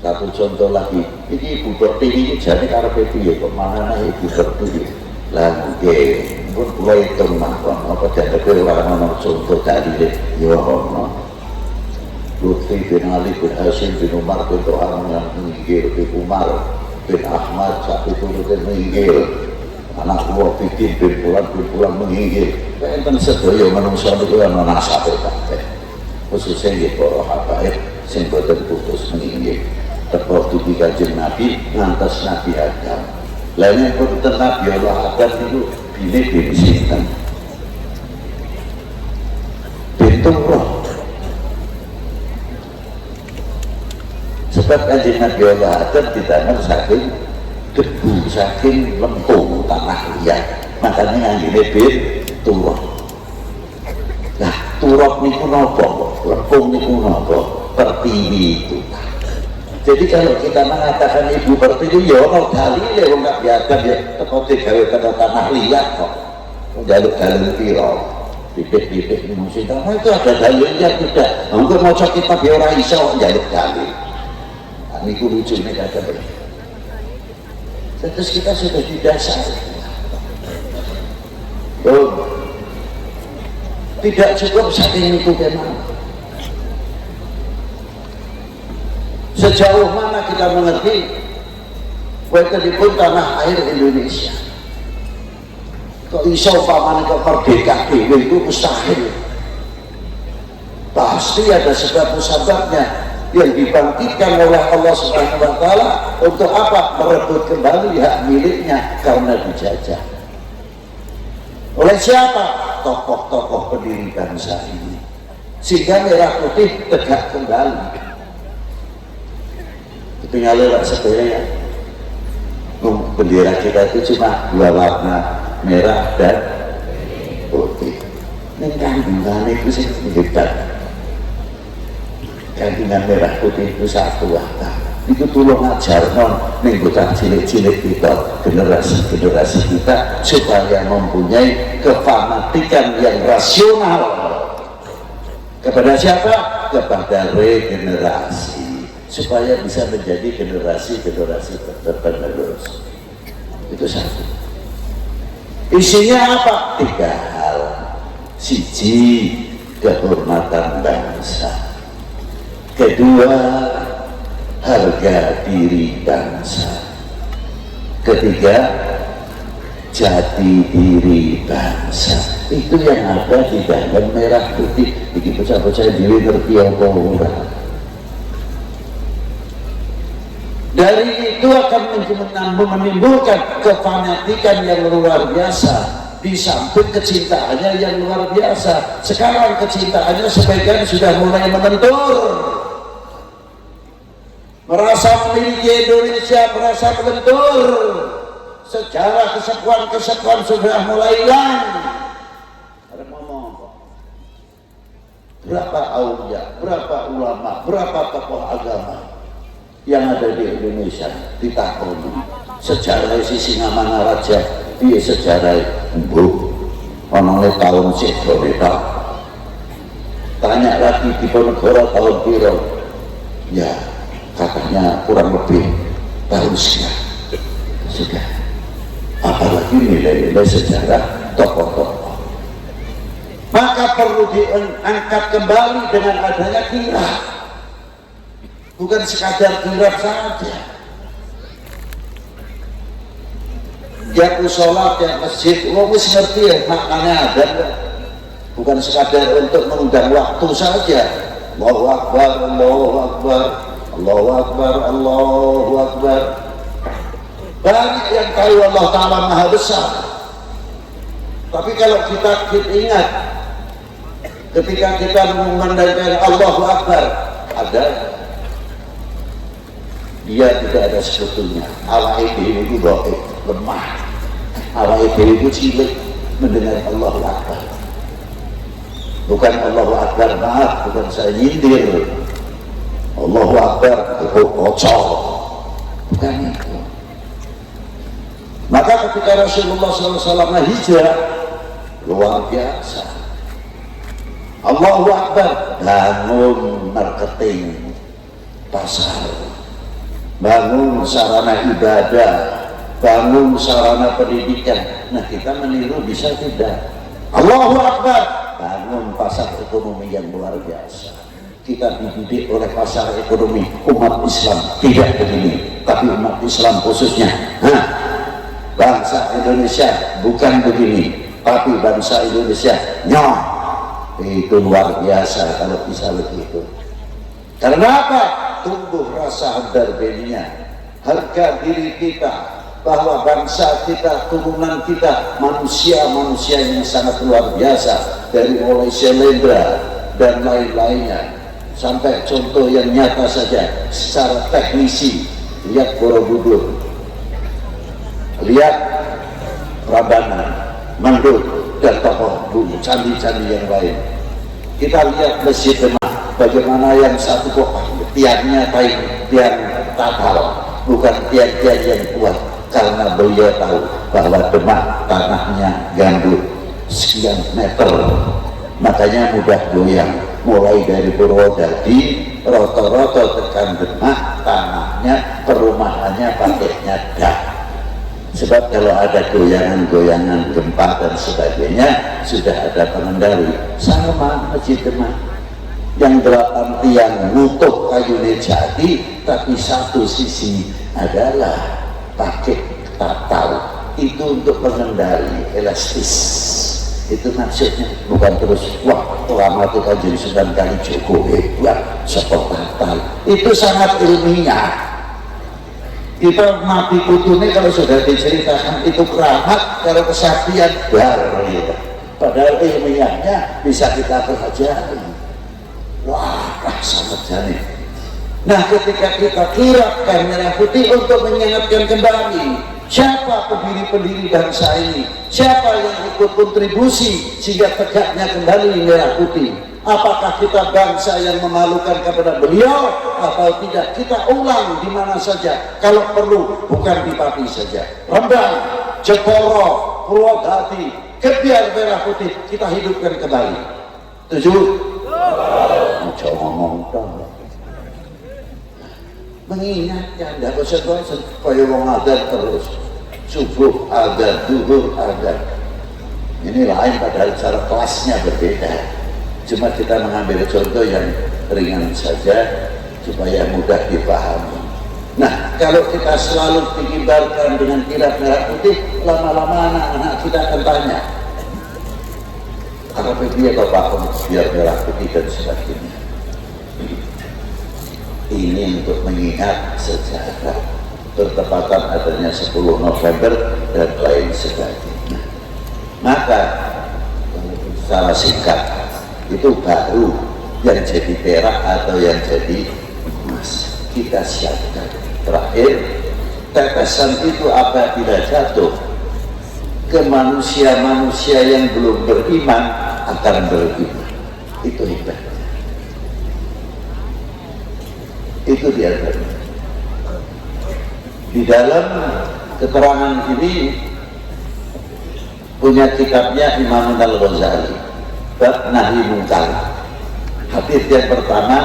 satu contoh lagi, ini Ibu Pertiwi ini jadi karepe piye kok manane Ibu Pertiwi. Lah nggih, pun kula hitung mawon apa jane ora ono contoh dalile ya ono. Lutfi bin Ali bin Hasim bin Umar bin Tohar yang minggir bin Umar bin Ahmad satu turute minggir. Anak kula Bidin bin Fulan minggir. Enten sedaya manungsa niku ana nasabe kabeh. Khususnya nggih para habaib sing boten putus minggir. Teko dugi Kanjeng Nabi ngantos Nabi Adam. Lah nek boten Nabi Allah Adam niku bine bin sinten? Bin Turah. Sebab Kanjeng Nabi Allah Adam ditanam saking debu, saking lempung tanah liat. Makanya nganggene bin Turah. Lah turah niku napa? Lempung niku napa? Pertiwi itu. Jadi kalau kita mengatakan Ibu Pertiwi ya ono dalile wong Nabi Adam ya teko digawe teko tanah liat kok. Njaluk dalil pira? Titik-titik mesti tanah itu ada dalilnya tidak. Engko maca kitab ya ora iso njaluk dalil. Nah, niku lucune kadang. Terus kita sudah didasari. Oh, tidak cukup saking niku kemawon. Sejauh mana kita mengerti wontenipun tanah air Indonesia? Kok iso umpamane kok merdeka dhewe itu mustahil. Pasti ada sebab-sebabnya yang dibangkitkan oleh Allah Subhanahu wa taala untuk apa? Merebut kembali hak miliknya karena dijajah. Oleh siapa? Tokoh-tokoh pendiri bangsa ini. Sehingga merah putih tegak kembali. Ketinggalan lah sebenarnya bendera kita itu cuma dua warna, merah dan putih. Ini kandungan itu sih hebat. Kandungan merah putih itu satu warna. Itu tolong ajarno ning bocah cilik-cilik kita, generasi-generasi kita supaya mempunyai kefanatikan yang rasional. Kepada siapa? Kepada regenerasi, supaya bisa menjadi generasi-generasi penerus. Itu satu. Isinya apa? Tiga hal. Siji, kehormatan bangsa. Kedua, harga diri bangsa. Ketiga, jati diri bangsa. Itu yang ada di dalam merah putih. Iki bocah-bocah dhewe ngerti apa ora. Dari itu akan menimbulkan kefanatikan yang luar biasa, di samping kecintaannya yang luar biasa. Sekarang kecintaannya sebagian sudah mulai menentur, merasa memiliki Indonesia, merasa melentur. Sejarah kesepuan-kesepuan sudah mulai hilang. Berapa aulia, berapa ulama, berapa tokoh agama yang ada di Indonesia ditakoni sejarah Sisingamangaraja piye sejarah mbuh ana tahun sedo tok. Tanya lagi Diponegoro tahun piro, ya katanya kurang lebih tahun sekian. Sudah, apalagi nilai-nilai sejarah tokoh-tokoh, maka perlu diangkat kembali dengan adanya kirab. Bukan sekadar kirab saja. Tiap sholat, tiap masjid, wong wis ngerti ya maknanya ada. Bukan sekadar untuk mengundang waktu saja. Allahu Akbar, Allahu Akbar, Allahu Akbar, Allahu Akbar. Banyak yang tahu Allah Ta'ala Maha Besar. Tapi kalau kita ingat ketika kita mengumandangkan Allahu Akbar, ada dia tidak ada sebetulnya. Awake dhewe itu dhaif, lemah. Awake dhewe itu cilik mendengar Allahu Akbar. Bukan Allahu Akbar, maaf, bukan saya nyindir. Allahu Akbar itu kocok, bukan itu. Maka ketika Rasulullah SAW hijrah, luar biasa. Allahu Akbar, bangun marketing pasar, bangun sarana ibadah, bangun sarana pendidikan. Nah, kita meniru bisa tidak? Allahu Akbar, bangun pasar ekonomi yang luar biasa. Kita dididik oleh pasar ekonomi umat Islam tidak begini, tapi umat Islam khususnya, nah, bangsa Indonesia bukan begini, tapi bangsa Indonesia nyoh, itu luar biasa kalau bisa begitu. Karena apa? Tumbuh rasa handarbeninya, harga diri kita, bahwa bangsa kita, turunan kita, manusia-manusia yang sangat luar biasa, dari mulai Selendra dan lain-lainnya, sampai contoh yang nyata saja secara teknisi, lihat Borobudur, lihat Prambanan, Mendut, dan tokoh candi-candi yang lain. Kita lihat Masjid Demak, bagaimana yang satu kok tiangnya tiang tatal, bukan tiang-tiang yang kuat, karena beliau tahu bahwa Demak tanahnya gambut sekian meter, makanya mudah goyang. Mulai dari Purwodadi, roto-roto tekan Demak, tanahnya, perumahannya pakainya dak. Sebab kalau ada goyangan-goyangan gempa dan sebagainya, sudah ada pengendali. Sama Masjid Demak yang 8 tiang nutup kayu jati, tapi satu sisi adalah pakai tatal. Itu untuk pengendali elastis. Itu maksudnya, bukan terus wah keramat Kanjeng Sunan Kalijaga hebat seperti tatal. Itu sangat ilmiah. Kita mati putune kalau sudah diceritakan itu keramat, kalau kesaktian bar gitu. Padahal ilmiahnya bisa kita pelajari. Wah, sangat jani. Nah, ketika kita kirapkan merah putih untuk mengingatkan kembali siapa pendiri-pendiri bangsa ini, siapa yang ikut kontribusi sehingga tegaknya kembali merah putih. Apakah kita bangsa yang memalukan kepada beliau atau tidak? Kita ulang di mana saja, kalau perlu bukan di Pati saja. Rembang, Jeporo, Purwodadi, kebiar merah putih kita hidupkan kembali. Tujuh? Ojo ngomong dong. Mengingatkan, tidak bosan-bosan. Kaya wong adzan terus, subuh adzan, duhur adzan. Ini lain padahal cara kelasnya berbeda. Cuma kita mengambil contoh yang ringan saja supaya mudah dipahami. Nah, kalau kita selalu dikibarkan dengan kirap merah putih, lama-lama anak-anak kita akan tanya, apa dia bapak biar merah putih dan sebagainya. Ini untuk mengingat sejarah bertepatan adanya 10 November dan lain sebagainya. Maka secara singkat itu baru yang jadi perak atau yang jadi emas kita siapkan. Terakhir, tetesan itu apabila jatuh ke manusia-manusia yang belum beriman akan beriman. Itu hebat. Itu di antaranya. Di dalam keterangan ini punya kitabnya Imam Al-Ghazali, bab nahi mungkar. Hadis yang pertama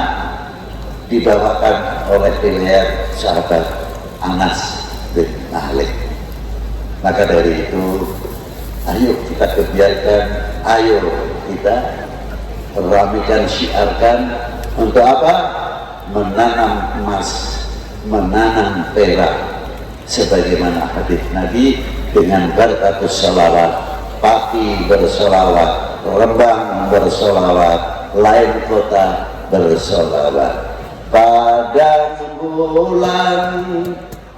dibawakan oleh riwayat sahabat Anas bin Malik. Maka dari itu, ayo kita kebiarkan, ayo kita ramikan, syiarkan untuk apa? Menanam emas, menanam perak, sebagaimana hadis Nabi dengan barakatus sholawat, Pati bersolawat, Rembang bersolawat, lain kota bersolawat. Padang bulan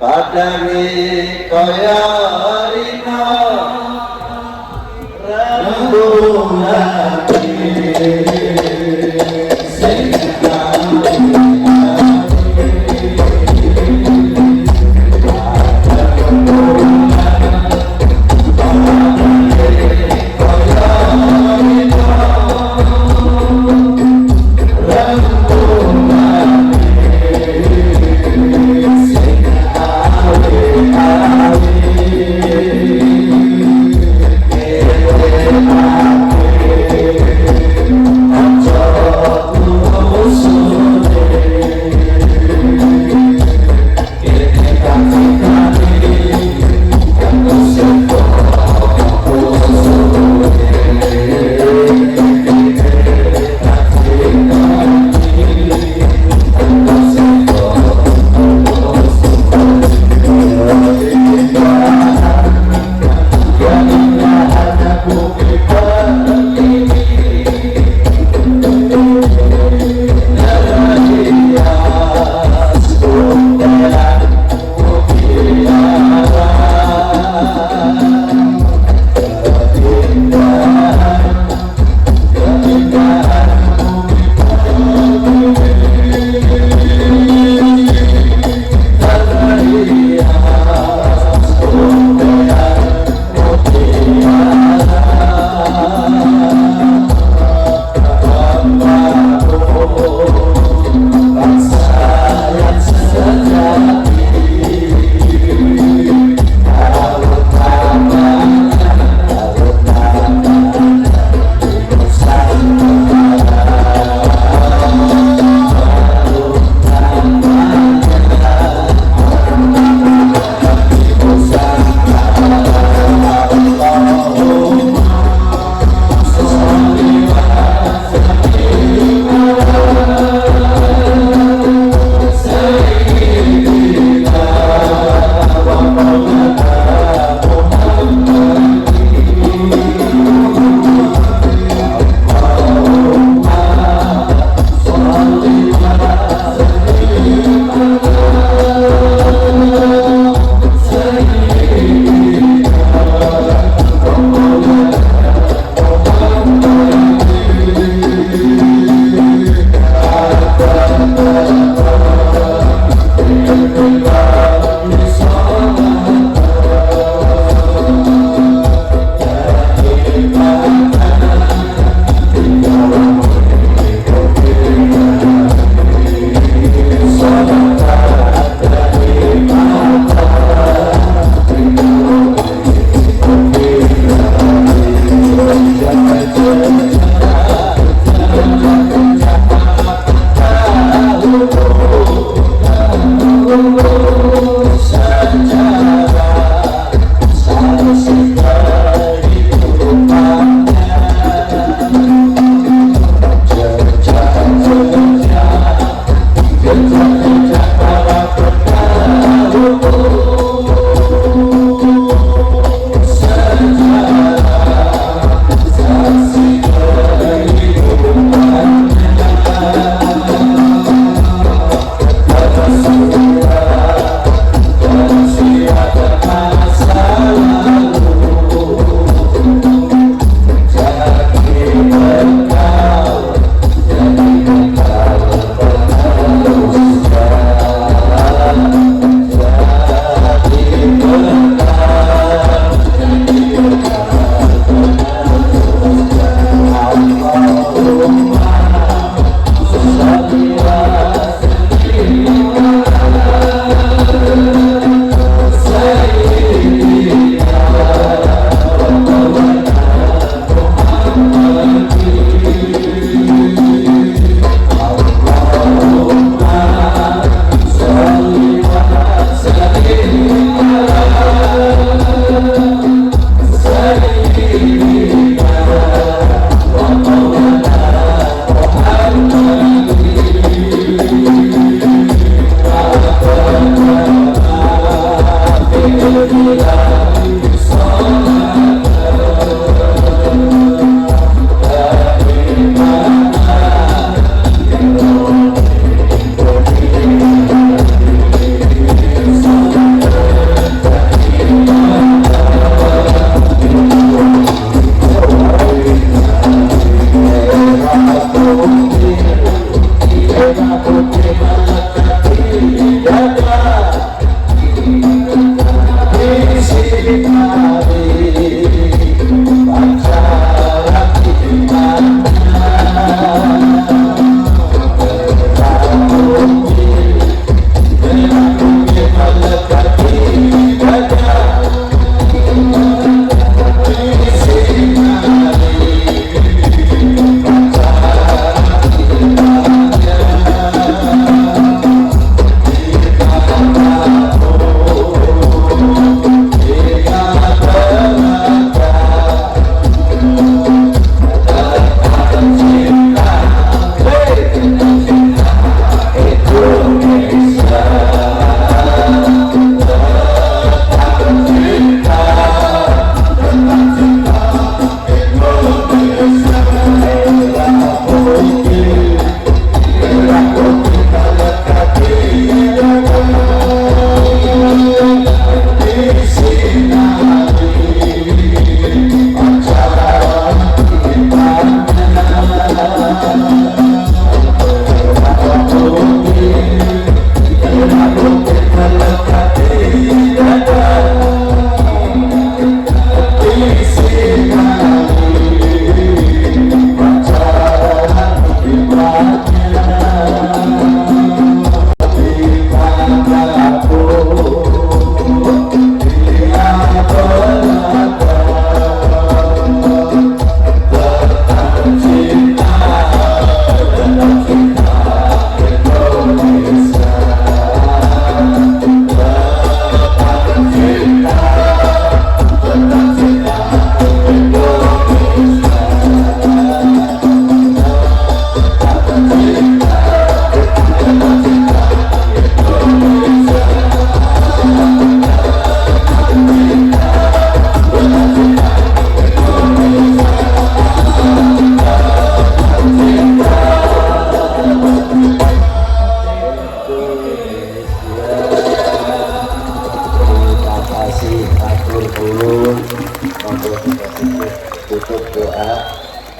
padange kaya rina rembulan sing.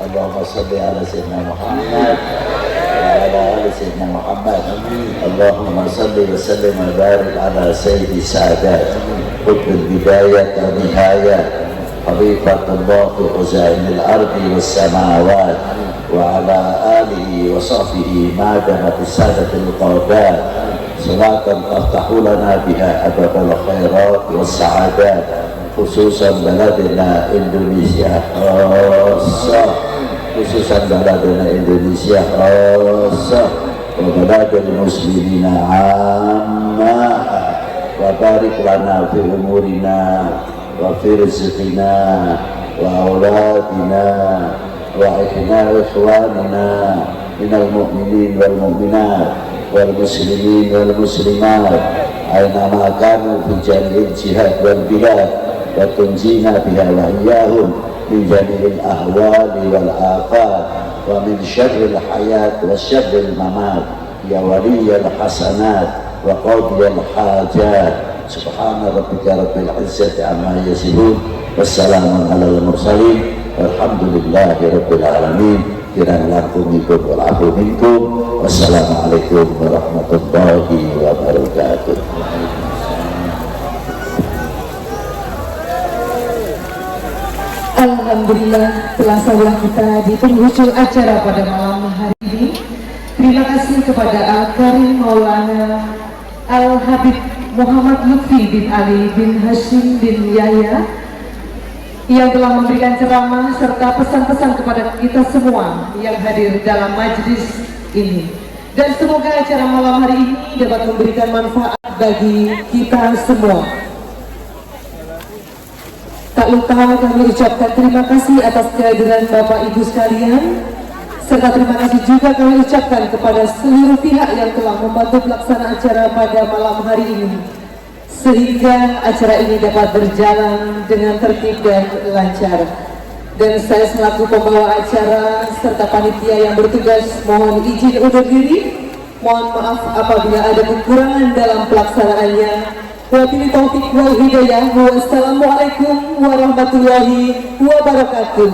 Allahumma salli ala sayyidina Muhammad wa ala ali sayyidina Muhammad. Allahumma salli wa sallim wa barik ala sayyidi sadat qutb al-bidayah wa nihayah khalifatullah fi khuzainil ardi was samawat wa ala alihi wa sahbihi ma damat sadatil qadat salatan taftahu lana biha abwabal khairat was sa'adat khususan baladina Indonesia khususah, khususan baladina Indonesia khususah, wa baladil muslimina amma, wa barik lana fi umurina wa fi rizqina wa auladina wa ikhna ikhwanina minal mu'minin wal mu'minat wal muslimin wal muslimat aina ma kanu fi jami'il jihad wal bilad wa tunjina biha wa iyyahum min jami'il ahwali wal afat wa min syarril hayat wa syarril mamat ya waliyal hasanat wa qadiyal hajat. Subhana rabbika rabbil izzati amma yasifun wassalamun alal mursalin walhamdulillahi rabbil alamin. Kirang langkungipun wal afu minkum. Wassalamualaikum warahmatullahi wabarakatuh. Alhamdulillah telah sampai kita di penghujung acara pada malam hari ini. Terima kasih kepada Al-Karim Maulana Al-Habib Muhammad Lutfi bin Ali bin Hashim bin Yahya yang telah memberikan ceramah serta pesan-pesan kepada kita semua yang hadir dalam majlis ini. Dan semoga acara malam hari ini dapat memberikan manfaat bagi kita semua. Tak lupa kami ucapkan terima kasih atas kehadiran Bapak Ibu sekalian, serta terima kasih juga kami ucapkan kepada seluruh pihak yang telah membantu pelaksanaan acara pada malam hari ini, sehingga acara ini dapat berjalan dengan tertib dan lancar. Dan saya selaku pembawa acara serta panitia yang bertugas mohon izin undur diri. Mohon maaf apabila ada kekurangan dalam pelaksanaannya. Wabillahi taufik wal hidayah. Wassalamualaikum warahmatullahi wabarakatuh.